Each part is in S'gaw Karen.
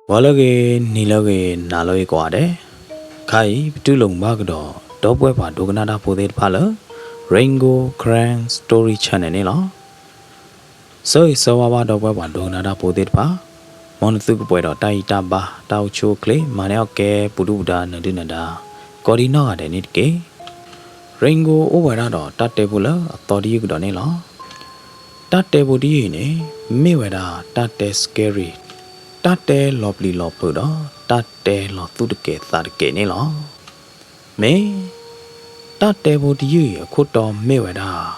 ဂီၤလၢအဂ့ၤ, နံၤလၢအဂ့ၤ, နၤလၢအဂ့ၤကိးဂၤဒဲး, ခါအံၤ ပတူၢ်လိာ်မုာ်ဘၣ်ကဒီး ဒီပုၢ်ဝဲၢ်ပှၤဒိကနၣ်တၢ်ဖိသ့ၣ်တဖၣ်လၢ Rain Gold Karen Story Channel န့ၣ်လီၤ. ဆၢဂ့ၤဆၢဝါဘၣ်ဒီပုၢ်ဝဲၢ်ပှၤဒိကနၣ်တၢ်ဖိသ့ၣ်တဖၣ်, မ်နသုကပှဲၤဒီးတၢ်အံၣ်တၢ်ဘါ တၢ်အိၣ်ဆူၣ်အိၣ်ချ့ မၤန့ၢ်အီၣ်ကဲ ပူၤဒုၣ်ပူၤဒါ နၢၤဒုၣ်နၢၤဒါ ကိးဒံနီၢ်ဂၤဒဲးန့ၣ်တက့ၢ်. Rain Gold အိၣ်ဝဲဒၣ်ဒီးတၢ်တဲဖိလၢအသီတယုၢ်ကဒီးန့ၣ်လီၤ. တၢ်တဲဖိတယုၢ်အံၤန့ၣ် မ့ၢ်ဝဲဒၣ်တၢ်တဲ scary, တၢ်တဲလီၤပျံၤလီၤဖုးဒီး တၢ်တဲလီၤသူၣ်တကဲးသးတကဲးန့ၣ်လီၤ. မ့ၢ်တၢ်တဲဖိတယုၢ်အံၤအခိၣ်တီမ့ၢ်ဝဲဒၣ်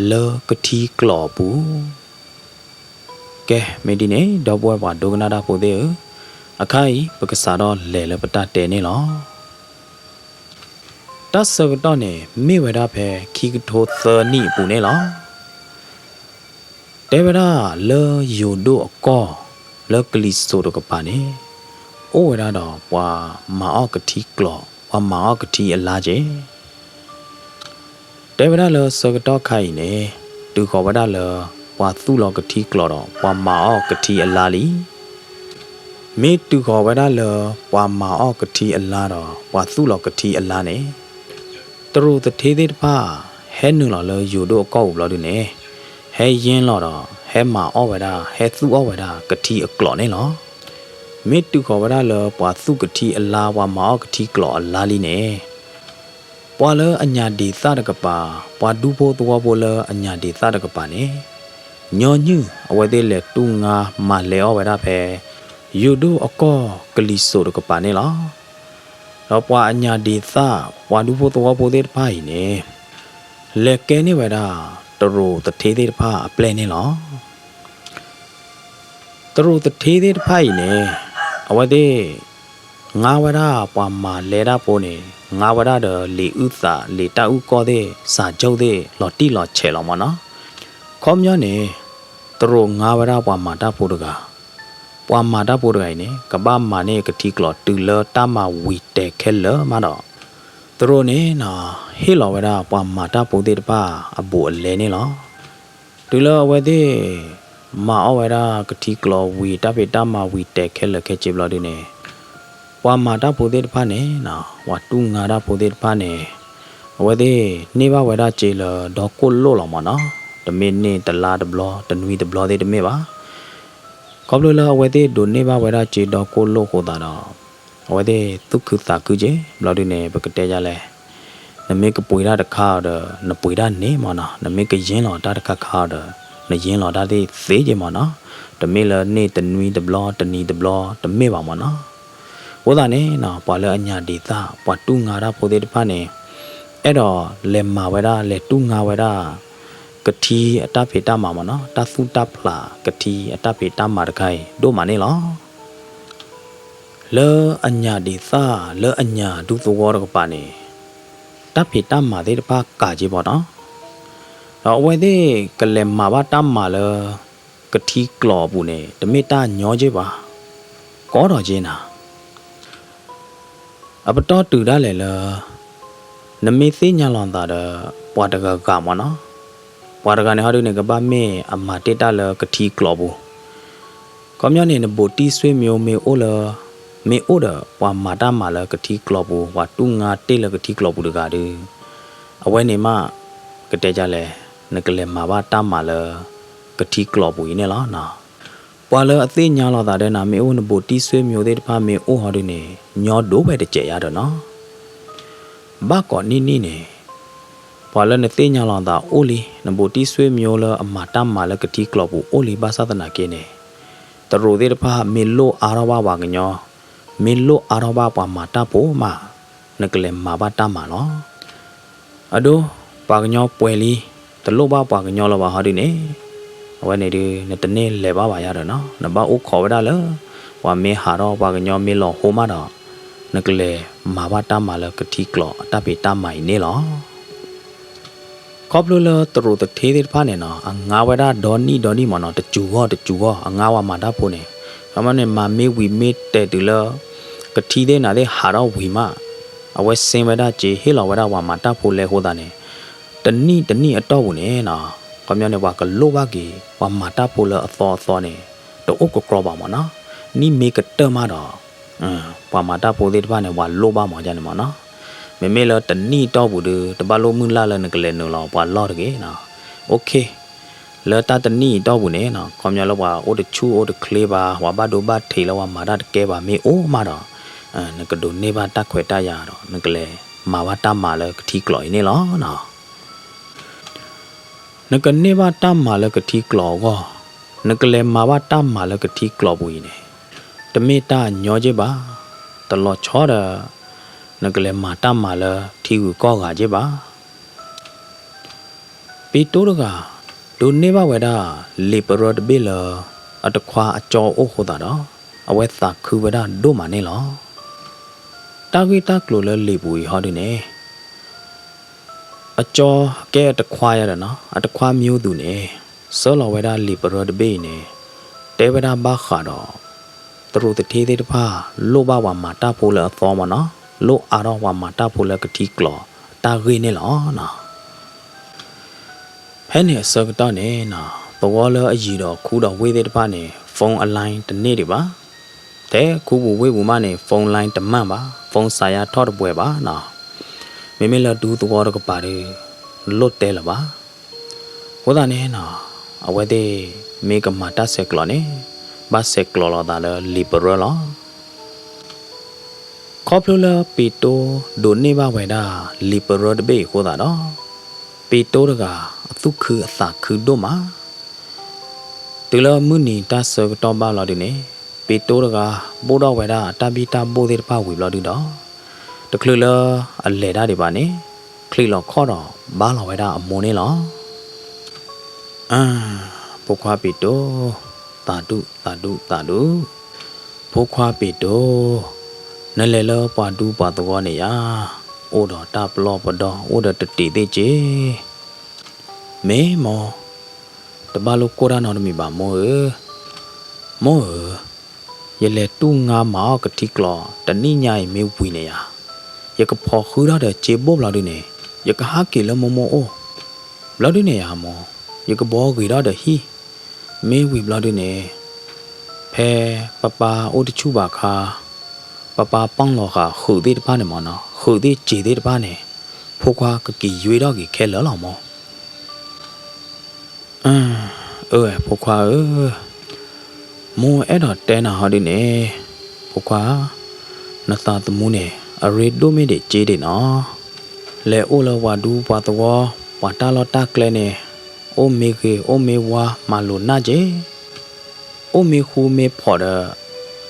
လၢကထံကျိးအပူၤ. ကဲ မ့ၢ်ဒ်န့ၣ် ဒီပုၢ်ဝဲၢ်ပှၤဒိကနၣ်တၢ်ဖိသ့ၣ်ဧၢ, အခါအံၤ ပကစးထီၣ်လဲၤလၢပတၢ်တဲန့ၣ်လီၤ. တၢ်ဆၢကတီၢ်န့ၣ် မ့ၢ်ဝဲဒၣ်ဖဲခံကထိသၢနံၣ်အပူၤန့ၣ်လီၤ. တဲဝဲဒၣ်လၢယိၤဒိၣ်အကီၢ် လၢကလံၤစိးတကပၤန့ၣ် အိၣ်ဝဲဒၣ်ဒီးပှၤမၤအီၣ်ကထံကျိး ပှၤမၤအီၣ်ကထံအလါက့ၤ. တဲဝဲဒၣ်လၢဆၢကတီၢ်ခါအံၤန့ၣ် တုၤဃီၤဝဲဒၣ်လၢ ပှၤသူၣ်လီၤကထံကျိးဒီး ပှၤမၤအီၣ်ကထံအလါလံ. မ့ၢ်တုၤဃီၤဝဲဒၣ်လၢ ပှၤမၤအီၣ်ကထံအလါဒီး ပှၤသူၣ်လီၤကထံအလါန့ၣ် တရူးသထ့သ့ၣ်တဖၣ် ဟဲနုာ်လီၤလၢယိၤဒိၣ်အကီၢ်ပူၤဘျီဒုန့ၣ် ဟဲယ့ၢ်လီၤဒီး ဟဲမၤအီၣ်ဝဲဒၣ် ဟဲသူၣ်အီၣ်ဝဲဒၣ်ကထံအကျိးန့ၣ်လီၤ. မ့ၢ်တုၤဃီၤဝဲဒၣ်လၢပှၤသူၣ်ကထံအလါ ပှၤမၤအီၣ်ကထံကျိးအလါလံန့ၣ် ပှၤလၢအညၣ်ဒံးသၣ်တကပၤ, ပှၤဒူဖိသဝီဖိလၢအညၣ်ဒံးသၣ်တကပၤန့ၣ် ညီနုၢ်အဝဲသ့ၣ်လဲၤတူၢ်ငါမၤလဲၤအီၣ်ဝဲဒၣ်ဖဲ ယိၤဒိၣ်အကီၢ်ကလံၤစိးတကပၤန့ၣ်လီၤ. ဒီးပှၤအညၣ်ဒံးသၣ် ပှၤဒူဖိသဝီဖိသ့ၣ်တဖၣ်အံၤန့ၣ် လဲၤကဲန့ၢ်ဝဲဒၣ် တရူးသထ့သ့ၣ်တဖၣ်အပျဲၢ်န့ၣ်လီၤ. တရူးသထ့သ့ၣ်တဖၣ်အံၤန့ၣ် အဝဲသ့ၣ် ငါဝဲဒၣ်ပှၤမၤလဲတၢ်ဖိန့ၣ် ငါဝဲဒၣ်ဒီးလံာ်အုၣ်သး လံာ်တၢ်အုၣ်ကီၢ်သ့ၣ် စၢၤကၠိၣ်သ့ၣ် လီၤတံၢ်လီၤဆဲးလီၤမၢ်နီၤ. ခီပညီန့ၣ် တရူးငါဝဲဒၣ်ပှၤမၤတၢ်ဖိတဂၤ, ပှၤမၤတၢ်ဖိတဂၤအံၤန့ၣ် ကဘၣ်မၤန့ၢ်ကထံကျိးတုၤလၢတၢ်မၤဝံၤတဲာ်ခဲလၢာ်မးဒီး တရူးန့ၣ်နီၤ ဟ့ၣ်လီၤဝဲဒၣ်ပှၤမၤတၢ်ဖိသ့ၣ်တဖၣ်အဘူးအလဲန့ၣ်လီၤ. တုၤလၢအဝဲသ့ၣ် မၤအီၣ်ဝဲဒၣ်ကထံကျိးဝံၤ တၢ်ဖံးတၢ်မၤဝံၤတဲာ်ခဲလၢာ်ခဲဆ့ဘျီဒုန့ၣ် ပှၤမၤတၢ်ဖိသ့ၣ်တဖၣ်န့ၣ်နီၤ ပှၤတူၢ်ငါတၢ်ဖိသ့ၣ်တဖၣ်န့ၣ် အဝဲသ့ၣ်န့ၢ်ဘၣ်ဝဲဒၣ်စ့လၢဒီကိၣ်လိၣ်လီၤမၢ်နီၤ. တမ့ၢ်န့ၢ်တလါတဘျီ တနွံတဘျီသ့ၣ်တမ့ၢ်ဘၣ်. ခီဖျိလၢအဝဲသ့ၣ်ဒိးန့ၢ်ဘၣ်ဝဲဒၣ်စ့ဒီကိၣ်လိၣ်အဃိသတးဒီး အဝဲသ့ၣ်သူၣ်ခုသးခုက့ၤ ဘျီဒုန့ၣ် ပကတဲယလဲၣ်, နမ့ၢ်ကပှ့ၤတၢ်တခါအီၤဒီး နပှ့ၤတၢ်န့ၣ်မၢ်နီၤ, နမ့ၢ်ကယ့ၢ်လီၤတၢ်တခါခါအီၤဒီး နယ့ၢ်လီၤတၢ်သ့ၣ်သ့က့ၤမၢ်နီၤ, တမ့ၢ်လၢန့ၢ်တနွံတဘျီ တနံၤတဘျီ တမ့ၢ်ဘၣ်မၢ်နီၤ. အဃိသတးန့ၣ်နီၤ ပှၤလၢအညၣ်ဒံးသၣ် ပှၤတူၢ်ငါတၢ်ဖိသ့ၣ်တဖၣ်န့ၣ် အဲၣ်ဒိးလဲၤမၤဝဲဒၣ် လဲၤတူၢ်ငါဝဲဒၣ် ကထံအတၢ်ဖံးတၢ်မၤမၢ်နီၤ, တၢ်သူၣ်တၢ်ဖျးကထံအတၢ်ဖံးတၢ်မၤတခါအံၤ ဒိၣ်မးန့ၣ်လီၤ. လၢအညၣ်ဒံးသၣ် လၢအညၣ်ဒူသဝီတကပၤန့ၣ် တၢ်ဖံးတၢ်မၤသ့ၣ်တဖၣ်ကးက့ၤမၢ်နီၤ, ဒီးအဝဲသ့ၣ်ကလဲၤမၤဘၣ်တၢ်မၤလၢ ကထံကျိးအပူၤန့ၣ် တမ့ၢ်တၢ်ညီက့ၤဘၣ်, ကီထီၣ်က့ၤနၤ အပတီၢ်တုၤဒၣ်လဲာ်လၢ နမ့ၢ်သ့ၣ်ညါလီၤနသးဒီး ပှၤတဂၤဂၤမၢ်နီၤ, ပှၤတဂၤန့ၣ်ဟီဒုန့ၣ် ကဘၣ်မ့ၢ်အမၤတ့ၢ်တၢ်လၢကထံကျိးပူၤ, ခီပညီန့ၣ် နဘူးတံၢ်ဆွေမျိုးမ့ၢ်အိၣ်လၢ မ့ၢ်အိၣ်ဒီးပှၤမၤတၢ်မၤလၢကထံကျိးပူၤ ပှၤတူၢ်ငါတ့ၢ်လၢကထံကျိးပူၤတဂၤဒီး အဝဲန့ၣ်မး ကတဲဒ်လဲၣ်, နကလဲၤမၤဘၣ်တၢ်မၤလၢ ကထံကျိးပူၤအံၤန့ၣ်လီၤ. ပှၤလၢအသ့ၣ်ညါလီၤသးဒီးနၤမ့ၢ်အိၣ် နဘူးတံၢ်ဆွေမျိုးသ့ၣ်တဖၣ်မ့ၢ်အိၣ်ဟီဒုန့ၣ် ညီဒိၣ်ဝဲတစဲးယါဒီးနီၤ. ဘၣ်ကိးနံၣ်နံၣ်န့ၣ် ပှၤလၢနသ့ၣ်ညါလီၤသးအိၣ်လံ နဘူးတံၢ်ဆွေမျိုးလၢအမၤတၢ်မၤလၢကထံကျိးပူၤအိၣ်လံဘၣ်ဆၣ်သနာ်က့န့ၣ် တရူးသ့ၣ်တဖၣ်မ့ၢ်လိၣ်အါထီၣ်ဘၣ်ပှၤကညီ, မ့ၢ်လိၣ်အါထီၣ်ဘၣ်ပှၤမၤတၢ်ဖိမး, နကလဲၤမၤဘၣ်တၢ်မၤလီၤ. အဒိ ပှၤကညီပှဲၤလံ, တလိၣ်ဘၣ်ပှၤကညီလၢၤဘၣ်ဟီဒုန့ၣ်, အဝဲန့ၣ်ဒု နတန့ၢ်လဲၤဘၣ်ဘၣ်ယါဒီးနီၤ, နဘၣ်အိၣ်ခိးဝဲဒၣ်လၢ ပှၤမ့ၢ်ဟးထီၣ်ပှၤကညီမ့ၢ်လီၤဟိမးဒီး နကလဲၤမၤဘၣ်တၢ်မၤလၢကထံကျိးအတၢ်ဖံးတၢ်မၤအံၤန့ၣ်လီၤ. ခီဖျိလၢတရူးသထ့သ့ၣ်တဖၣ်န့ၣ်နီၤ အငါဝဲဒၣ်ဒီနံၣ်ဒီနံၣ်မ့ၢ်နီၤ တစူၤဂီၢ်တစူၤဂီၢ် အငါဝဲမၤတၢ်ဖိန့ၣ်, ခီပညီန့ၣ် မၤမ့ၢ်ဝံၤမ့ၢ်တဲာ်တုၤလၢ ကထံသ့ၣ်နၤသ့ၣ်ဟးထီၣ်ဝံၤမး, အဝဲစ့ဝဲဒၣ်စ့ဟ့ၣ်လီၤဝဲဒၣ်ပှၤမၤတၢ်ဖိလဲအဃိသတးန့ၣ်, တနံၣ်တနံၣ်အတီၢ်ပူၤန့ၣ်နီၤ, ခီပညီန့ၣ် ပှၤကလိၣ်ဘၣ်က့ၤ ပှၤမၤတၢ်ဖိလၢအသီအသီန့ၣ် တအိၣ်ကကြီဘၣ်မ့ၢ်နီၤ. နံၣ်မ့ၢ်ကတၢၢ်မးဒီး ပှၤမၤတၢ်ဖိသ့ၣ်တဖၣ်န့ၣ် ပှၤလိၣ်ဘၣ်မးန့ၣ်မးနီၤ. မ့မ့ၢ်လၢတနံၣ်အတီၢ်ပူၤဒီး တဘၣ်လိၣ်မုၢ်လၢ်လၢနကလဲၤနုာ်လီၤပှၤလီၢ်တဂ့ၤနီၤ. OK, လၢတၢ်တနံၣ်အတီၢ်ပူၤန့ၣ်နီၤ ခီပညီလၢပှၤအိၣ်တဆူၣ်အိၣ်တချ့ဘၣ် ပှၤဘၣ်ဒိဘၣ်ထံးလၢပှၤမၤတၢ်တကဲဘၣ်မ့ၢ်အိၣ်မးဒီး နကဒိးန့ၢ်ဘၣ်တၢ်ခွဲးတၢ်ယာ်ဒီး နကလဲၤမၤဘၣ်တၢ်မၤလၢကထံကျိးအံၤန့ၣ်လီၤနီၤ. နကန့ၢ်ဘၣ်တၢ်မၤလၢကထံကျိးအဂီၢ်, နကလဲၤမၤဘၣ်တၢ်မၤလၢကထံကျိးပူၤအံၤန့ၣ် တမ့ၢ်တၢ်ညီက့ၢ်ဘၣ်. တလီၤဆီဒီး နကလဲၤမၤတၢ်မၤလၢထံဂုၤကီၢ်ဂၤက့ၢ်ဘၣ်. ပ့းတိတဂၤ ဒိးန့ၢ်ဘၣ်ဝဲဒၣ် လံာ်ပရၢတဘ့ၣ်လၢ အတခွါအကၠီအိၣ်အဃိသတးဒီး အဝဲသးခုဝဲဒၣ်ဒိၣ်မးန့ၣ်လီၤ. တၢ်ဂ့ၢ်တၢ်ကျိၤလၢလံာ်ပူၤအံၤဟီဒုန့ၣ် အကၠီကဲအတခွါယၤဒီးနီၤ အတခွါမံၤသူန့ၣ် ဆှၢလီၤဝဲဒၣ်လံာ်ပရၢတဘ့ၣ်အံၤန့ၣ် တဲဝဲဒၣ်ဘၣ်ဃးဒီး တရူးသထ့သ့ၣ်တဖၣ် လိၣ်ဘၣ်ပှၤမၤတၢ်ဖိလၢအသီမးနီၤ, လိၣ်အါထီၣ်ပှၤမၤတၢ်ဖိလၢကထံကျိးတၢ်ဂ့ၢ်န့ၣ်လီၤနီၤ. ဖဲန့ၣ်အဆၢကတီၢ်န့ၣ်နီၤ သဝီလၢအယံၤဒီးခူဒီးဝ့ၢ်သ့ၣ်တဖၣ်န့ၣ် phone line တန့ၢ်ဒံးဘၣ်. ထဲခူပူၤဝ့ၢ်ပူၤမးန့ၣ် phone line တမၣ်ဘၣ်, phone စးယါထီၣ်တပှဲၤဘၣ်နီၤ. မ့မ့ၢ်လၢဒူသဝီတကပၤဒီး လိၣ်တဲလၢၤဘၣ်. အဃိသတးန့ၣ်နီၤ အဝဲသ့ၣ်မ့ၢ်ကမၤတၢ်ဆဲးကျိးန့ၣ် ဘၣ်ဆဲးကျိးလိာ်သးလၢလံာ်ပရၢလီၤ. ခီဖျိလၢပ့းတိဒိးန့ၢ်ဘၣ်ဝဲဒၣ်လံာ်ပရၢတဘ့ၣ်အံၤအဃိသတးဒီး ပ့းတိတဂၤအသူၣ်ခုအသးခုဒိၣ်မး. တုၤလၢမုၢ်နံၤတၢ်ဆၢကတီၢ်ဘၣ်လီၤဒုန့ၣ် ပ့းတိတဂၤဘိၣ်ထီၣ်ဝဲဒၣ်အတၢ်ဘံၣ်တၢ်ဘိၣ်သ့ၣ်တဖၣ်ဝံၤဘျီဒုဒီး တချုးလၢအလဲၤတၢ်ဒံးဘၣ်န့ၣ် ချံးလီၤခီၣ်ဒီးဘါလီၤဝဲဒၣ်အမိၢ်န့ၣ်လီၤ. အၢ ဖိခွါပ့းတိ, သးဒူၣ် သးဒူၣ် သးဒူၣ်. ဖိခွါပ့းတိ, နလဲၤလၢပှၤဒူပှၤသဝီန့ၣ်ယါ, အိၣ်ဒီးတၢ်ပလီၢ်ပဒီ အိၣ်ဒီးတတံၤသ့ၣ်က့. မ့ၢ်မိၢ်, တဘၣ်လိၣ်ကိၢ်တၢ်နီတမံၤဘၣ်မိၢ်ဧၢ. မိၢ်ဧၢ, ယလဲၤတူၢ်ငါမၤအီၣ်ကထံကျိး တနံၣ်ညါအံၤမ့ၢ်ဝံၤန့ၣ်ယါ, ယကဖီၣ်ဃုထီၣ်ဒီးစ့ဘိၣ်ဘျီဒုန့ၣ် ယကဟးက့ၤလၢမိၢ်မိၢ်အိၣ်. ဘျီဒုန့ၣ်ယါမိၢ်, ယကဘှီဂ့ၤထီၣ်ဒီးဟံၣ်. မ့ၢ်ဝံၤဘျီဒုန့ၣ် ဖဲပၢ်ပၢ်အိၣ်တဆူၣ်ဘၣ်အခါ, ပၢ်ပၢ်ပာ်လီၤဃာ်ဃုးသ့ၣ်တဖၣ်န့ၣ်မ့ၢ်နီၤ, ဃုးသ့ၣ်စ့သ့ၣ်တဖၣ်န့ၣ် ဖိခွါကက့ၤယွ့ထီၣ်က့ၤခဲလၢာ်လီၤမိၢ်. အၢ အၢ ဖိခွါဧၢ, မိၢ်အဲၣ်ဒိးတဲနၤဟီဒုန့ၣ်, ဖိခွါ, နသးသမူန့ၣ် အရ့ဒိၣ်မ့ၢ်ဒံးက့ဒံးနီၤ. လဲၤအိၣ်လၢပှၤဒူပှၤသဝီ ပှၤတၢ်လီၢ်တၢ်ကျဲန့ၣ် အိၣ်မ့ၢ်ဂ့ၤ အိၣ်မ့ၢ်ဝါ မၤလိာ်နၢ်က့, အိၣ်မ့ၢ်ဃူမ့ၢ်ဖိးဒီး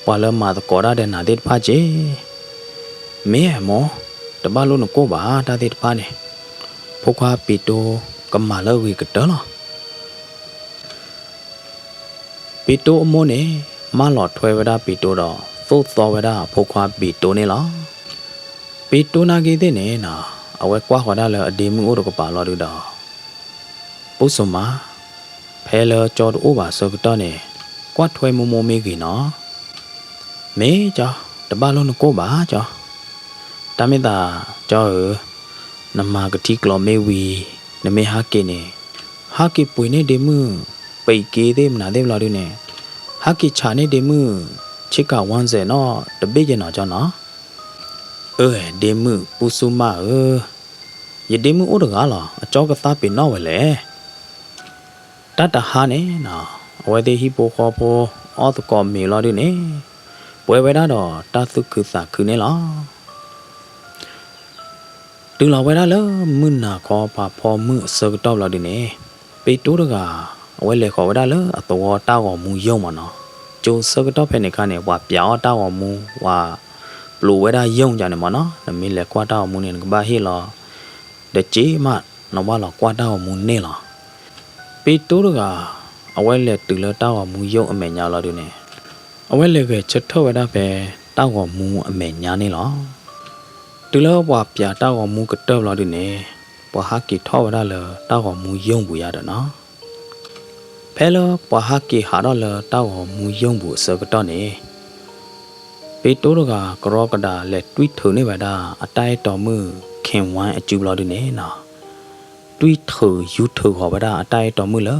ပှၤလၢမၤသကိးတၢ်ဒီးနၤသ့ၣ်တဖၣ်က့. မ့ၢ်မိၢ်, တဘၣ်လိၣ်နကိၢ်ဘၣ်တၢ်သ့ၣ်တဖၣ်န့ၣ်, ဖိခွါပ့းတိကမၤလၢအဂ့ၤကတၢၢ်လီၤ. ပ့းတိအမိၢ်န့ၣ် မၢလီၤထွဲဝဲဒၣ်ပ့းတိဒီး သိၣ်သီဝဲဒၣ်အဖိခွါပ့းတိန့ၣ်လီၤ. ပ့းတိနာ်က့သ့ၣ်န့ၣ်နီၤ, အဝဲကွၢ်ဃီၤဒၣ်လၢအဒ့မုၣ်အိၣ်တကပၤလီၤဒုဒီး, ပူစူမါ, ဖဲလၢကၠီတအိၣ်ဘၣ်ဆၢကတီၢ်န့ၣ်, ကွၢ်ထွဲမိၢ်မိၢ်မ့ၢ်ဂ့ၤနီၤ. မ့ၢ်ကၠီ, တဘၣ်လိၣ်နကိၢ်ဘၣ်ကၠီ. တၢ်မ့ၢ်သးကၠီဧၢ, နမၤကထံကျိးမ့ၢ်ဝံၤ, နမ့ၢ်ဟးက့ၤန့ၣ်, ဟးက့ၤပှ့ၤန့ၢ်ဒ့မုၣ် ပံးက့သ့ၣ်မနုၤသ့ၣ်ဘျီဒုန့ၣ်, ဟးက့ၤဆးန့ၢ်ဒ့မုၣ် ဆ့ကၤဝၣ်စဲးနီၣ်တဘ့ၣ်ယဲနီၤကၠီနီၤ. အၢ ဒ့မုၣ်ပူစူမါဧၢ, ယဒ့မုၣ်အိၣ်တဂၤလီၤ, အကၠီကသါပ့ၤနီၣ်ဝဲလဲၣ်. တၢ်တဟါန့ၣ်နီၤ, အဝဲသ့ၣ်ဟံၣ်ဖိဃီဖိ အီၣ်သကိးမ့ၤလီၤဒုန့ၣ်, ပှဲၤဝဲဒၣ်ဒီးတၢ်သူၣ်ခုသးခုန့ၣ်လီၤ. တုၤလီၤဝဲဒၣ်လၢမုၢ်နၤခီ ပှၤဖီမုၢ်အဆၢကတီၢ်ဘျီဒုန့ၣ်, ပ့းတိတဂၤ အဝဲလဲၤဃီၤဝဲဒၣ်လၢအသဝီတၢ်ဂီၤမူယိာ်မ့ၢ်နီၤ. ကၠိဆၢကတီၢ်ဖဲန့ၣ်အခါန့ၣ် ပှၤပျးအီၣ်တၢ်ဂီၤမူ ပှၤပျိးဝဲဒၣ်ယိာ်ကန့ၣ်မ့ၢ်နီၤ. နမ့ၢ်လဲၤကွၢ်တၢ်ဂီၤမူန့ၣ် နကဘၣ်ဟ့ၣ်လီၤ ဒီးစ့မး နဘၣ်လီၤကွၢ်တၢ်ဂီၤမူန့ၣ်လီၤ. ပ့းတိတဂၤ အဝဲလဲၤတုၤလၢတၢ်ဂီၤမူယိာ်အမဲာ်ညါလီၤဒုန့ၣ်, အဝဲလဲၤဂဲၤဆၢထၢၣ်ဝဲဒၣ်ဖဲတၢ်ဂီၤမူအမဲာ်ညါန့ၣ်လီၤ. တုၤလၢပှၤပျးတၢ်ဂီၤမူကတၢၢ်ဘျီဒုန့ၣ်, ပှၤဟးက့ၤထီၣ်ဝဲဒၣ်လၢတၢ်ဂီၤမူယိာ်ပူၤယါဒီးနီၤ. ဖဲလၢပှၤဟးက့ၤဟးထီၣ်လၢတၢ်ဂီၤမူယိာ်ပူၤအဆၢကတီၢ်န့ၣ်, ပ့းတိတဂၤကရီကဒးလဲၤတွံၢ်ထုးန့ၢ်ဝဲဒၣ် အတၢ်အဲၣ်တီမုၣ် ခ့ၣ်ဝါအစုဘျီဒုန့ၣ်နီၤ, တွံၢ်ထုးယူၤထုးဃီၤဝဲဒၣ်အတၢ်အဲၣ်တီမုၣ်လၢ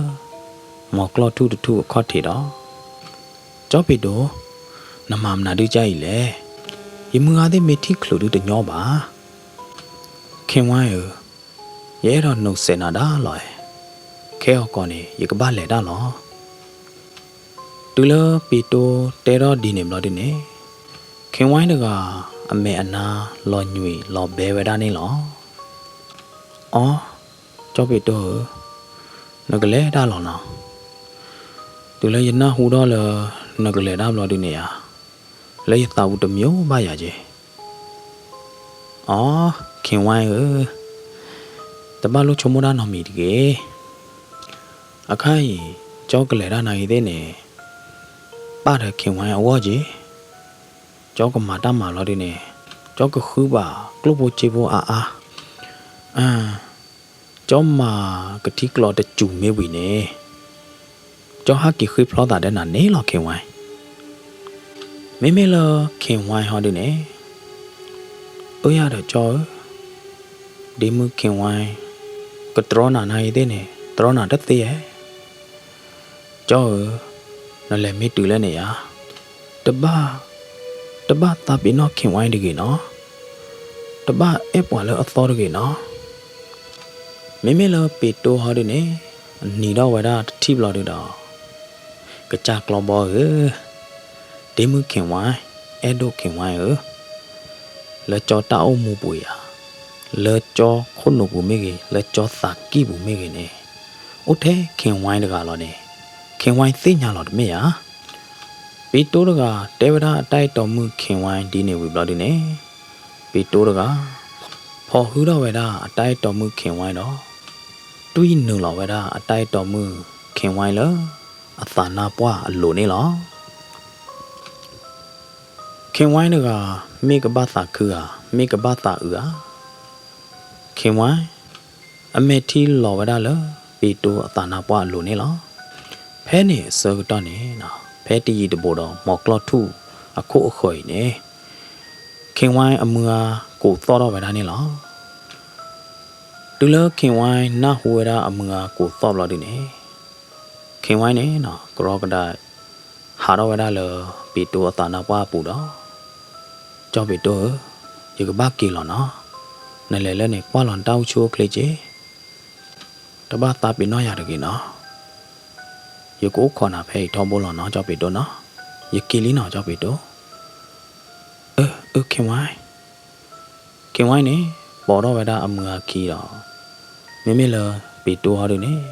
မီၤကျီၢ်ထူၣ်တထူၣ်အခီၣ်ထံးဒီး, ကၠီပ့းတိ, နမၤမနုၤဒုကၢ်အံၤလဲၣ်. ယမုၢ်ဂၤသ့ၣ်မ့ၢ်ထံၣ်ချုးဒုတညီဘၣ်. ခင်ဝိုင်းဧၢ, ယအဲၣ်ဒိးနုာ်စဲးနၤဒၣ်လီၤ. ခဲအံၤကီးန့ၣ် ယကဘၣ်လဲၤတၢ်လီၤ. တုၤလၢပ့းတိတဲထီၣ်ဒ်န့ၣ်ဘျီဒုန့ၣ်, ခင်ဝိုင်းတဂၤ အမဲာ်အနါလီၤညွံးလီၤဘဲဝဲဒၣ်န့ၣ်လီၤ. အိ, ကၠီပ့းတိဧၢ, နကလဲၤတၢ်လီၤနီၤ. တုၤလၢယနၢ်ဟူထီၣ်လၢ နကလဲၤတၢ်ဘျီဒုန့ၣ်ဧါ, လၢယသးပူၤတမံၤဘၣ်ယၤက့ၤ. အိ, ခင်ဝိုင်းဧၢ, တဘၣ်လိၣ်ဆိကမိၣ်တၢ်နီတမံၤတဂ့ၤ. အခါအံၤ ကၠီကလဲၤတၢ်နာ်ဂ့ၤသ့ၣ်န့ၣ် ပၣ်ဒီးခင်ဝိုင်းအဂီၢ်က့ၤ. ကၠီကမၤတၢ်မၤလီၤဒုန့ၣ်, ကၠီကဃုဘၣ်ကျိၣ်ဖိစ့ဖိအါအါ. ကၠီမၤကထံကျိးတစူၤမ့ၢ်ဝံၤန့ၣ်, ကၠီဟးက့ၤဃ့ဖျီသးဒီးနၤန့ၣ်လီၤ ခင်ဝိုင်း. မ့မ့ၢ်လၢ ခင်ဝိုင်း ဟီဒုန့ၣ်, အၢ ယၤဒီးကၠီဧၢ, ဒ့မုၣ် ခင်ဝိုင်း ကတြီနၤနာ်ဂ့ၤသ့ၣ်န့ၣ် တြီနၤတသ့ဧါ. ကၠီဧၢ, နလဲၤမ့ၢ်တုၤလဲၣ်န့ၣ်ဧါ, တဘၣ်, တဘၣ်သးပ့ၤနီၣ် ခင်ဝိုင်း တဂ့ၤနီၤ. တဘၣ်အဲၣ်ပှၤလၢအသီတဂ့ၤနီၤ. မ့မ့ၢ်လၢပ့းတိဟီဒုန့ၣ်, နံၤထီၣ်ဝဲဒၣ်တထံၣ်ဘျီဒုဒီး, ကစၢ်ကျီဘီဧၢ, ဒ့မုၣ် ခင်ဝိုင်း, အဲၣ်ဒိၣ် ခင်ဝိုင်း ဧၢ, လၢကၠီတၢ်အိၣ်မူပူၤဧါ, လၢကၠီခိၣ်နူာ်ပူၤမ့ၢ်ဂ့ၤ, လၢကၠီသးကံၢ်ပူၤမ့ၢ်ဂ့ၤန့ၣ်, အိၣ်ထဲ ခင်ဝိုင်း တဂၤလီၤန့ၣ်, ခင်ဝိုင်း သ့ၣ်ညါလီၤတမ့ၢ်ဧါ. ပ့းတိတဂၤတဲဝဲဒၣ်အတၢ်အဲၣ်တီမုၣ် ခင်ဝိုင်း ဒ်န့ၣ်ဝံၤဘျီဒုန့ၣ်, ပ့းတိတဂၤ ဖီၣ်ဟုထီၣ်ဝဲဒၣ်အတၢ်အဲၣ်တီမုၣ် ခင်ဝိုင်း ဒီး တွံၢ်နုာ်လီၤဝဲဒၣ်အတၢ်အဲၣ်တီမုၣ် ခင်ဝိုင်း လၢအသးနါပှၢ်အလိၤန့ၣ်လီၤ. ခင်ဝိုင်း တဂၤ မ့ၢ်ကဘၣ်သးခုဧါ, မ့ၢ်ကဘၣ်သးအုးဧါ, ခင်ဝိုင်း အမဲာ်ထံလီၤဝဲဒၣ်လၢ ပ့းတိအသးနါပှၢ်အလိၤန့ၣ်လီၤ. ဖဲန့ၣ်အဆၢကတီၢ်န့ၣ်, ဖဲတယံၤတဘူးဒီး မီၤကျီၢ်ထူၣ်အခိၣ်အဃၢၤအံၤန့ၣ်, ခင်ဝိုင်း အမုၢ်ဂၤကိးသီၣ်ထီၣ်ဝဲဒၣ်န့ၣ်လီၤ. တုၤလၢ ခင်ဝိုင်း နၢ်ဟူဝဲဒၣ်အမုၢ်ဂၤကိးသီၣ်ဘျီဒုန့ၣ်, ခင်ဝိုင်း န့ၣ် ကရီကဒါ ဟးထီၣ်ဝဲဒၣ်လၢ ပ့းတိအသးနါပှၢ်အပူၤဒီး, ကၠီပ့းတိဧၢ, ယကဘၣ်က့ၤလီၤနီၤ. နလဲၤလၢန့ၣ် ကွၢ်လီၤနတၢ်အိၣ်ဆူၣ်အိၣ်ချ့က့ၤ. တဘၣ်သးပ့ၤနီၣ်ယၤတဂ့ၤနီၤ. ယကအိၣ်ခိးနၤဖဲအံၤထီဘိလီၤနီၤ ကၠီပ့းတိနီၤ. ယက့ၤလံနီၤ ကၠီပ့းတိ. အၢ အၢ ခင်ဝိုင်း. ခင်ဝိုင်း န့ၣ် ပိာ်ထီၣ်ဝဲဒၣ်အမုၢ်ဂၤခံဒီး, မ့မ့ၢ်လၢ ပ့းတိဟီဒုန့ၣ်,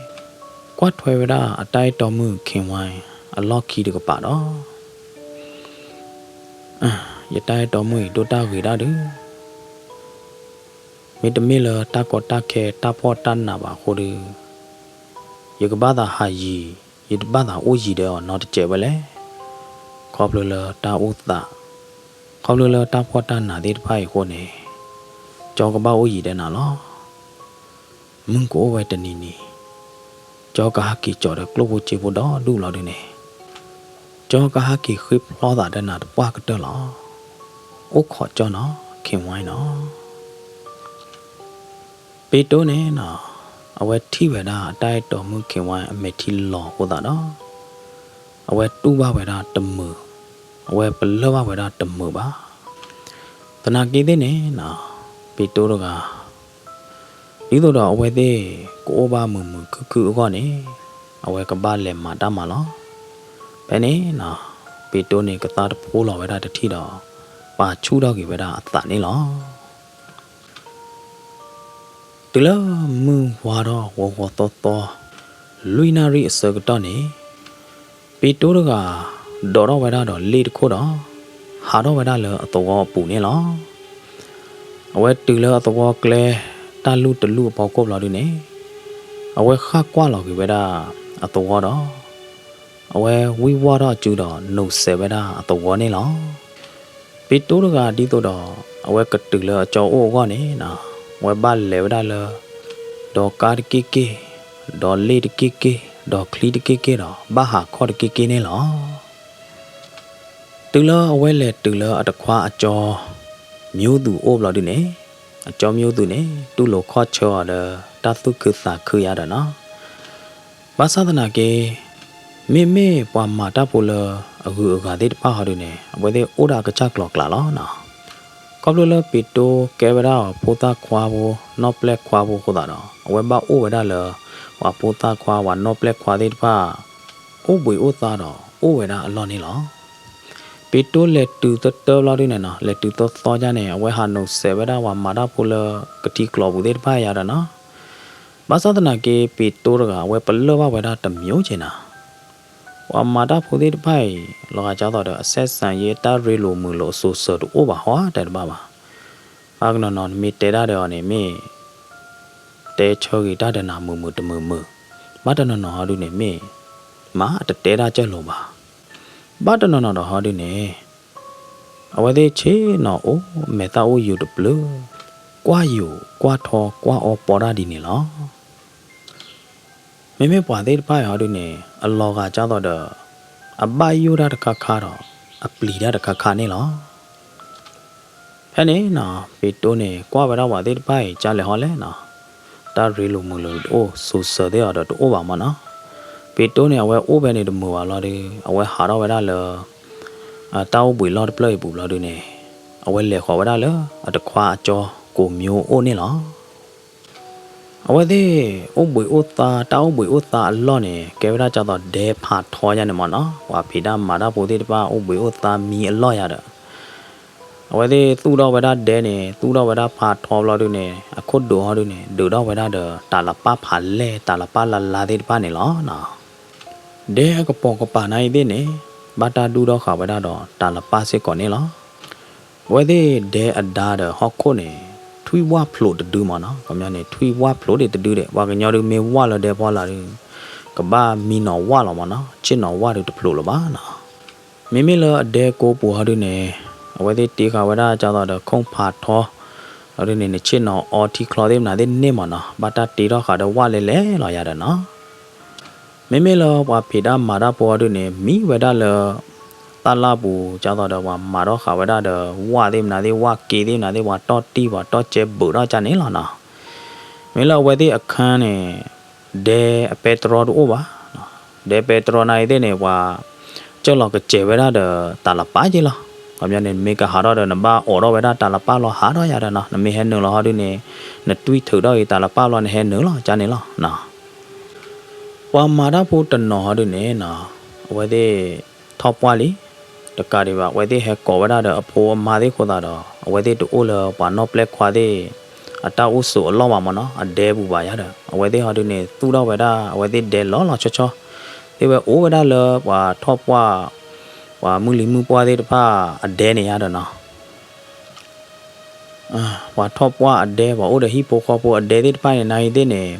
ကွၢ်ထွဲဝဲဒၣ်အတၢ်အဲၣ်တီမုၣ် ခင်ဝိုင်း အလီၢ်ခံတကပၤဒီး, ယတၢ်အဲၣ်တီမုၣ်အံၤ ဒိၣ်တၢ်ဂ့ၤဒၣ်ဒုး, မ့တမ့ၢ်လၢတၢ်ကီတၢ်ခဲတၢ်ဖှီၣ်တၢ်နးဘၣ်အဃိဒီး, ယကဘၣ်သးဟးယံၤ, ယတဘၣ်သးအိၣ်ယံၤဒီးအီၤနီတစဲးဝဲလဲၣ်. ခီဖျိလၢတၢ်အိၣ်သး, ခီဖျိလၢတၢ်ဖှီၣ်တၢ်နးသ့ၣ်တဖၣ်အံၤအဃိန့ၣ်, ကၠီကဘၣ်အိၣ်ယံၤဒီးနၤလီၤ. မုၢ်ကအိၣ်ဝဲတနံၤနံၤ, ကၠီကဟးက့ၤကၠီၤဒီးကျိၣ်ဖိစ့ဖိဒီဒူၣ်လီၤဒုန့ၣ်, ကၠီကဟးက့ၤဃ့ဖျီသးဒီးနၤတပှၢ်ကတၢၢ်လီၤ. အိၣ်ခိးကၠီနီၤ ခင်ဝိုင်း နီၤ. ပ့းတိန့ၣ်နီၤ, အဝဲထံၣ်ဝဲဒၣ်အတၢ်အဲၣ်တီမုၣ် ခင်ဝိုင်း အမဲာ်ထံလီၤအဃိသတးဒီး, အဝဲတူၢ်ဘၣ်ဝဲဒၣ်တမုာ်, အဝဲပလၢၢ်ဘၣ်ဝဲဒၣ်တမုာ်ဘၣ်. သနာ်က့သ့ၣ်န့ၣ်နီၤ, ပ့းတိတဂၤ ဒ်သိးဒီးအဝဲသ့ၣ်ကအိၣ်ဘၣ်မုာ်မုာ်ခုၣ်ခုၣ်အဂီၢ်န့ၣ်, အဝဲကဘၣ်လဲၤမၤတၢ်မၤလီၤ. ဖဲန့ၣ်နီၤ, ပ့းတိန့ၣ် ကသါတဖိလီၤဝဲဒၣ်တထံၣ်ဒီး, ပာ်ဆူၣ်ထီၣ်က့ၤဝဲဒၣ်အသးန့ၣ်လီၤ. တုၤလၢမုၢ်ဝါထီၣ်ဂီၤဂီၤသီသီ, လွံၢ်နၣ်ရံၣ်အဆၢကတီၢ်န့ၣ်, ပ့းတိတဂၤ ဒိးထီၣ်ဝဲဒၣ်ဒီးလ့ၣ်တခိၣ်ဒီး, ဟးထီၣ်ဝဲဒၣ်လၢအသဝီအပူၤန့ၣ်လီၤ. အဝဲတုၤလၢအသဝီကျဲ တၢ်လူၢ်တလူၢ်အဖီခိၣ်ဘျီဒုန့ၣ်, အဝဲဃၣ်ကွၢ်လီၤက့ၤဝဲဒၣ်အသဝီဒီး, အဝဲဝံၢ်ဝီၢ်ထီၣ်အစုဒီးနုာ်စဲးဝဲဒၣ်အသဝီန့ၣ်လီၤ. ပ့းတိတဂၤဒ်သိးဒီး အဝဲကတုၤလၢအကၠီအိၣ်အဂီၢ်န့ၣ်, အဝဲဘၣ်လဲၤဝဲဒၣ်လၢ ဒီးကါတက့ၢ်က့ၢ်, ဒီးလ့ၣ်တက့ၢ်က့ၢ်, ဒီးချံတက့ၢ်က့ၢ်ဒီး ဘၣ်ဟးခီၣ်တက့ၢ်က့ၢ်န့ၣ်လီၤ. တုၤလၢအဝဲလဲၤတုၤလၢအတခွါအကၠီ မျိုးသူအိၣ်ဘျီဒုန့ၣ်, အကၠီမျိုးသူန့ၣ် တူၢ်လိာ်ခီၣ်ဆၢအီၤဒီး တၢ်သူၣ်ခုသးခုယါဒီးနီၤ. ဘၣ်ဆၣ်သနာ်က့, မ့မ့ၢ်ပှၤမၤတၢ်ဖိလၢ အဂုၤအဂၤသ့ၣ်တဖၣ်ဟီဒုန့ၣ် အဝဲသ့ၣ်အိၣ်ဒၣ်အကစၢ်ကျိၤကျဲလီၤနီၤ. ခီဖျိလၢပ့းတိၣ်ကဲဝဲဒၣ်အီၤဖိသၣ်ခွါဖိ နီၢ်ပျဲၢ်ခွါဖိအဃိသတးဒီး အဝဲဘၣ်အိၣ်ဝဲဒၣ်လၢ ပှၤဖိသၣ်ခွါ ပှၤနီၢ်ပျဲၢ်ခွါသ့ၣ်တဖၣ် အိၣ်ဘှံးအိၣ်သါဒီး အိၣ်ဝဲဒၣ်အလီၢ်န့ၣ်လီၤ. ပ့းတိၣ်လဲၤတုၤသၢတၢဘျီဒုန့ၣ်နီၤ, လဲၤတုၤသၢသီဒ်န့ၣ် အဝဲဟးနုာ်စဲးဝဲဒၣ်ပှၤမၤတၢ်ဖိလၢကထံကျိပူၤသ့ၣ်တဖၣ်ယၤဒီးနီၤ. ဘၣ်ဆၣ်သနာ်က့ ပ့းတိၣ်တဂၤ အဝဲပလၢၢ်ဘၣ်ဝဲဒၣ်တမံၤက့ၤနၤ ပှၤမၤတၢ်ဖိသ့ၣ်တဖၣ်အံၤ လီၤဂာ်ဒ်သိးဒီး အဆက်ဆံရေး တၢ်ရ့လိာ်မုာ်လိာ်အစိၤစၢၤတအိၣ်ဘၣ် ဟီတဲတဘၣ်ဘၣ်. ဘၣ်ကနီၤနီၤ နမ့ၢ်တဲဒၣ်ဒီးအီၤန့ၣ် မ့ၢ် တဲဆၢဂ့ၤတၢ်ဒီးနၤမုာ်မုာ်တမုာ်မုာ်, ဘၣ်တနီၤနီၤဟီဒုန့ၣ် မ့ၢ် မၤအတတဲဒၣ်ကၢၢ်လိာ်ဘၣ်. ဘၣ်တနီၤနီၤဒီးဟီဒုန့ၣ် အဝဲသ့ၣ်ဆ့ၣ်နီၤအိၣ် မဲာ်သၣ်အိၣ်ယိာ်တဘျုး, ကွၢ်ယိာ်ကွၢ်ထီကွၢ်အီပီတၢ်ဒ်န့ၣ်လီၤ. မ့မ့ၢ်ပှၤသ့ၣ်တဖၣ်အံၤဟီဒုန့ၣ် အလီၤဂာ်ဒ်သိးဒီး အဘၣ်ယိၣ်တၢ်တခါခါဒီး အပျံၤတၢ်တခါခါန့ၣ်လီၤ. ဖဲန့ၣ်နီၤ ပ့းတိၣ်န့ၣ် ကွၢ်ဝဲဒၣ်ပှၤသ့ၣ်တဖၣ်အံၤ ကၢ်လဲၤဟီလဲၣ်နီၤ, တၢ်ရ့လိာ်မုာ်လိာ်တအိၣ် စိၤစၢၤသ့ၣ်အီၤဒီးတအိၣ်ဘၣ်မၢ်နီၤ. ပ့းတိၣ်န့ၣ် အဝဲအိၣ်ဖဲန့ၣ်တမုာ်ဘၣ်လီၤဒီး အဝဲဟးထီၣ်ဝဲဒၣ်လၢ တၢ်အိၣ်ဘှံးလီၢ်တဖျၢၣ်အံၤပူၤဘျီဒုန့ၣ် အဝဲလဲၤဃီၤဝဲဒၣ်လၢအတခွါအကၠီကိးမၠိအိၣ်န့ၣ်လီၤ. အဝဲသ့ၣ်အိၣ်ဘှံးအိၣ်သါ တၢ်အိၣ်ဘှံးအိၣ်သါအလီၢ်န့ၣ် ကဲဝဲဒၣ်ဒ်သိးဒဲဖးထီညါန့ၣ်မၢ်နီၤ, ပှၤဖံးတၢ်မၤတၢ်ဖိသ့ၣ်တဖၣ် အိၣ်ဘှံးအိၣ်သါမံအလီၢ်ယၤဒီး အဝဲသ့ၣ်သူၣ်ထီၣ်ဝဲဒၣ်ဒဲန့ၣ် သူၣ်ထီၣ်ဝဲဒၣ်ဖးထီဘျီဒုန့ၣ် အခိၣ်ဒိးဟီဒုန့ၣ် ဒုးထီၣ်ဝဲဒၣ်ဒီးတၢ်လပၢ်ဖးလဲၢ် တၢ်လပၢ်လါလါသ့ၣ်တဖၣ်န့ၣ်လီၤ. ဒဲအကပိာ်ကပၤနၤအံၤသ့ၣ်န့ၣ် ဘၣ်တၢ်ဒူၣ်ထီၣ်ဃာ်ဝဲဒၣ်ဒီးတၢ်လပၢ်စ့ၢ်ကီးန့ၣ်လီၤ. အဝဲသ့ၣ်ဒဲအဒါဒီးဟီၣ်ခိၣ်န့ၣ် ထွံၣ်ဝၣ်ဖျိးတဒုမၢ်နီၤ, ခီပညီန့ၣ် ထွံၣ်ဝၣ်ဖျိးဒံးတဒုဒီး ပှၤကညီဒုးမ့ၢ်ဝၣ်လၢဒဲဖီလာ်ဒီး ကဘၣ်မံနီၤဝၣ်လီၤမၢ်နီၤ, ဆ့ၣ်နီၤဝၣ်ဒုးတဖျိးလၢၤဘၣ်နီၤ. မ့မ့ၢ်လၢအဒဲကိးပူၤဟီဒုန့ၣ် အဝဲသ့ၣ်တ့ဃာ်ဝဲဒၣ်ဒ်သိးဒီးခိၣ်ဖးထီ ဟီဒုန့ၣ် နဆ့ၣ်နီၤအီထံချီသ့ၣ်မနုၤသ့ၣ်န့ၣ်မၢ်နီၤ, ဘၣ်တၢ်တ့ထီၣ်ဃာ်ဒီးဝၣ်လဲၤလဲၤလီၤယၤဒီးနီၤ. မ့မ့ၢ်လၢပှၤဖံးတၢ်မၤတၢ်ဖိဟီဒုန့ၣ် မံဝဲဒၣ်လၢ တၢ်လၢ်ပူၤ ဒ်သိးဒီးပှၤမၤထီၣ်ဃာ်ဝဲဒၣ်ဒီး ဝၣ်သ့ၣ်မနုၤသ့ၣ် ဝၣ်က့သ့ၣ်မနုၤသ့ၣ် ပှၤတီၢ်တံၢ် ပှၤတီၢ်ကဲဘုးထီၣ်ကၢ်န့ၣ်လီၤနီၤ. မ့ၢ်လၢအဝဲသ့ၣ်အခါန့ၣ် ဒဲအပဲတြီတအိၣ်ဘၣ်, ဒဲပဲတြီနၤအံၤသ့ၣ်န့ၣ် ပှၤကၢၢ်လီၤကစဲးဝဲဒၣ်ဒီးတၢ်လပၢ်က့လီၤ. ခီပညီန့ၣ် နမ့ၢ်ကဟးထီၣ်ဒီး နဘၣ်အိးထီၣ်ဝဲဒၣ်တၢ်လပၢ်လီၤ ဟးထီၣ်ယၤဒီးနီၤ, နမ့ၢ်ဟဲနုာ်လီၤဟီဒုန့ၣ် နတွံၢ်ထုးထီၣ်အံၤတၢ်လပၢ်လီၤ နဟဲနုာ်လီၤ ကၢ်န့ၣ်လီၤ. ပှၤမၤတၢ်ဖိတနီၤဟီဒုန့ၣ်နီၤ, အဝဲသ့ၣ်ထီၣ်ပှၢ်လံ, တကးဒံးဘၣ် အဝဲသ့ၣ်ဟဲကိးဝဲဒၣ်ဒီးအဖိအမါသ့ၣ်အဃိသတးဒီး အဝဲသ့ၣ်တအိၣ်လၢပှၤနီၢ်ပျဲၢ်ခွါသ့ၣ် အတၢ်အိၣ်ဆိးအလီၢ်ဘၣ်မၢ်နီၤ, အဒဲပူၤဘၣ်ယၤဒီး အဝဲသ့ၣ်ဟီဒုန့ၣ် သူၣ်ထီၣ်ဝဲဒၣ် အဝဲသ့ၣ်ဒဲလီၤလီၤဆီဆီ သ့ၣ်ဝဲအိၣ်ဝဲဒၣ်လၢပှၤထီၣ်ပှၢ် ပှၤမုၢ်လံၤမုၢ်ပှၢ်သ့ၣ်တဖၣ်အဒဲန့ၣ်ယၤဒီးနီၤ. ပှၤထီၣ်ပှၢ်အဒဲ ပှၤအိၣ်ဒီးဟံၣ်ဖိဃီဖိအဒဲသ့ၣ်တဖၣ်န့ၣ် နၤအံၤသ့ၣ်န့ၣ်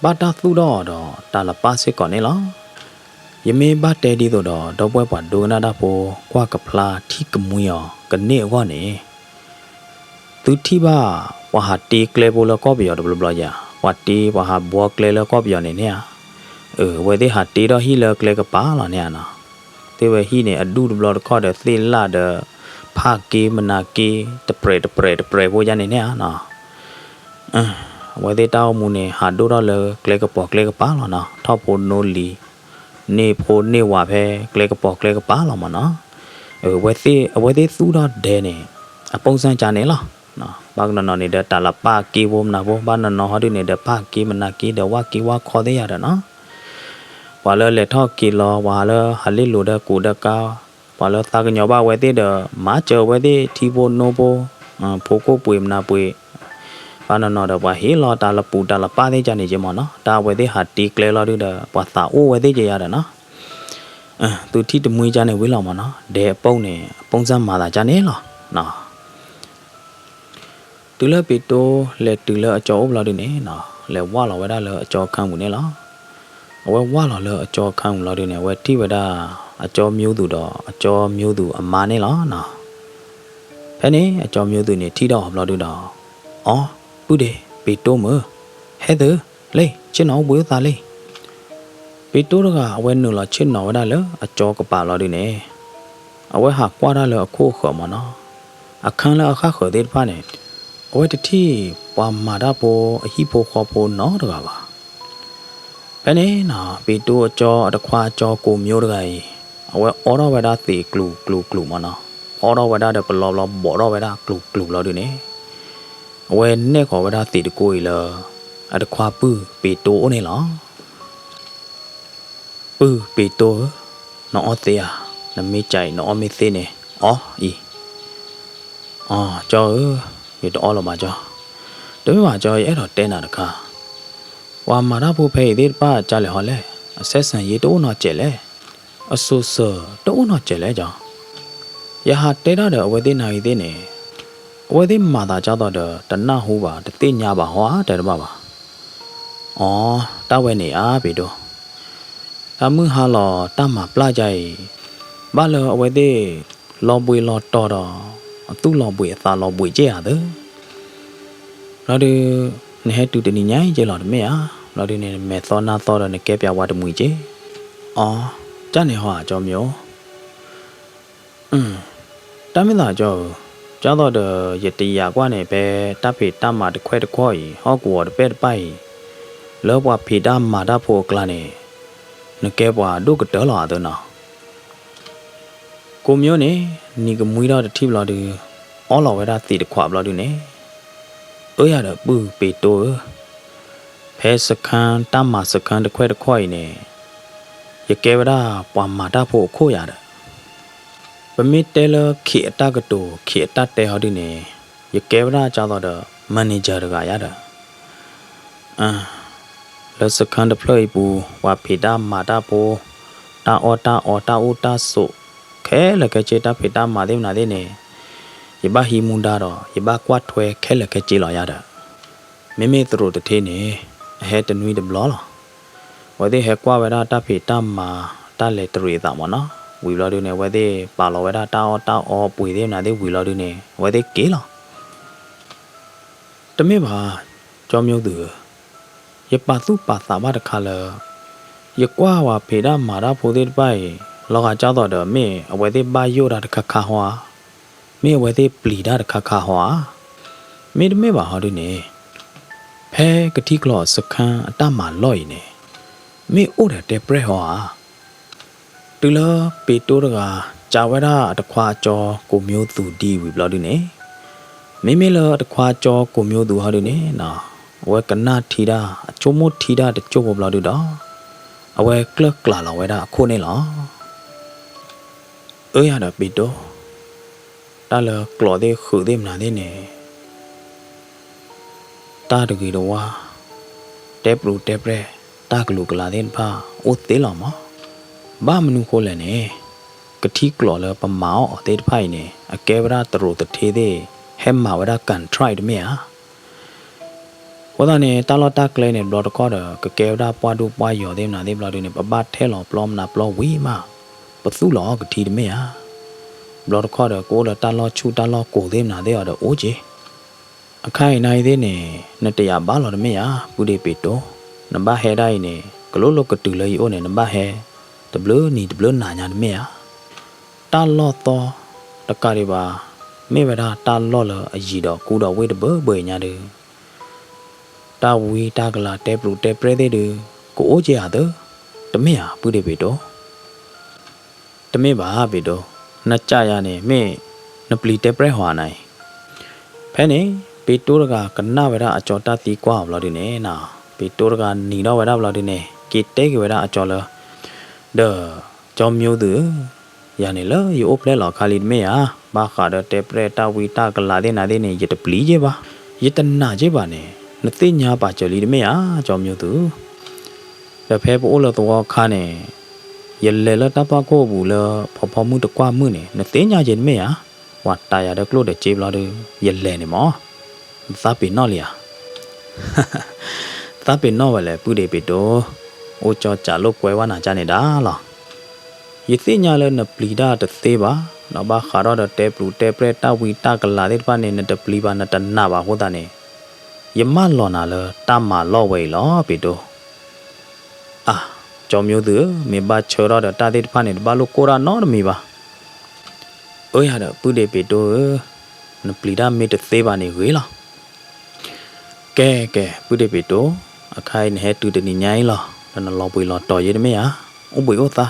ဘၣ်တၢ်သူၣ်ထီၣ်အီၤဒီးတၢ်လပၢ်စ့ၢ်ကီးန့ၣ်လီၤ. ယမ့ၢ်ဘၣ်တဲဒ်သိးဒီး ဒီပုၢ်ဝဲၢ်ပှၤဒိကနၣ်တၢ်ဖိ ကွၢ်ကဖျါထံၣ်ကမှံအီၤကန့ၢ်အဂီၢ်န့ၣ် သုထံၣ်ဘၣ် ပှၤဟးတ့ကျဲဖိလၢကီၢ်ပယီၤတဘျီဘျီယၤ, ပှၤတ့ပှၤဟးဘှီကျဲလၢကီၢ်ပယီၤန့ၣ်န့ၣ်ဧါ, အဝဲသ့ၣ်ဟးတ့ထီၣ်ဟံၣ်လၢကျဲကပၤလီၤန့ၣ်ဧါနီၤ. သ့ၣ်ဝဲဟံၣ်န့ၣ် အဒူၣ်တဘျီတခီၣ်ဒီးသ့ၣ်လၣ်ဒီး ဖၣ်က့မနၤက့ တပြဲးတပြဲးတပြဲးဖိယါန့ၣ်န့ၣ်ဧါနီၤ. အဝဲသ့ၣ်တၢ်အိၣ်မူန့ၣ် ဟးဒိၣ်ထီၣ်လၢကျဲကပီၤကျဲကပၤလီၤနီၤ, ထီၣ်ဖိနိလံၤ န့ၢ်ဖိန့ၢ်ဝၤဖဲကျဲကပီၤကျဲကပၤလီၤမၢ်နီၤ. အဝဲသ့ၣ် အဝဲသ့ၣ်သူၣ်ထီၣ်ဒဲန့ၣ် အပိၢ်စၢ်ကါန့ၣ်လီၤ. ဘၣ်ကနီၤနီၤန့ၣ်ဒီးတၢ်လပၢ်က့ဖိမနၤဖိ, ဘၣ်နီၤနီၤဟီဒုန့ၣ်ဒီးဖၣ်က့မနၤက့ဒီးဝၣ်က့ဝၣ်ခီသ့ၣ်ယါဒီးနီၤ. ပှၤလၢလဲၤထီၣ်က့ၤလီၤပှၤလၢဟးလ့လိာ်ဒီးကူးဒီးကါ, ပှၤလၢသးကညီၤဘၣ်အဝဲသ့ၣ်ဒီး မၤစၢၤအဝဲသ့ၣ်ထံဖိနိဖိ, ဖိကိၣ်ပှ့ၤမနၤပှ့ၤ, ဘၣ်နီၤနီၤဒီးပှၤဟ့ၣ်လီၤတၢ်လပူၤတၢ်လပၢ်သ့ၣ်ကါန့ၣ်က့မၢ်နီၤ, တၢ်အဝဲသ့ၣ်ဟးတ့ကျဲလီၤဒုဒီး ပှၤသးအိၣ်ဝဲသ့ၣ်ကါယါဒီးနီၤ. သုထံၣ်တမှံကါန့ၣ်ဝံၤလီၤမၢ်နီၤ, ဒဲအပိၢ်န့ၣ် အပိၢ်စၢ်မၤသးကါန့ၣ်လီၤ. တုၤလၢပ့းတိၣ်လဲၤတုၤလၢအကၠီအိၣ်ဘျီဒုန့ၣ်နီၤ, လဲၤဝၢ်လီၤဝဲဒၣ်လၢအကၠီအခၢၣ်ပူၤန့ၣ်လီၤ. အဝဲဝၢ်လီၤလၢအကၠီအခၢၣ်ပူၤလီၤဒုန့ၣ် အဝဲထံၣ်ဝဲဒၣ် အကၠီမၠိသူးဒီးအကၠီမၠိသူးအမါန့ၣ်လီၤနီၤ. ဖဲန့ၣ် အကၠီမၠိသူးန့ၣ်ထံၣ်ဒီးအီၤဘျီဒုဒီး, အိ ပုၢ်ဒ့, ပ့းတိၣ်မုၣ်, ဟဲသု, လ့ၣ် ဆ့ၣ်နီၤအိၣ်ဘှံးအိၣ်သါလံ. ပ့းတိၣ်တဂၤ အဝဲနုာ်လီၤဆ့ၣ်နီၤဝဲဒၣ်လၢအကၠီကပၤလီၤဒုန့ၣ်, အဝဲဟးကွၢ်တၢ်လၢအခိၣ်အဃၢၤမၢ်နီၤ, အခၢၣ်လၢအဃၣ်ဃၢၤသ့ၣ်တဖၣ်န့ၣ်, အဝဲတထံၣ်ပှၤမၤတၢ်ဖိအဟံၣ်ဖိဃီဖိနီတဂၤဘၣ်. ဖဲန့ၣ်နီၤ ပ့းတိၣ်အကၠီအတခွါကၠီကိးမၠိတဂၤအံၤ, အဝဲအိးထီၣ်ဝဲဒၣ်သံးကျူၤကျူၤကျူၤမးနီၤ, အိးထီၣ်ဝဲဒၣ်ဒီးပလီဘျီ ဘိးထီၣ်ဝဲဒၣ်ကျူၤကျူၤလီၤဒုန့ၣ်, အဝဲနဲၣ်ဃီၤဝဲဒၣ်သံးတကိးအံၤလၢ အတခွါပုၢ်ပ့းတိအိၣ်န့ၣ်လီၤ. ပုၢ်ပ့းတိဧၢ, နအီၣ်သ့ဧါ, နမ့ၢ်ကးအံၤ နအီၣ်မ့ၢ်သ့န့ၣ် အီၣ်အံၤ. အီ ကၠီဧၢ, ယတအီၣ်လၢၤဘၣ်ကၠီ, တမ့ၢ်ဘၣ်ကၠီ ယအဲၣ်ဒိးတဲနၤတခါ, ပှၤမၤတၢ်ဖိဖဲအံၤသ့ၣ်တဖၣ်ကလဲာ်ဟီလဲၣ်, အဆက်ဆံရေးတအိၣ်နီတစဲးလဲၣ်, အစိၤစၢၤတအိၣ်နီတစဲးလဲၣ်ကၠီ. ယဟးတဲတၢ်ဒီးအဝဲသ့ၣ်နၤဂ့ၤသ့ၣ်န့ၣ်, အဝဲသ့ၣ်မၤသးကၢ်သိးဒီး တနၢ်ဟူဘၣ် တသ့ၣ်ညါဘၣ်ဟီဧါ တဲတဘၣ်ဘၣ်. အီ တၢ်ဝဲန့ၣ်ဧါ ပ့ၤဒိၣ်, တၢ်မုၢ်ဟါလီၤတၢ်မၤပျၢ်ကါအံၤ, ဘၣ်လၢအဝဲသ့ၣ် လီၤဘှံးလီၤတီၤဒီး အသူၣ်လီၤဘှံးအသးလီၤဘှံးက့ၢ်ဧါသၢ, ဘျီဒုး နဟဲတုၤတနံၤညါအံၤက့ၢ်လီၤတမ့ၢ်ဧါ, ဘျီဒုးန့ၣ် နမဲာ်သီနၢ်သီဒီးနကဲပၠးဝဲတမှံၤက့ၢ်. အီ ကၢ်န့ၣ်ဟီဧါ ကၠီမၠိ တၢ်မ့ၢ်သးကၠီဧၢ, ကၢ်သိးဒီး ယတယာ်ကွၢ်န့ၣ် ဖဲတၢ်ဖံးတၢ်မၤတခွဲးတခီအံၤ ဟီၣ်ကဝီၤတပဲၢ်တပၢ်အံၤ, လၢပှၤဖံးတၢ်မၤတၢ်ဖိအကျါန့ၣ်, နကဲပှၤဒိၣ်ကတၢၢ်လီၤအသၢနီၤ. ကိးမၠိန့ၣ် နံၤကမှံထီၣ်တထံၣ်ဘျီဒုး အီလီၤဝဲဒၣ်သံးတခွးဘျီဒုးန့ၣ်, အၢယၤဒီးပုၢ်ပ့ၤတိဧၢ, ဖဲစခန်း တၢ်မၤစခန်းတခွဲးတခီအံၤန့ၣ်, ယကဲဝဲဒၣ်ပှၤမၤတၢ်ဖိအခိၣ်ယၤဒီး, ပမ့ၢ်တဲလၢခံးအတၢ်ကတိၤ ခံးအတၢ်တဲဟီဒုန့ၣ်, ယကဲဝဲဒၣ်ကၢ်သိးဒီး manager တဂၤယၤဒီး, လၢစခန်းတဖျၢၣ်အံၤပူၤ ပှၤဖံးတၢ်မၤတၢ်ဖိ, တၢ်အီၣ်တၢ်အီ တၢ်အိၣ်တၢ်ဆိး, ခဲလၢာ်ခဲဆ့ တၢ်ဖံးတၢ်မၤသ့ၣ်မနုၤသ့ၣ်န့ၣ်, ယဘၣ်ဟံးမူဒါဒီး ယဘၣ်ကွၢ်ထွဲခဲလၢာ်ခဲဆ့လီၤယၤဒီး, မ့မ့ၢ်သရိာ်တထ့န့ၣ်, အဟဲတနွံတဘျီလီၤ. အဝဲသ့ၣ်ဟဲကွၢ်ဝဲဒၣ်တၢ်ဖံးတၢ်မၤ တၢ်လဲၤတရံးအသးမးနီၤ, ဝံၤဘျီဒုန့ၣ် အဝဲသ့ၣ်ပာ်လီၤဝဲဒၣ်တၢ်အီၣ်တၢ်အီပှ့ၤသ့ၣ်မနုၤသ့ၣ်ဝံၤလီၤဒုန့ၣ် အဝဲသ့ၣ်က့ၤလီၤ. တမ့ၢ်ဘၣ်, ကၠီမၠိသူဧၢ, ယပာ်သူၣ်ပာ်သးဘၣ်တခါလၢ, ယကွၢ်ပှၤဖံးတၢ်မၤတၢ်ဖိသ့ၣ်တဖၣ်အံၤ, လီၤဂာ်ကၢ်သိးဒီး မ့ၢ်အဝဲသ့ၣ်ဘၣ်ယိၣ်တၢ်တခါခါဟီဧါ, မ့ၢ်အဝဲသ့ၣ်ပျံၤတၢ်တခါခါဟီဧါ, မ့တမ့ၢ်ဘၣ်ဟီဒုန့ၣ်, ဖဲကထံကျိ စခန်း အတၢ်မၤလီၢ်အံၤန့ၣ်, မ့ၢ်အိၣ်ဒီးတဲပြဲၢ်ဟီဧါ. တုၤလၢပ့းတိတဂၤ ကးဝဲဒၣ်အတခွါကၠီကိးမၠိသူဒ်ဝံၤဘျီဒုန့ၣ်, မ့မ့ၢ်လၢအတခွါကၠီကိးမၠိသူဟီဒုန့ၣ်, အဝဲကနၣ်ထံတၢ် အဆိကမိၣ်ထံတၢ်တစိၢ်ဖိဘျီဒုဒီး, အဝဲကျၢၢ်ကျးလီၤဝဲဒၣ်အခိၣ်န့ၣ်လီၤ. အၢယၤဒီးပ့းတိ, တၢ်လၢကျိာ်သ့ၣ်ဃုာ်သ့ၣ်မနုၤသ့ၣ်န့ၣ်, တၢ်တဂ့ၤတဝါ, တဲပြူးတဲပြဲၢ်, တၢ်ကလူးကလၤသ့ၣ်တဖၣ် အိၣ်သ့လီၤမး. ဘၣ်မနုၤဃိလဲၣ်န့ၣ်, ကထံကျိလၢပမၤအီၣ်အီၤသ့ၣ်တဖၣ်အံၤန့ၣ် အကဲဝဲဒၣ်သရိာ်သထ့သ့ၣ် ဟဲမၤဝဲဒၣ် contract တမ့ၢ်ဧါ. အဃိသတးန့ၣ် တၢ်လီၢ်တၢ်ကျဲန့ၣ် ဘျီတခီၣ်ဒီး ကကဲဝဲဒၣ်ပှၢ်ဒိၣ်ပှၢ်ယီၤသ့ၣ်မနုၤသ့ၣ်ဘျီဒုန့ၣ် ပဘၣ်ထဲလီၤပျီမနုၤပျီဝံၤမး, ပသူၣ်လီၤအီၣ်ကထံတမ့ၢ်ဧါ. ဘျီတခီၣ်ဒီး ကအိၣ်လၢတၢ်လီၢ်ဆူၣ်တၢ်လီၢ်ကိၤသ့ၣ်မနုၤသ့ၣ်အီၤဒီးအိၣ်က့ၤ အခါအံၤနၤအံၤသ့ၣ်န့ၣ် နတယာ်ဘၣ်လီၤတမ့ၢ်ဧါ ပုၢ်ဒ့ၣ်ပ့းတိ, နဘၣ်ဟဲဒၣ်အံၤန့ၣ် ကလိလိကတုၤလၢယအိၣ်န့ၣ် နဘၣ်ဟဲ တဘျုးနံၤတဘျုးနၤညါတမ့ၢ်ဧါ. တၢ်လီၢ်သီတကးဒံးဘၣ်, မ့ၢ်ဝဲဒၣ်တၢ်လီၢ်လၢအယံၤဒီးကူဒီးဝ့ၢ်တဘၢဘၢအံၤညါဒီး တၢ်ဝံတၢ်ကလၤတဲပြူးတဲပြဲၢ်သ့ၣ်ဒုး ကအိၣ်က့ၤဧါသၢ, တမ့ၢ်ဧါ ပုၢ်ဒ့ၣ်ပ့းတိ. တမ့ၢ်ဘၣ် ပ့းတိ, နကးယၤန့ၣ် မ့ၢ်နပျံၤတဲပြဲၢ်ဟီဧါနၤအံၤ. ဖဲန့ၣ် ပ့းတိတဂၤကနၣ်ဝဲဒၣ်အကၠီတၢ်သံကွၢ်အီၤဘျီဒုန့ၣ်, ပ့းတိတဂၤနံၤထီၣ်ဝဲဒၣ်ဘျီဒုန့ၣ် က့ၤတဲက့ၤဝဲဒၣ်အကၠီလၢ ဒီး ကၠီမၠိသူဧၢ, ယၤန့ၣ်လၢယအိၣ်ဖျဲၣ်လီၤအခါလံတမ့ၢ်ဧါ, ဘၣ်ဃးဒီးတဲပြဲၢ်တၢ်ဝံတၢ်ကလၤသ့ၣ်နၤသ့ၣ်န့ၣ် ယတပျံၤက့ၤဘၣ်, ယတနာ်က့ၤဘၣ်န့ၣ် နသ့ၣ်ညါပာ်စၢၤလံတမ့ၢ်ဧါ, ကၠီမၠိသူဧၢ. ဒီးဖဲပအိၣ်လၢသဝီခါန့ၣ် ယလဲၤလၢတၢ်သွၣ်ခိၣ်အပူၤလၢဖီဖီမုၢ်တကွၢ်မုၢ်န့ၣ် နသ့ၣ်ညါက့ၤတမ့ၢ်ဧါ, ပှၤတၤယၤဒီးကျိၣ်ဒီးစ့ဘျီဒု ယလဲၤန့ၣ်မး, နသးပ့ၤနီၣ်လံဧါ. သးပ့ၤနီၣ်ဝဲလဲၣ် ပုၢ်ဒ့ၣ်ပ့းတိ, အိၣ်ကၠီကးလိာ်ကွဲဝဲနၤကၢ်န့ၣ်ဒၣ်လီၤ. ယသ့ၣ်ညါလၢနပျံၤတၢ်တသ့ဘၣ်, ဒီးဘၣ်ဃးဒီးတဲပြူးတဲပြဲၢ်တၢ်ဝံတၢ်ကလၤသ့ၣ်တဖၣ်န့ၣ် နတပျံၤဘၣ် နတနာ်ဘၣ်အဃိသတးန့ၣ်, ယမၢလီၤနၤလၢတၢ်မၤလီၢ်ဝဲအံၤလီၤ ပ့းတိ. အၢ, ကၠီမၠိသူဧၢ, မ့ၢ်ဘၣ်ဆၢထီၣ်ဒီးတၢ်သ့ၣ်တဖၣ်န့ၣ် တဘၣ်လိၣ်ကိၢ်တၢ်နီတမံၤဘၣ်. အၢယၤဒီး ပုၢ်ဒ့ၣ်ပ့းတိဧၢ, နပျံၤတၢ်မ့ၢ်တသ့ဘၣ်န့ၣ်ဂ့ၤလီၤ. ကဲကဲ ပုၢ်ဒ့ၣ်ပ့းတိ, အခါအံၤနဟဲတုၤတနံၤညါအံၤလီၤ, ဒီးနလီၤဘှံးလီၤတီၤယ့တမ့ၢ်ဧါ, အိၣ်ဘှံးအိၣ်သါ.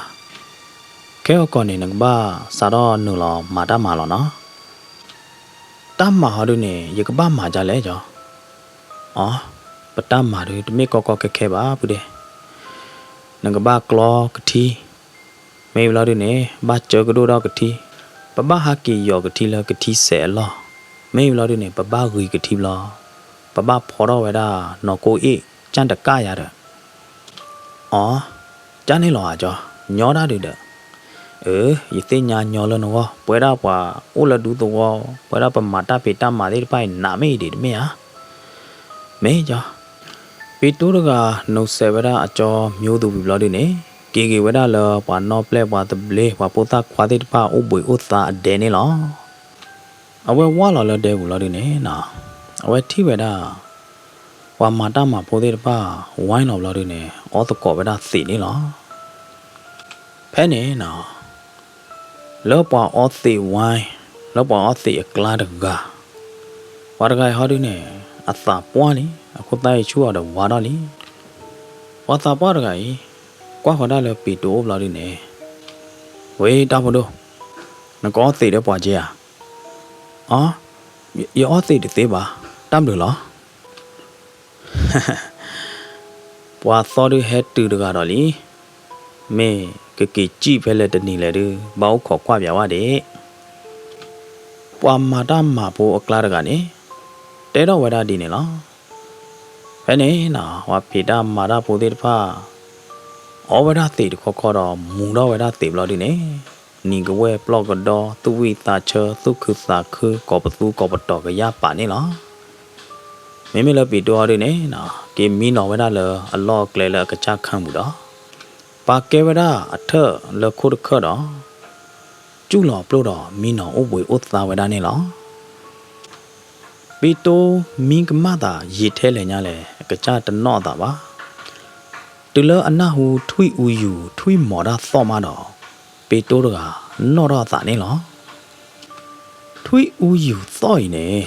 ခဲအံၤကီၢ်န့ၣ် နကဘၣ်စးထီၣ်နုာ်လီၤမၤတၢ်မၤလီၤနီၤ. တၢ်မၤဟီဒုန့ၣ် ယကဘၣ်မၤဒ်လဲၣ်ကီး. အီ, ပတၢ်မၤဒု တမ့ၢ်ကီကီခဲခဲဘၣ် ပုၢ်ဒ့. နကဘၣ်ကျီကထံ, မ့ၢ်ဘျီဒုန့ၣ် ဘၣ်စၢကဒိၣ်ဒီးကထံ, ပဘၣ်ဟးက့ၤယီၤကထံလၢကထံစဲးအလီၢ်, မ့ၢ်ဘျီဒုန့ၣ် ပဘၣ်ဂံၤကထံဘျီ, ပဘၣ်ဖီထီၣ်ဝဲဒၣ်နီၢ်ကိၣ်အ့ၣ် ကၢၢ်တကၣ်ယၤဒီး အီ, ကၢ်န့ၣ်လီၤဧါကီး, ညီတၢ်ဒုဒီး. အၢ, ယသ့ၣ်ညါညီလၢနဂီၢ်, ပဝဲဒၣ်ပှၤအိၣ်လၢဒူသဝီ, ပဝဲဒၣ်ပမၤတၢ်ဖံးတၢ်မၤသ့ၣ်တဖၣ်အံၤ နးမ့ၢ်အံၤဒံးတမ့ၢ်ဧါ. မ့ၢ်ကီး, ပ့ၤတိတဂၤ နီၢ်စဲးဝဲဒၣ်အကၠီမၠိသူဝံၤဘျီဒုန့ၣ် က့ၤက့ၤဝဲဒၣ်လၢပှၤနီၢ်ပျဲၢ်ပှၤသဘျ့ ပှၤဖိသၣ်ခွါသ့ၣ်တဖၣ်အိၣ်ဘှံးအိၣ်သါအဒဲန့ၣ်လီၤ. အဝဲဝၢ်လီၤလၢဒဲပူၤဘျီဒုန့ၣ်နီၤ, အဝဲထံၣ်ဝဲဒၣ် ပှၤမၤတၢ်မၤဖိသ့ၣ်တဖၣ် ဝိုင်းလီၤဘျီဒုန့ၣ် အီသကိးဝဲဒၣ်သံးန့ၣ်လီၤ. ဖဲန့ၣ်နီၤ, လၢပှၤအီသံးဝိုင်း, လၢပှၤအီသံးအကျါတဂၤ, ပှၤတဂၤအံၤဟီဒုန့ၣ် အသးပှၢ်လံ, အခိၣ်သၣ်အံၤဆူၣ်အီၤဒီးဝါထီၣ်လံ. ပှၤသးပှၢ်တဂၤအံၤ ကွၢ်ဃီၤဒၣ်လၢပ့းတိအိၣ်ဘျီဒုန့ၣ်, ဝဲတၢ်ဖိဒိၣ်, နကအီသံးဒီးပှၤက့ဧါ. အီ, ယအီသံးတသ့ဘၣ်, တၢ်ဘျုးလီၤ. ပှၤသီဒုဟဲတုၤတဂၤဒီးလံ, မ့ၢ်ကက့ၤစံၣ်ဖဲလဲၣ်တနံၤလဲၣ်ဒု ဘၣ်အိၣ်ခိးကွၢ်ပၠးဝဲဒၣ်. ပှၤမၤတၢ်မၤဖိအကျါတဂၤန့ၣ် တဲထီၣ်ဝဲဒၣ်ဒ်န့ၣ်လီၤ. ဖဲန့ၣ်နီၤ ပှၤဖံးတၢ်မၤတၢ်ဖိသ့ၣ်တဖၣ် အီဝဲဒၣ်သံးတခီခီဒီး မူၤထီၣ်ဝဲဒၣ်သံးဘျီဒုန့ၣ်, နံၤကဝဲၢ်ပျီၢ်ကဒီ သူၣ်ဝံၣ်သးဆၢ သူၣ်ခုသးခု ကိးပသူကိးပတီၤကယၢ်ပာ်န့ၣ်လီၤ. မ့မ့ၢ်လၢပ့းတိဟီဒုန့ၣ်နီၤ က့ၤမံနီၤဝဲဒၣ်လၢအလီၢ်အကျဲလၢအကစၢ်ခၢၣ်ပူၤဒီး ပာ်ကဲဝဲဒၣ်အထၢၣ်လၢခိၣ်တခၢၣ်ဒီး စူၢ်လီၤပျိၢ်ဒီးမံနီၤအိၣ်ဘှံးအိၣ်သါဝဲဒၣ်န့ၣ်လီၤ. ပ့းတိမံကမၣ်သးယံာ်ထဲလဲၣ်ညါလဲၣ် အကစၢ်တနီၣ်အသးဘၣ်. တုၤလၢအနၢ်ဟူထွံၣ်အူယူၤထွံၣ်မီၤတၢ်သီၣ်မးဒီး ပ့းတိတဂၤနီၣ်ထီၣ်အသးန့ၣ်လီၤ. ထွံၣ်အူယူၤသီၣ်အံၤန့ၣ်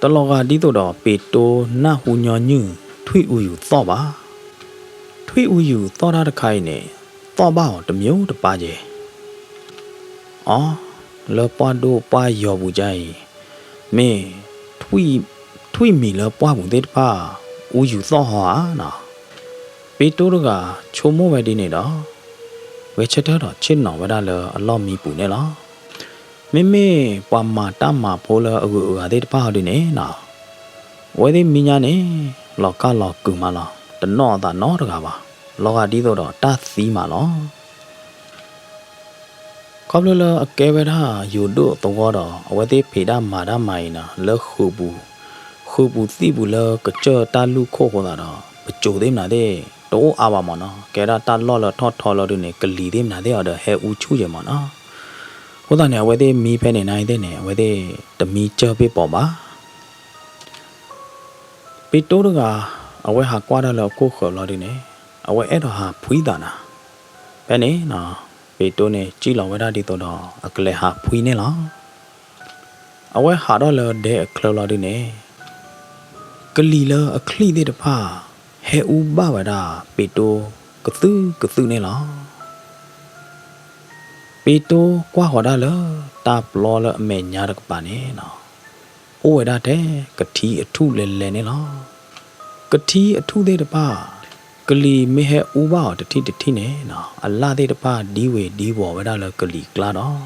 တလီၤဂာ်ဒ်သိးဒီးပ့းတိနၢ်ဟူညီနုၢ်ထွံၣ်အူယူၤသီၣ်ဘၣ်. ထွံၣ်အူယူၤသီၣ်တၢ်တခါအံၤန့ၣ် သီၣ်ဘၣ်အီၤတမျိးတပၤကဲ အီ, လၢပှၢ်ဒိၣ်ပှၢ်ယီၤပူၤကါအံၤ မ့ၢ်ထွံၣ်မံၤလၢပှၢ်ပူၤသ့ၣ်တဖၣ် အူယူၤသီၣ်ဟီဧါနီၤ. ပ့းတိတဂၤဆိကမိၣ်ဝဲဒ်န့ၣ်ဒီး ဂဲၤဆၢထၢၣ်ဒီးဆ့ၣ်နီၤဝဲဒၣ်လၢအလီၢ်မံပူၤန့ၣ်လီၤ. မ့မ့ၢ်ပှၤမၤတၢ်မၤဖိလၢအဂုၤအဂၤသ့ၣ်တဖၣ်ဟီဒုန့ၣ်နီၤ အဝဲသ့ၣ်မံညါန့ၣ် လီၤကၢ်လီၤကုာ်မးလီၤ. တနီၣ်အသးနီတဂၤဘၣ်. လီၤဂာ်ဒ်သိးဒီးတၢ်သံမးလီၤ. ခီဖျိလၢအကဲဝဲဒၣ်ယိၤဒိၣ်သဝီဒီး အဝဲသ့ၣ်ဖံးတၢ်မၤတၢ်မၤအံၤနီၤ လၢဃုာ်ပူၤ, ဃုာ်ပူၤသံၣ်ပူၤလၢကစၢၢ်တၢ်လူၢ်ခိၣ်အဃိသတးဒီး ပစိၤသ့ၣ်မနုၤသ့ၣ် တအိၣ်အါဘၣ်မးနီၤ. ကဲဒၣ်တၢ်လီၢ်လၢထီၣ်ထီလီၤဒုန့ၣ် ကလံၤသ့ၣ်မနုၤသ့ၣ်အီၤဒီးဟဲအူဆူၣ်ယဲမးနီၤ. အဃိသတးန့ၣ် အဝဲသ့ၣ်မံဖဲန့ၣ်နၤအံၤသ့ၣ်န့ၣ် အဝဲသ့ၣ်တမံစၢၢ်ဖ့ၣ်ပီၤဘၣ်. ပ့းတိတဂၤ အဝဲဟးကွၢ်တၢ်လၢအခိၣ်ဃၢၤလီၤဒုန့ၣ် အဝဲအဲၣ်ဒိးဟးဖှံသးနၤ. ဖဲန့ၣ်နီၤ ပ့းတိန့ၣ် စံၣ်လီၤဝဲဒၣ်ဒ်သိးဒီးအကလဲၤဟးဖှံန့ၣ်လီၤ. အဝဲဟးထီၣ်လၢဒဲအချၢလီၤဒုန့ၣ် ကလံၤလၢအချံၣ်သ့ၣ်တဖၣ် ဟဲအူဘၣ်ဝဲဒၣ်ပ့းတိကသုၣ်ကသုၣ်န့ၣ်လီၤ. ပ့းတိကွၢ်ဃီၤဒၣ်လၢတၢ်ပျီလၢအမဲာ်ညါတကပၤန့ၣ်နီၤ အိၣ်ဝဲဒၣ်ထဲကထံအထူၣ်လဲၤလဲၤန့ၣ်လီၤ. ကထံအထူၣ်သ့ၣ်တဖၣ် ကလံၤမ့ၢ်ဟဲအူဘၣ်အီၤတထံၣ်တထံၣ်န့ၣ်နီၤ အလၢ်သ့ၣ်တဖၣ်ဒံဝ့ၤဒံဝီၤဝဲဒၣ်လၢကလံၤကျါဒီး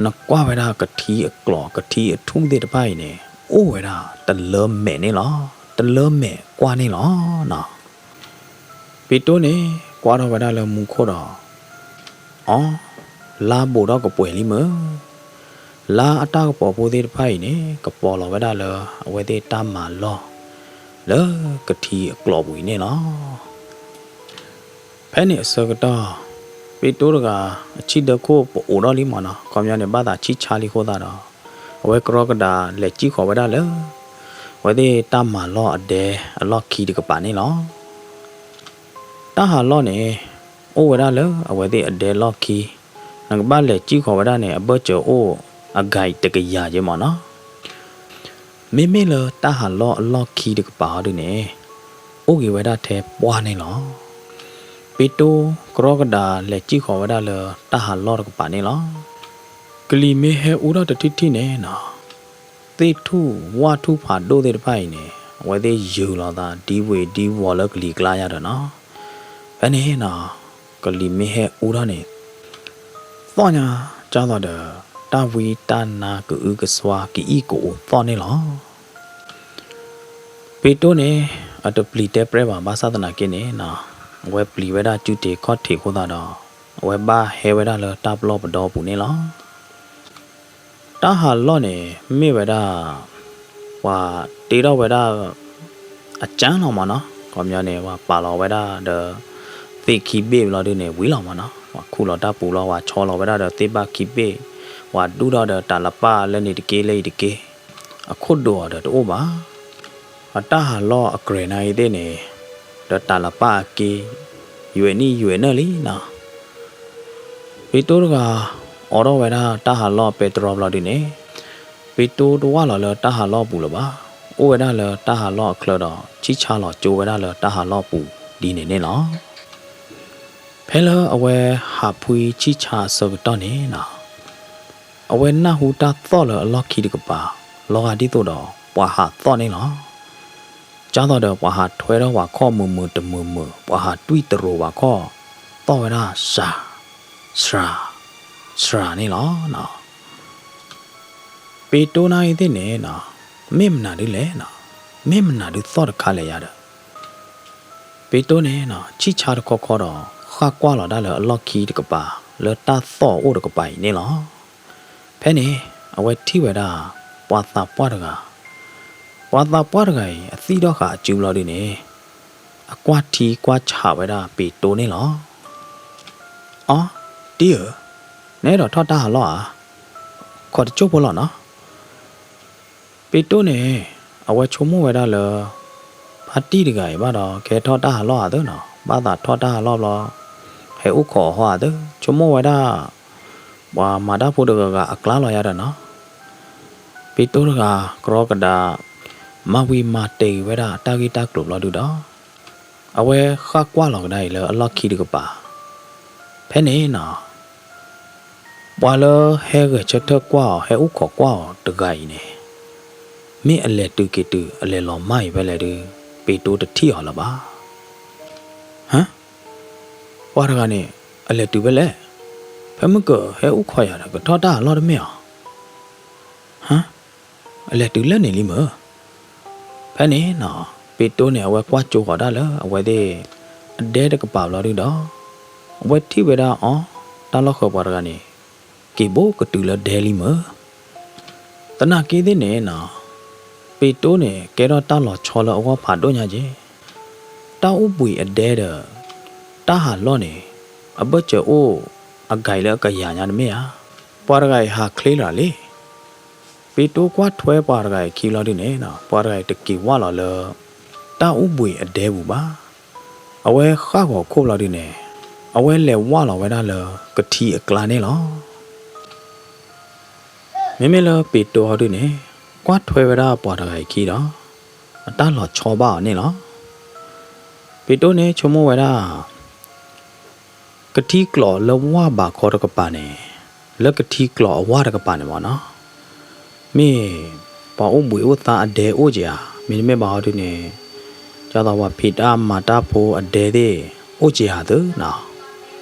နကွၢ်ဝဲဒၣ်ကထံအကျိၤ ကထံအထူၣ်သ့ၣ်တဖၣ်အံၤန့ၣ် အိၣ်ဝဲဒၣ်တလၢမဲာ်န့ၣ်လီၤ. တလၢမဲာ်ကွၢ်န့ၣ်လီၤနီၤ. ပ့းတိန့ၣ် ကွၢ်ထီၣ်ဝဲဒၣ်လၢမူခိၣ်ဒီး အီ, လါဘူးထီၣ်ကပှဲၤလံမုၢ်. လါအတၢ်ကပီၤဖိသ့ၣ်တဖၣ်အံၤန့ၣ် ကပီၤလီၤဝဲဒၣ်လၢအဝဲသ့ၣ်တၢ်မၤလီၢ် လၢကထံအကျိၤပူၤအံၤန့ၣ်လီၤ. ဖဲန့ၣ်အဆၢကတီၢ် ပ့းတိတဂၤ အဆံၣ်ဒၢခိၣ်ပအိးထီၣ်လံမးနီၤ ခီပညီန့ၣ် ဘၣ်သးဆံၣ်ဆါလံအဃိသတးဒီး အဝဲကရီကဒးလဲၤစံၣ်ဃီၤဝဲဒၣ်လၢ အဝဲသ့ၣ်တၢ်မၤလီၢ်အဒဲအလီၢ်ခံတကပၤန့ၣ်လီၤ. တၢ်ဟးလီၢ်န့ၣ် အိၣ်ဝဲဒၣ်လၢအဝဲသ့ၣ်အဒဲလီၢ်ခံ, နကဘၣ်လဲၤစံၣ်ဃီၤဝဲဒၣ်န့ၣ် အဘၢၣ်စၢၤအိၣ်အဂၤအံၤတကယၤက့မးနီၤ. မ့မ့ၢ်လၢတၢ်ဟးလီၢ်အလီၢ်ခံတကပၤဟီဒုန့ၣ် အိၣ်က့ၤဝဲဒၣ်ထဲပှၢ်န့ၣ်လီၤ. ပ့တိကရီကဒါလဲၤစံၣ်ဃီၤဝဲဒၣ်လၢတၢ်ဟးလီၢ်တကပၤန့ၣ်လီၤ. ကလံၤမ့ၢ်ဟဲအူထီၣ်တထံၣ်ထံၣ်န့ၣ်နီၤ, သ့ၣ်ထူၣ်ဝၣ်ထူၣ်ဖးဒိၣ်သ့ၣ်တဖၣ်အံၤန့ၣ် အဝဲသ့ၣ်ယုာ်လီၤသးဒံဝ့ၤဒံဝီၤလၢကလံၤကျါယါဒီးနီၤ. ဖဲန့ၣ်နီၤ, ကလံၤမ့ၢ်ဟဲအူထီၣ်န့ၣ် သီၣ်ညါကၢ်သိးဒီး တၢ်ဝံတၢ်နါကအုကစွါကအံၣ်ကအိၤသီၣ်န့ၣ်လီၤ. ပ့တိန့ၣ် အတပျံၤတဲပြဲဘၣ် ဘၣ်ဆၣ်သနာ်က့န့ၣ်နီၤ, အဝဲပျံၤဝဲဒၣ်စုတ့ၤခီၣ်ထံးအဃိသတးဒီး အဝဲဘၣ်ဟဲဝဲဒၣ်လၢတၢ်ပလီၢ်ပဒီအပူၤန့ၣ်လီၤ. တၢ်ဟးလီၢ်န့ၣ် မ့ၢ်ဝဲဒၣ် ပှၤတ့ထီၣ်ဝဲဒၣ် အကၠၢလီၤမးနီၤ, ခီပညီန့ၣ် ပှၤပာ်လီၤဝဲဒၣ်ဒီး သ့ၣ်ခံဘ့ၣ်ဘျီဒုန့ၣ် ဝံၤလီၤမးနီၤ, ပှၤခူၣ်လီၤတၢ်ပူၤလီၤ ပှၤဆီလီၤဝဲဒၣ်ဒီးသ့ၣ်ဘၣ်ခံဘ့ၣ်, ပှၤဒူၣ်ထီၣ်ဒီးတၢ်လပၢ်လၢန့ၣ်တက့ၢ်လၢအံၤတက့ၢ်, အခိၣ်ဒိးအီၤဒီးတအိၣ်ဘၣ်. အတၢ်ဟးလီၢ်အကြဲးနၤအံၤသ့ၣ်န့ၣ် ဒီးတၢ်လပၢ်အက့ၢ် ယွဲၣ်နံၣ်ယွဲၣ်နၢၣ်လံနီၤ. ပ့တိတဂၤ အိးထီၣ်ဝဲဒၣ်တၢ်ဟးလီၢ်ပဲတြီဘျီဒုန့ၣ်, ပ့တိတဝၢ်လီၤလၢတၢ်ဟးလီၢ်အပူၤလၢၤဘၣ်, အိၣ်ဝဲဒၣ်လၢတၢ်ဟးလီၢ်အချၢဒီး ဆံၣ်ဆါလီၤကၠိဝဲဒၣ်လၢတၢ်ဟးလီၢ်အပူၤဒ်န့ၣ်န့ၣ်လီၤ. ဖဲလၢအဝဲဟးဖှံဆံၣ်ဆါအဆၢကတီၢ်န့ၣ်နီၤ, အဝဲနၢ်ဟူတၢ်သီၣ်လၢအလီၢ်ခံတကပၤ လီၤဂာ်ဒ်သိးဒီးပှၤဟးသီၣ်န့ၣ်လီၤ. ကၢ်သိးဒီးပှၤဟးထွဲထီၣ်ပှၤခီၣ်မုာ်မုာ်တမုာ်မုာ်, ပှၤဟးတွံၢ်တရိၤပှၤခီၣ်, သီၣ်ဝဲဒၣ်စှၤ, စှၤ, စှၤန့ၣ်လီၤ. ပ့တိနၤအံၤသ့ၣ်န့ၣ်နီၤ, မ့ၢ်မနုၤဒ်လဲၣ်နီၤ, မ့ၢ်မနုၤဒ်သီၣ်တခါလဲၣ်ယါဒီး ပ့တိန့ၣ်နီၤ ဆံၣ်ဆါတခီခီဒီး ဃၣ်ကွၢ်လီၤဒၣ်လၢအလီၢ်ခံတကပၤ လၢတၢ်သီၣ်အိၣ်တကပၤအံၤန့ၣ်လီၤ. ဖဲန့ၣ် အဝဲထံၣ်ဝဲဒၣ် ပှၤသးပှၢ်တဂၤ, ပှၤသးပှၢ်တဂၤအံၤ အသံၣ်ထီၣ်ဃာ်အစုဘျီဒုန့ၣ် အကွၢ်ထံကွၢ်ဆးဝဲဒၣ်ပ့တိန့ၣ်လီၤ. အီ, တံၢ်ဧၢ, နအဲၣ်ဒိးထီၣ်တၢ်ဟးလီၢ်ဧါ, ခိးတစိၢ်ဖိလီၤနီၤ. ပ့တိန့ၣ် အဝဲဆိကမိၣ်ဝဲဒၣ်လၢ ဖါတံၢ်တဂၤအံၤဘၣ်ဒီး ကဟဲထီၣ်တၢ်ဟးလီၢ်ဧါသ့နီၤ, ဘၣ်သးထီၣ်တၢ်ဟးလီၢ်ဘျီ ဟဲအိၣ်ခိးအီၤဟီဧါသ့, ဆိကမိၣ်ဝဲဒၣ် ပှၤမၤတၢ်ဖိတဂၤဂၤအကျါလီၤယါဒီးနီၤ. ပ့တိတဂၤ ကရီကဒါ မၤဝံၤမၤတဲာ်ဝဲဒၣ်တၢ်ဂ့ၢ်တၢ်ကျိၤဘျီဒုဒီး အဝဲဃၣ်ကွၢ်လီၤကဒါအံၤလၢအလီၢ်ခံတကပၤ. ဖဲန့ၣ်နီၤ ပှၤလၢဟဲဂဲၤဆၢထၢၣ်ကွၢ်အီၤ ဟဲအိၣ်ခိးကွၢ်အီၤတဂၤအံၤန့ၣ် မ့ၢ်အလဲၤတုၤက့ၤတုၤ အလဲၤလီၤမၢ်အံၤဖဲလဲၣ်ဒု ပ့တိတထံၣ်အီၤလၢၤဘၣ်. ဟါ, ပှၤတဂၤန့ၣ် အလဲၤတုၤဖဲလဲၣ်, ဖဲမုၢ်ကၢၤဟဲအိၣ်ခိးယၤဒီးကထီၣ်တၢ်ဟးလီၢ်တမ့ၢ်ဧါ. ဟါ, အလဲၤတုၤလၢန့ၣ်လံမၢ်. ဖဲန့ၣ်နီၤ ပ့တိန့ၣ် အဝဲကွၢ်ကၠိဃီၤဒၣ်လၢအဝဲသ့ၣ် အဒဲတကပၤဘျီဒုဒီး အဝဲထံၣ်ဝဲဒၣ်အီၤ တၢ်လီၢ်ဃၢၤပှၤတဂၤန့ၣ် က့ၤဘိကတုၤလၢဒဲလံမၢ်. သနာ်က့သ့ၣ်န့ၣ်နီၤ ပ့တိန့ၣ် ကဲထီၣ်တၢ်လီၤဆီလၢအဂီၢ်ဖးဒိၣ်ညါက့ၤ, တၢ်အိၣ်ဘှံးအဒဲဒီး တၢ်ဟးလီၢ်န့ၣ် အဘၢၣ်စၢၤအိၣ်အဂၤလၢအကယၤညါတမ့ၢ်ဧါ. ပှၤတဂၤအံၤဟးချ့လၢာ်လံ. ပ့တိကွၢ်ထွဲပှၤတဂၤအံၤခံဘျီဒုန့ၣ် ပှၤတဂၤအံၤတက့ၤဝၢ်လီၤလၢ တၢ်အိၣ်ဘှံးအဒဲပူၤဘၣ်. အဝဲဃၣ်ဂီၤခိၣ်ဘျီဒုန့ၣ် အဝဲလဲၤဝၢ်လီၤဝဲဒၣ်လၢကထံအကျါန့ၣ်လီၤ. မ့မ့ၢ်လၢပ့တိအီၤဒုန့ၣ် ကွၢ်ထွဲဝဲဒၣ်ပှၤတဂၤအံၤခံဒီး အတၢ်လီၤဆီဘၣ်အီၤန့ၣ်လီၤ. ပ့တိန့ၣ်ဆိကမိၣ်ဝဲဒၣ် ကထံကျိးလၢဝၢ်ဘးခီတကပၤန့ၣ် လၢကထံကျိးအဝၢ်တကပၤန့ၣ်မ့ၢ်နီၤ မ့ၢ်ပှၤအိၣ်ဘှံးအိၣ်သါအဒဲအိၣ်က့ၤဧါ, မ့တမ့ၢ်ဘၣ်ဟီဒုန့ၣ် ဒ်သိးပှၤဖံးတၢ်မၤတၢ်ဖိအဒဲသ့ၣ် အိၣ်က့ၤဧါသ့နီၤ.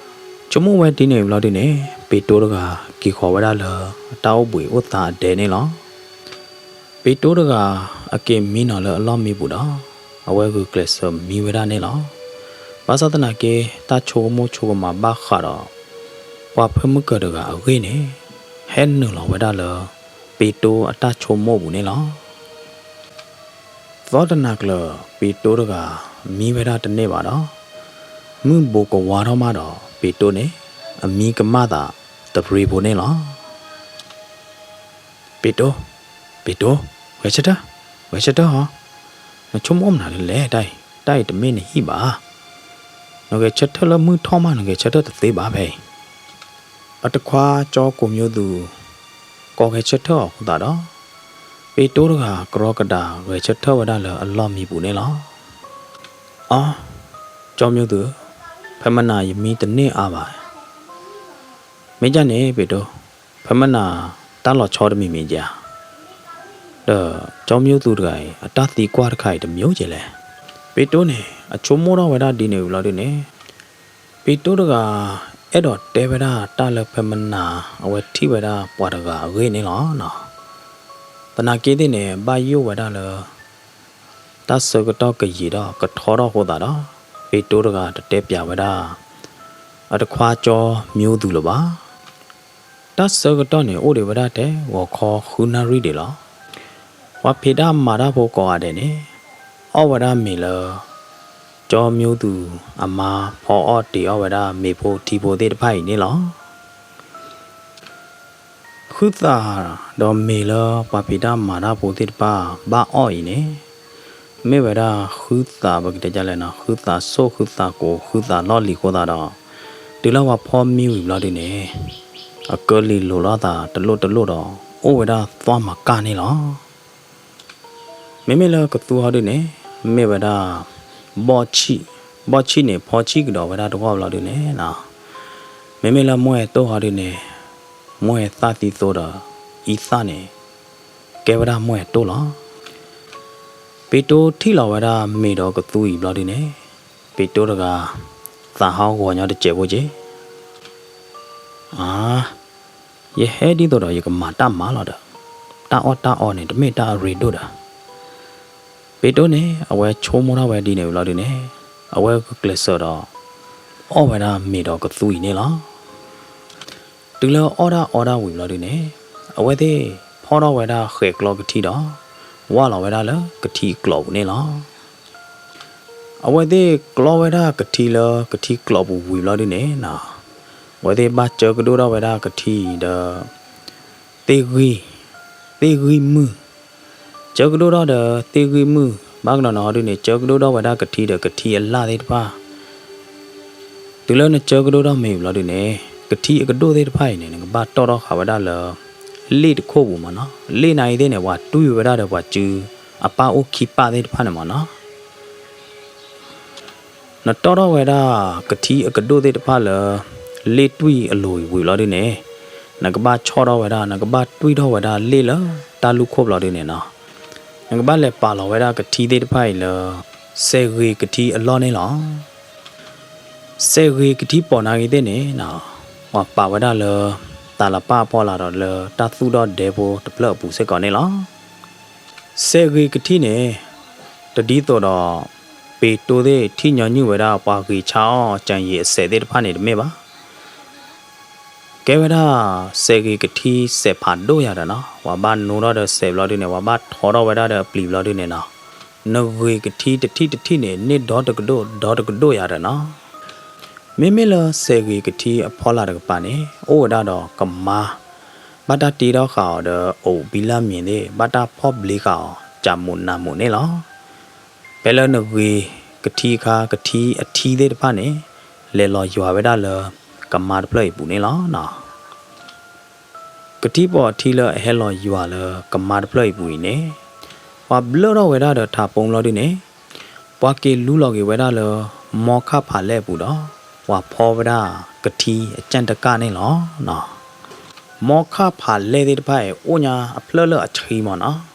ဆိကမိၣ်ဝဲဒ်န့ၣ်ဘျီဒုန့ၣ် ပ့တိတဂၤက့ၤဃီၤဝဲဒၣ်လၢ အတၢ်အိၣ်ဘှံးအိၣ်သါအဒဲန့ၣ်လီၤ. ပ့တိတဂၤ အက့ၤမံနီၤလၢအလီၢ်မံပူၤဒီး အဝဲဂုာ်ကျဲးစၢးမံဝဲဒၣ်န့ၣ်လီၤ. ဘၣ်ဆၣ်သနာ်က့ တၢ်ဆိကမိၣ်ဆိကမးဘၣ်ဃးဒီး ပှၤဖၢမုၢ်ကၢၤတဂၤအဂ့ၢ်န့ၣ် ဟဲနုာ်လီၤဝဲဒၣ်လၢ ပ့တိအတၢ်ဆိကမိၣ်ပူၤန့ၣ်လီၤ. သီတနၤကျၢၤ ပ့တိတဂၤ မံဝဲဒၣ်တန့ၢ်ဘၣ်ဒီး မုၢ်ဘိကဝါထီၣ်မးဒီး ပ့တိန့ၣ် အမံကမၣ်သးတရံးဖိန့ၣ်လီၤ. ပ့တိ, ပ့တိ, ဂဲၤဆၢထၢၣ်, ဂဲၤဆၢထၢၣ်ဟီ, နဆိကမိၣ်မနုၤလဲၣ်တၢ်အံၤ, တၢ်အံၤတမ့ၢ်နဟံၣ်ဘၣ်. နဂဲၤဆၢထၢၣ်လၢမုၢ်ထီၣ်မး နဂဲၤဆၢထၢၣ်တသ့ဘၣ်ဖဲအံၤ. အတခွါကၠီကိးမၠိသူ ကိးဂဲၤဆၢထၢၣ်အီၤအဃိသတးဒီး ပ့တိတဂၤကရီကဒါဂဲၤဆၢထၢၣ်ဝဲဒၣ်လၢအလီၢ်မံပူၤန့ၣ်လီၤ. အီ, ကၠီမၠိသူဧၢ, ဖဲမနၤယမံတန့ၢ်အါဘၣ်. မ့ၢ်ဒ်န့ၣ် ပ့းတိ, ဖဲမနၤတၢ်လီၤဆီတမံၤမံၤဧါ. ဒီးကၠီမၠိသူတဂၤအံၤ အတၢ်သံကွၢ်တခါအံၤတမံၤကဲလဲၣ်. ပ့းတိန့ၣ် အဆိကမိၣ်ထီၣ်ဝဲဒၣ်ဒ်န့ၣ်ဝံၤလီၤဒုန့ၣ်, ပ့းတိတဂၤ အဲၣ်ဒိးတဲဝဲဒၣ်တၢ်လၢဖဲမနၤ အဝဲထံၣ်ဝဲဒၣ်ပှၤတဂၤအဂ့ၢ်န့ၣ်လီၤ. သနာ်က့သ့ၣ်န့ၣ် ဘၣ်ယိၣ်ဝဲဒၣ်လၢ တၢ်ဆၢကတီၢ်ကယံာ်ဒီးကထီထီၣ်အဃိသတးဒီး ပ့းတိတဂၤတတဲပျးဝဲဒၣ် အတခွါကၠီမၠိသူလၢၤဘၣ်. တၢ်ဆၢကတီၢ်န့ၣ် အိၣ်ဒံးဝဲဒၣ်ထဲဂီၤခီဃုနၣ်ရံၣ်ဒံးလီၤ. ပှၤဖံးတၢ်မၤတၢ်ဖိကိးဂၤဒဲးန့ၣ် အီၣ်ဝဲဒၣ်မ့ၤလၢ ကၠီမၠိသူအမါဖီအီၣ်တ့ၤအီၣ်ဝဲဒၣ်မ့ၤဖိထံဖိသ့ၣ်တဖၣ်အံၤန့ၣ်လီၤ. ဃုသးဒီးမ့ၤလၢပှၤဖံးတၢ်မၤတၢ်ဖိသ့ၣ်တဖၣ်ဘၣ်အီၣ်အံၤန့ၣ် မ့ၢ်ဝဲဒၣ်ဃုသး ပကတဲဒ်လဲၣ်နီၤ, ဃုသးဆိၣ် ဃုသးကိၤ ဃုသးလီၢ်လံၤအဃိသတးဒီး တုၤလၢပှၤဖီမံဝံၤဘျီဒုန့ၣ် အကၢလံၤလိၤလိာ်သးတလိၣ်တလိၣ်ဒီး အိၣ်ဝဲဒၣ်သွၣ်မၤကၢ်န့ၣ်လီၤ. မ့မ့ၢ်လၢကသူဟီဒုန့ၣ် မ့ၢ်ဝဲဒၣ် ဘီၣ်ဆံၣ်, ဘီၣ်ဆံၣ်န့ၣ် ဖီဆံၣ်ကဒီးဝဲဒၣ်တဂီၢ်ဘျီဒုန့ၣ်နီၤ, မ့မ့ၢ်လၢမွဲၢ်တိၢ်ဟီဒုန့ၣ် မွဲၢ်သၣ်သံသိဒီး အံသၣ်န့ၣ် ကဲဝဲဒၣ်မွဲၢ်တိၢ်လီၤ. ပ့းတိထံၣ်လီၤဝဲဒၣ်မ့ၤဒီးကသူအံၤဘျီဒုန့ၣ် ပ့းတိတဂၤ သးဟးဂီၤညီတစဲးဖိက့ၤ အါ, ယဟဲဒ်သိးဒီးယကမၤတၢ်မၤလီၤဒီး တၢ်အီၣ်တၢ်အီန့ၣ် တမ့ၢ်တၢ်အရ့ဒိၣ်ဒီး ပ့းတိန့ၣ် အဝဲဆိကမိၣ်ထီၣ်ဝဲဒ်န့ၣ်ဝံၤလီၤဒုန့ၣ် အဝဲကကျဲးစၢးဒီး အီၣ်ဝဲဒၣ်မ့ၤဒီးကသူအံၤန့ၣ်လီၤ. တုၤလၢအီၣ်ဒၣ်အီဒၣ်ဝံၤဘျီဒုန့ၣ် အဝဲသ့ၣ်ဖီၣ်ထီၣ်ဝဲဒၣ်ဃဲးကျီကထံဒီး ဝၢ်လီၤဝဲဒၣ်လၢကထံအကျိးပူၤန့ၣ်လီၤ. အဝဲသ့ၣ်ကျီဝဲဒၣ်ကထံလၢကထံကျိးပူၤဝံၤဘျီဒုန့ၣ်နီၤ အဝဲသ့ၣ်ဘၣ်ကၢကဒိၣ်ထီၣ်ဝဲဒၣ်ကထံဒီး သ့ၣ်ဂံၢ်, သ့ၣ်ဂံၢ်မုၢ်, ကၢကဒိၣ်ထီၣ်ဒီးသ့ၣ်ဂံၢ်မုၢ် ဘၣ်ကနီၤနီၤဟီဒုန့ၣ် ကၢကဒိၣ်ထီၣ်ဝဲဒၣ်ကထံဒီးကထံအလၣ်သ့ၣ်တဖၣ် တုၤလၢနကၢကဒိၣ်ထီၣ်မ့ၤဘျီဒုန့ၣ် ကထံအကဒိၣ်သ့ၣ်တဖၣ်အံၤန့ၣ် နကဘၣ်တီၣ်ထီၣ်ဃာ်ဝဲဒၣ်လၢ လ့ၣ်တခိၣ်ပူၤမ့ၢ်နီၤ. လ့ၣ်နာ်အံၤသ့ၣ်န့ၣ် ပှၤတွံၢ်ဝဲဒၣ်ဒီးပှၤစု အပၢ်အိၣ်ခံပၢ်သ့ၣ်တဖၣ်န့ၣ်မ့ၢ်နီၤ. နတီၣ်ထီၣ်ဝဲဒၣ်ကထံအကဒိၣ်သ့ၣ်တဖၣ်လၢ လ့ၣ်တွံၢ်အလိၤဝံၤဘျီဒုန့ၣ် နကဘၣ်ဆီၣ်ထီၣ်ဝဲဒၣ် နကဘၣ်တွံၢ်ထီၣ်ဝဲဒၣ်လ့ၣ်လၢတၢ်လူၢ်ခိၣ်ဘျီဒုန့ၣ်နီၤ. နကဘၣ်လဲၤပာ်လီၤဝဲဒၣ်ကထံသ့ၣ်တဖၣ်အံၤလၢ စဲးဂ့ၤကထံအလီၢ်န့ၣ်လီၤ. စဲးဂ့ၤကထံပိာ်နာ်ဂ့ၤသ့ၣ်န့ၣ်နီၤ ပှၤပာ်ဝဲဒၣ်လၢ သးလပၢ်အဖီလာ်ဒီးလၢတၢ်သူၣ်ထီၣ်ဒဲဖိတဖျၢၣ်အပူၤစ့ၢ်ကီးန့ၣ်လီၤ. စဲးဂ့ၤကထံန့ၣ် တဒ်သိးဒီး ပ့ၤတိၢ်သ့ၣ်ထံၣ်ညီနုၢ်ဝဲဒၣ်ပှၤဂ့ၤဆါအီၣ်ကၢ်ယံၤအစဲးသ့ၣ်တဖၣ်န့ၣ်တမ့ၢ်ဘၣ်. ကဲဝဲဒၣ်စဲးဂ့ၤကထံစဲးဖးဒိၣ်ယၤဒီးနီၤ ပှၤဘၣ်နိထီၣ်ဒီးစဲးဘျီဒုန့ၣ် ပှၤဘၣ်ထိထီၣ်ဝဲဒၣ်ဒီးအပျံၤဘျီဒုန့ၣ်နီၤ နဂ့ၤကထံတထံၣ်တထံၣ်န့ၣ် န့ၢ်ဒီတကဒိၣ်ဒီတကဒိၣ်ယၤဒီးနီၤ. မ့မ့ၢ်လၢစဲးဂ့ၤကထံအဖီလာ်တကပၤန့ၣ် အိၣ်ဝဲဒၣ်ဒီးကမါ ဘၣ်တၢ်တ့ထီၣ်ဃာ်အီၤဒီးအိၣ်ဘံလၢ်မံၤသ့ၣ် ဘၣ်တၢ်ဖီၣ်ဘျ့ဃာ်အီၤ ကးမူးနးမူးန့ၣ်လီၤ. ဖဲလၢနဂ့ၤကထံအခါ ကထံအထံသ့ၣ်တဖၣ်န့ၣ် လဲၤလီၤယွၤဝဲဒၣ်လၢကမါတဖျၢၣ်အံၤပူၤန့ၣ်လီၤ. ကထံပိာ်အထံလၢအဟဲလီၤယွၤလၢကမါတဖျၢၣ်အံၤပူၤအံၤန့ၣ် ပှၤဘျၢထီၣ်ဝဲဒၣ်ဒီးထးပိဘျီဒုန့ၣ် ပှၤက့ၤလူလီၤက့ၤဝဲဒၣ်လၢ မီခၣ်ဖးလဲၢ်အပူၤဒီး ပှၤဖီဝဲဒၣ်ကထံအကၢၢ်တကၢ်န့ၣ်လီၤ. မီခၣ်ဖးလဲၢ်သ့ၣ်တဖၣ်အံၤ အိၣ်ညါအဖျၢၣ်လၢအဆှံမ့ၢ်နီၤ.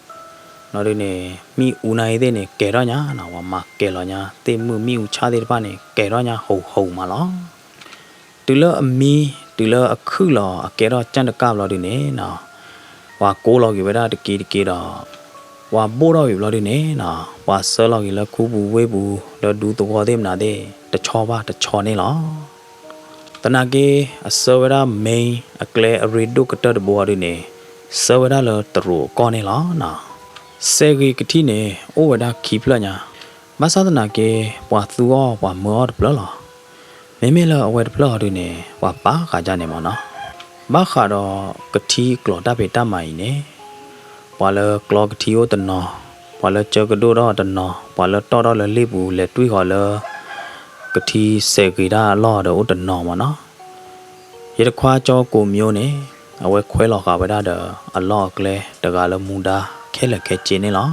ဘျီဒုန့ၣ် မ့ၣ်အူနာ်အံၤသ့ၣ်န့ၣ် ကဲၤထီၣ်ညါနီၤ ပှၤမၤကဲၤလီၤညါ သ့ၣ်မုၢ်မ့ၣ်အူဆၣ်သ့ၣ်တဖၣ်န့ၣ် ကဲၤထီၣ်ညါဟူးဟူးမးလီၤ. တုၤလၢအမံ တုၤလၢအခုၣ်လီၤ အကဲထီၣ်ကၢၢ်တကၢ်ဘျီဒုန့ၣ်နီၤ ပှၤကိးလီၤက့ၤဝဲဒၣ်တက့တက့ဒီး ပှၤဘိၣ်ထီၣ်က့ၤဘျီဒုန့ၣ်နီၤ ပှၤဆှၢလီၤက့ၤလၢခူပူၤဝ့ၢ်ပူၤ လၢဒူသဝီသ့ၣ်မနုၤသ့ၣ် တဆီဘၣ်တဆီန့ၣ်လီၤ. သနာ်က့ အဆှၢဝဲဒၣ် main အကျဲအရ့ဒိၣ်ကတၢၢ်တဘိအီၤဒုန့ၣ် ဆှၢဝဲဒၣ်လၢတရူးအကီၢ်န့ၣ်လီၤ. စဲးဂ့ၤကထံန့ၣ် အိၣ်ဝဲဒၣ်ခံဖျၢၣ်ညါ ဘၣ်ဆၣ်သနာ်က့ ပှၤသူအီၣ်ပှၤမၢအီၣ်တဖျၢၣ်လီၤ. မ့မ့ၢ်လၢအဝဲတဖျၢၣ်အီၤဒုန့ၣ် ပှၤပာ်ဃာ်ဒ်န့ၣ်မ့ၢ်နီၤ. ဘၣ်ဃးဒီးကထံကျိာ်တၢ်ဖံးတၢ်မၤအံၤန့ၣ် ပှၤလၢကျီကထံအိၣ်တနီၤ, ပှၤလၢကၢကဒိၣ်ထီၣ်တနီၤ, ပှၤလၢတီၣ်ထီၣ်လၢလ့ၣ်ပူၤ လဲၤတွံၢ်ဃီၤလၢ ကထံစဲးဂ့ၤတၢ်အလီၢ်ဒီးအိၣ်တနီၤမ့ၢ်နီၤ. ယတခွါကၠီကိးမၠိန့ၣ် အဝဲခွဲးလီၤဃာ်ဝဲဒၣ်ဒီးအလီၢ်အကျဲ တဂၤလၢမူဒါခဲလၢာ်ခဲဆ့န့ၣ်လီၤ.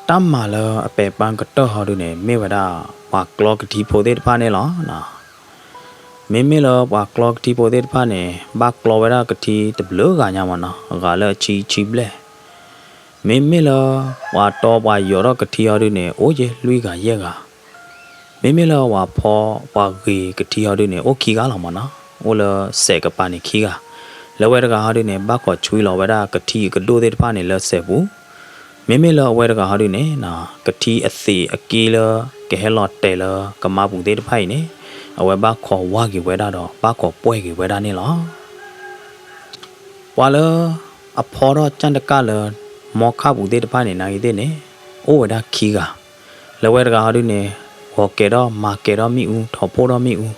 တၢ်မၤလၢအပဲာ်ပၢ်ကတၢၢ်ဟီဒုန့ၣ် မ့ၢ်ဝဲဒၣ် ပှၤကျီကထံဖိသ့ၣ်တဖၣ်န့ၣ်လီၤနီၤ. မ့မ့ၢ်လၢပှၤကျီကထံဖိသ့ၣ်တဖၣ်န့ၣ် ဘၣ်ကျီဝဲဒၣ်ကထံတဘျုးဂၤညါမးနီၤ, အဂၤလၢအဆံဆံဘျဲၣ်. မ့မ့ၢ်လၢ ပှၤတီပှၤယိာ်ထီၣ်ကထံဟီဒုန့ၣ် အိၣ်ယဲၢ်လွံၢ်ဂၤယဲၢ်ဂၤ. မ့မ့ၢ်လၢပှၤဖီပှၤဂ့ၤကထံဟီဒုန့ၣ် အိၣ်ခံဂၤလီၤမးနီၤ, အိၣ်လၢစဲးကပၤန့ၣ်ခံဂၤ. လၢဝဲတဂၤဟီဒုန့ၣ် ဘၣ်ခိးဆွံလီၤဝဲဒၣ်ကထံအကဒိၣ်သ့ၣ်တဖၣ်န့ၣ်လၢစဲးပူၤ. မ့မ့ၢ်လၢအဝဲတဂၤဟီဒုန့ၣ် ကထံအသံးအက့လၢ ကဟဲလီၤတဲာ်လၢကမါပူၤသ့ၣ်တဖၣ်အံၤန့ၣ် အဝဲဘၣ်ခိးဝါက့ၤဝဲဒၣ်ဒီး ဘၣ်ခိးပှဲၢ်က့ၤဝဲဒၣ်န့ၣ်လီၤ. ပှၤလၢအဖီထီၣ်ကၠၣ်တကၣ်လၢ မီခၣ်ပူၤသ့ၣ်တဖၣ်န့ၣ် နာ်ဂ့ၤသ့ၣ်န့ၣ် အိၣ်ဝဲဒၣ်ခံဂၤ. လၢဝဲတဂၤဟီဒုန့ၣ် ဂီၤကဲၤထီၣ်မၤကဲၤထီၣ်မ့ၣ်အူ ထိးဖှိၣ်ထီၣ်မ့ၣ်အူ,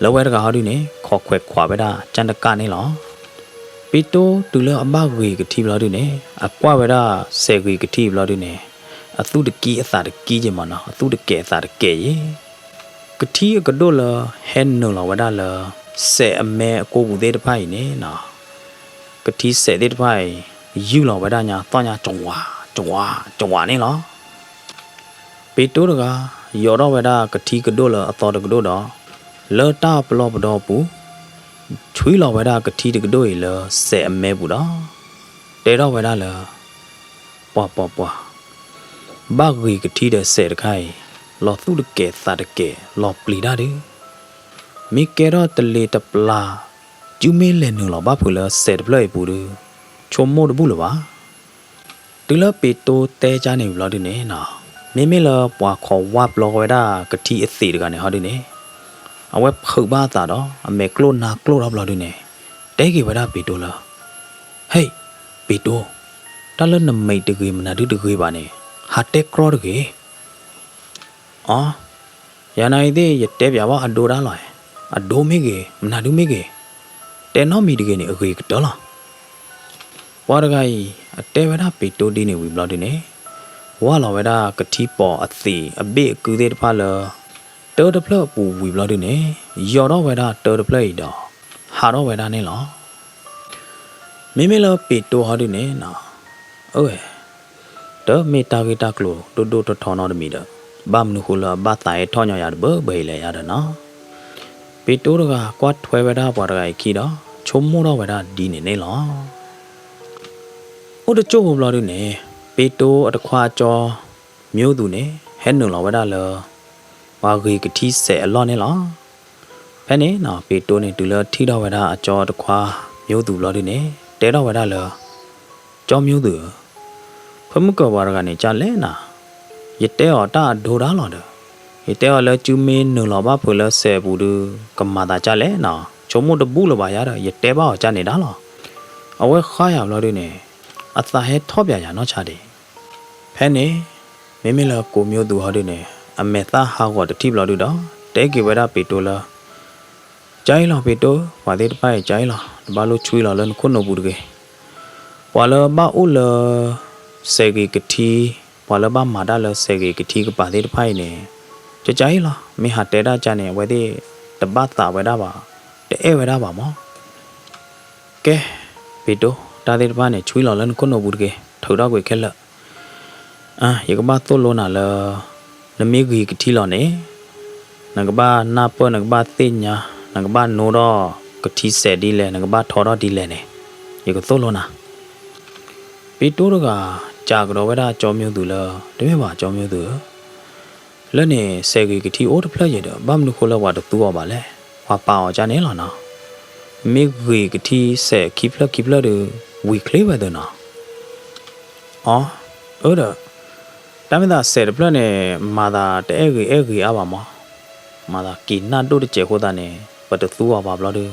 လၢဝဲတဂၤဟီဒုန့ၣ် ခိးခွဲးခွးဝဲဒၣ်ကၠၣ်တကၣ်န့ၣ်လီၤ. ပ့ၤတိတုၤလၢအဘၣ်ဂ့ၤကထံဘျီဒုန့ၣ် အကွၢ်ဝဲဒၣ်စဲးဂ့ၤကထံဘျီဒုန့ၣ် အသူၣ်တကံအသးတကံက့မးနီၤ, အသူၣ်တကဲးအသးတကဲးယဲၢ်. ကထံအကဒိၣ်လၢဟဲနုာ်လီၤဝဲဒၣ်လၢ စဲးအမဲအကိပူၤသ့ၣ်တဖၣ်အံၤန့ၣ် ကထံစဲးသ့ၣ်တဖၣ်အံၤ ယုၢ်လီၤဝဲဒၣ်ညါသီၣ်ညါ ကဝး ကဝး ကဝးန့ၣ်လီၤ. ပ့ၤတိတဂၤ ယိးထီၣ်ဝဲဒၣ်ကထံကဒိၣ်လၢအသီတကဒိၣ်ဒီး လၢတၢ်ပလီၢ်ပဒီပူၤ ဆွံလီၤဝဲဒၣ်ကထံတကဒိၣ်အံၤလၢစဲးအမဲပူၤဒီး တဲထီၣ်ဝဲဒၣ်လၢ ပှၤပှၤပှၤ ဘၣ်ဂ့ၤကထံဒီးစဲးတခါအံၤ လီၤသူၣ်တကဲးသးတကဲး လီၤပျံၤတၢ်ဒုး မ့ၢ်ကဲထီၣ်တလ့ၤတပျၢ် စုမ့ၢ်လဲၤနုာ်လီၤဘၣ်ဖုးလၢစဲးတဖျၢၣ်အံၤပူၤဒုး ဆိကမိၣ်တဘူၣ်လၢၤဘၣ်. တုၤလၢပ့ၤတိတဲကၢ်န့ၣ်ဝံၤဘျီဒုန့ၣ် မ့မ့ၢ်လၢပှၤခိးဝါပျီဝဲဒၣ်ကထံအသံးတဂၤန့ၣ်ဟီဒုန့ၣ် အဝဲဖုးဘၣ်အသးဒီး အမဲာ်ကျိၣ်နါကျိၣ်ထီၣ်ဘျီဒုန့ၣ် တဲက့ၤဝဲဒၣ်ပ့ၤတိလၢ ဟ့ၣ် ပ့ၤတိ, တၢ်လၢနမဲာ်တဂ့ၤမနုၤဒုတဂ့ၤဘၣ်န့ၣ် ဟးတဲကြီတဂ့ၤ. အိ, ယၤနၤအံၤသ့ၣ် ယတဲပၠးဘၣ်အဒိဒၣ်လီၤ. အဒိမ့ၢ်ဂ့ၤ မနုၤဒုမ့ၢ်ဂ့ၤ, တဲနီတမံၤတဂ့ၤန့ၣ် အဂ့ၤကတၢၢ်လီၤ. ပှၤတဂၤအံၤ အတဲဝဲဒၣ်ပ့ၤတိဒ်န့ၣ်ဝံၤဘျီဒုန့ၣ် ဝၢ်လီၤဝဲဒၣ်ကထံပိာ်အသံးအဘ့ၣ်အကုသ့ၣ်တဖၣ်လၢ တၢတဖျၢၣ်အပူၤဝံၤဘျီဒုန့ၣ် ယိးထီၣ်ဝဲဒၣ်တၢတဖျၢၣ်အံၤဒီး ဟးထီၣ်ဝဲဒၣ်န့ၣ်လီၤ. မ့မ့ၢ်လၢပ့ၤတိဟီဒုန့ၣ် အၢဝဲ တမ့ၢ်တၢ်ဂ့ၢ်တၢ်ကျိၤဒိၣ်ဒိၣ်ထီထီနီတမံၤဒီး ဘၣ်မနုၤဃိလၢအဘၣ်သးဟဲထီၣ်ညီယၤတဘၢဘၢအံၤလဲၣ်ယၤဒီးနီၤ. ပ့ၤတိတဂၤကွၢ်ထွဲဝဲဒၣ်ပှၤတဂၤအံၤခံဒီး ဆိကမိၣ်ထီၣ်ဝဲဒၣ်ဒ်န့ၣ်န့ၣ်လီၤ. အိၣ်တကၠိၢ်ဖိဘျီဒုန့ၣ် ပ့ၤတိအတခွါကၠီမၠိသူန့ၣ် ဟဲနုာ်လီၤဝဲဒၣ်လၢ ပှၤဂ့ၤကထံစဲးအလီၢ်န့ၣ်လီၤ. ဖဲန့ၣ်နီၤ ပ့ၤတိန့ၣ် တုၤလၢထံၣ်ထီၣ်ဝဲဒၣ်အကၠီတခွါမၠိသူဘျီဒုန့ၣ် တဲထီၣ်ဝဲဒၣ်လၢ ကၠီမၠိသူဧၢ, ဖဲမုၢ်ကၢၤပှၤတဂၤန့ၣ် ကၢ်လဲၣ်နၤ, ယတဲအီၤတၢ်အဒိဒၣ်လီၤဒီး, ယတဲအီၤလၢစုမ့ၢ်နုာ်လီၤဘၣ်ဖုးလၢစဲးအပူၤဒုး ကမၤသးကၢ်လဲၣ်နၤ, ဆိကမိၣ်တဘူၣ်လၢၤဘၣ်ယၤဒီး ယတဲဘၣ်အီၤကၢ်န့ၣ်ဒၣ်လီၤ. အဝဲဃါယၤဘျီဒုန့ၣ် အသးဟဲထီၣ်ပၠးယၤနီၢ်ဆါဒံး. ဖဲန့ၣ် မ့မ့ၢ်လၢကိးမၠိသူဟီဒုန့ၣ် အမဲာ်သၣ်ဟးဂီၤတထံၣ်ဘျီဒုဒီး တဲက့ၤဝဲဒၣ်ပ့ၤတိလၢ ကၢ်အံၤလီၤပ့ၤတိ, ပှၤသ့ၣ်တဖၣ်အံၤကၢ်အံၤလီၤ, တဘၣ်လိၣ်ဆွံလီၤလၢနခိၣ်နူာ်ပူၤတဂ့ၤ. ပှၤလၢဘၣ်အိၣ်လၢ စဲးဂ့ၤကထံ, ပှၤလၢဘၣ်မၤတၢ်လၢစဲးဂ့ၤကထံကပၤသ့ၣ်တဖၣ်အံၤန့ၣ် ကၢ်ကၢ်အံၤလီၤ, မ့ၢ်ဟးတဲဒၣ်ကၢ်န့ၣ် အဝဲသ့ၣ်တဘၣ်သးဝဲဒၣ်ဘၣ်, တအဲၣ်ဝဲဒၣ်ဘၣ်မး. ကဲ, ပ့ၤတိ, တၢ်သ့ၣ်တဖၣ်န့ၣ် ဆွံလီၤလၢနခိၣ်နူာ်ပူၤတဂ့ၤ, ထုးထီၣ်ကွံာ်ခဲလၢာ်. ယကဘၣ်သိၣ်လိနၤလၢ နမ့ၢ်ဂ့ၤကထံလီၤန့ၣ် နကဘၣ်နၢ်ပၢၢ် နကဘၣ်သ့ၣ်ညါ နကဘၣ်နိထီၣ်ကထံစဲးဒ်လဲၣ် နကဘၣ်ထီထီၣ်ဒ်လဲၣ်န့ၣ် ယကသိၣ်လိနၤ. ပ့ၤတိတဂၤ စံးကဒီးဝဲဒၣ်ကၠီမၠိသူလၢ တမ့ၢ်ဘၣ်ကၠီမၠိသူဧၢ, လၢန့ၣ်စဲးဂ့ၤကထံအိၣ်တဖျၢၣ်ယဲၢ်ဒီး ဘၣ်မနုၤဃိလၢပှၤတသူအီၤဘၣ်လဲၣ်, ပှၤပာ်အီၤကၢ်န့ၣ်လီၤနီၤ. မ့ၢ်ဂ့ၤကထံစဲးခံဖျၢၣ်ခံဖျၢၣ်ဒီး ဝံၤချ့ဝဲသ့နီၤ. အိ, အၢဒီး, တၢ်မ့ၢ်သးစဲးတဖျၢၣ်န့ၣ် မၤသးတအဲၣ်ဂ့ၤအဲၣ်ဂ့ၤအါဘၣ်မး, မၤသးက့ၤနၢ်ဒိၣ်တစဲးအဃိသတးန့ၣ် ပတသူအီၤဘၣ်ဘျီဒီး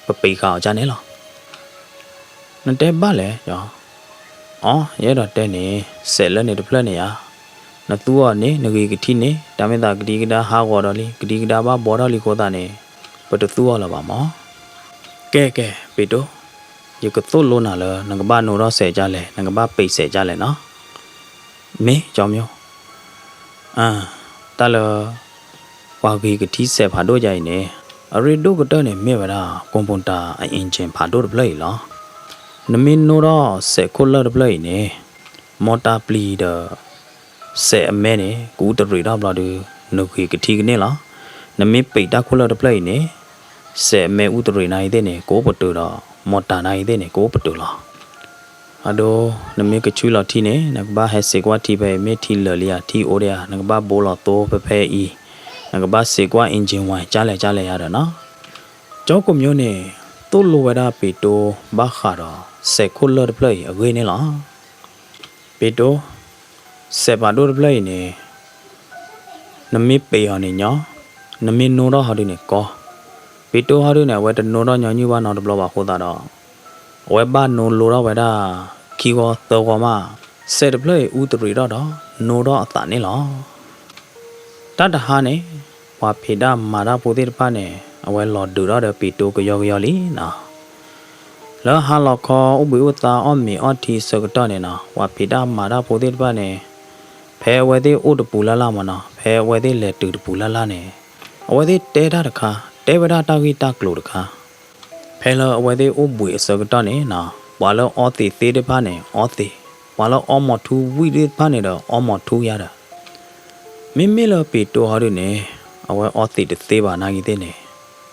ပပံးဃာ်အီၤကၢ်န့ၣ်လီၤ. နတဲဘၣ်လဲၣ်, အိ, ယအဲၣ်ဒိးတဲန့ၣ် စဲးလၢန့ၣ်တဖျၢၣ်န့ၣ်ဧါ, နသူအီၤန့ၣ် နဂ့ၤကထံန့ၣ် တၢ်မ့ၢ်သးကဒံကဒါဟးဂီၤဒီးလံ ကဒံကဒါဘၣ်ဘှီထီၣ်လံအဃိသတးန့ၣ် ပတသူအီၤလၢၤဘၣ်မး. ကဲကဲ ပ့ၤတိ, ယကသိၣ်လိနၤလၢ နကဘၣ်နိထီၣ်စဲးကၢ်လဲၣ် နကဘၣ်ပံးစဲးကၢ်လဲၣ်နီၤ. မ့ၢ်ကၠီမၠိ, တၢ်လၢ ပှၤဂ့ၤကထံစဲးဖးဒိၣ်ကၢ်အံၤန့ၣ် အရ့ဒိၣ်ကတၢၢ်န့ၣ် မ့ၢ်ဝဲဒၣ် ကွန်ပူၤတၢ်အအ့ၣ်ကၠ့ၣ်ဖးဒိၣ်တဖျၢၣ်အံၤလီၤ. နမ့ၢ်နိထီၣ်စဲးခိၣ်လၢၢ်တဖျၢၣ်အံၤန့ၣ် မီတၢ်ပျံၤဒီး စဲးအမဲန့ၣ် ကအူတရံးထီၣ်ဘျီဒီး နဂ့ၤကထံကန့ၢ်လီၤ. နမ့ၢ်ပံးတၢ်ခိၣ်လၢၢ်တဖျၢၣ်အံၤန့ၣ် စဲးမဲအူတရံးနၤအံၤသ့ၣ်န့ၣ် ကအိၣ်ပတုာ်ဒီး မီၢ်တၢ်နၤအံၤသ့ၣ်န့ၣ် ကအိၣ်ပတုာ်လီၤ. အဒိ နမ့ၢ်ကဆူလီၤထံန့ၣ် နကဘၣ်ဟဲစံးကွၢ်ထံဖဲအံၤ မ့ၢ်ထံလၢာ်လံဧါ ထံအိၣ်ဒံးဧါ နကဘၣ်ဘိလီၤသိဖဲဖဲအံၤ, နကဘၣ်စံးကွၢ် engine one ကၢ်လဲၣ်ကၢ်လဲၣ်ယါဒီးနီၤ. ကၠီကိာ်မၠိန့ၣ် သိၣ်လိဝဲဒၣ်ပ့းတိဘၣ်ဃးဒီး စဲးခိၣ်လၢၢ်တဖျၢၣ်အံၤအဂ့ၢ်န့ၣ်လီၤ. ပ့းတိ, စဲးပာ်ဒိၣ်တဖျၢၣ်အံၤန့ၣ် နမ့ၢ်ပ့ၤအီၤန့ၣ်ညီ, နမ့ၢ်နိထီၣ်ဟီဒုန့ၣ်ကီ. ပ့းတိဟီဒုန့ၣ် အဝဲတနိထီၣ်ညီနုၢ်ဘၣ်နီတဘျီဘၣ်အဃိသတးဒီး အဝဲဘၣ်နိလိထီၣ်ဝဲဒၣ်ခံဂီၤသၢဂီၤမး, စဲးတဖျၢၣ်အံၤအူတရံးထီၣ်ဒီး နိထီၣ်အသးန့ၣ်လီၤ. တၢ်တဟါန့ၣ် ပှၤဖံးတၢ်မၤတၢ်ဖိသ့ၣ်တဖၣ်န့ၣ် အဝဲလီၤဒုးထီၣ်ဒီးပ့းတိကယီကယီလံနီၤ. လၢဟါလီၤခီအိၣ်ဘှံးအိၣ်သါအီၣ်မ့ၤအီထံအဆၢကတီၢ်န့ၣ်နီၤ ပှၤဖံးတၢ်မၤတၢ်ဖိသ့ၣ်တဖၣ်န့ၣ် ဖဲအဝဲသ့ၣ်အိၣ်တပူၤလၢ်လၢ်မးနီၤ ဖဲအဝဲသ့ၣ်လဲၤတုၤတပူၤလၢ်လၢ်န့ၣ် အဝဲသ့ၣ်တဲတၢ်တခါ တဲဝဲဒၣ်တၢ်ဂ့ၢ်တၢ်ကျိၤတခါ ဖဲလၢအဝဲသ့ၣ်အိၣ်ဘှံးအဆၢကတီၢ်န့ၣ်နီၤ ပှၤလၢအီသံးသ့ၣ်တဖၣ်န့ၣ် အီသံး, ပှၤလၢအီမီၤထူဝံၣ်သ့ၣ်တဖၣ်န့ၣ်ဒီး အီမီၤထူယါဒီး မ့မ့ၢ်လၢပ့းတိဟီဒုန့ၣ် အဝဲအီသံးတသ့ဘၣ်နာ်က့သ့ၣ်န့ၣ်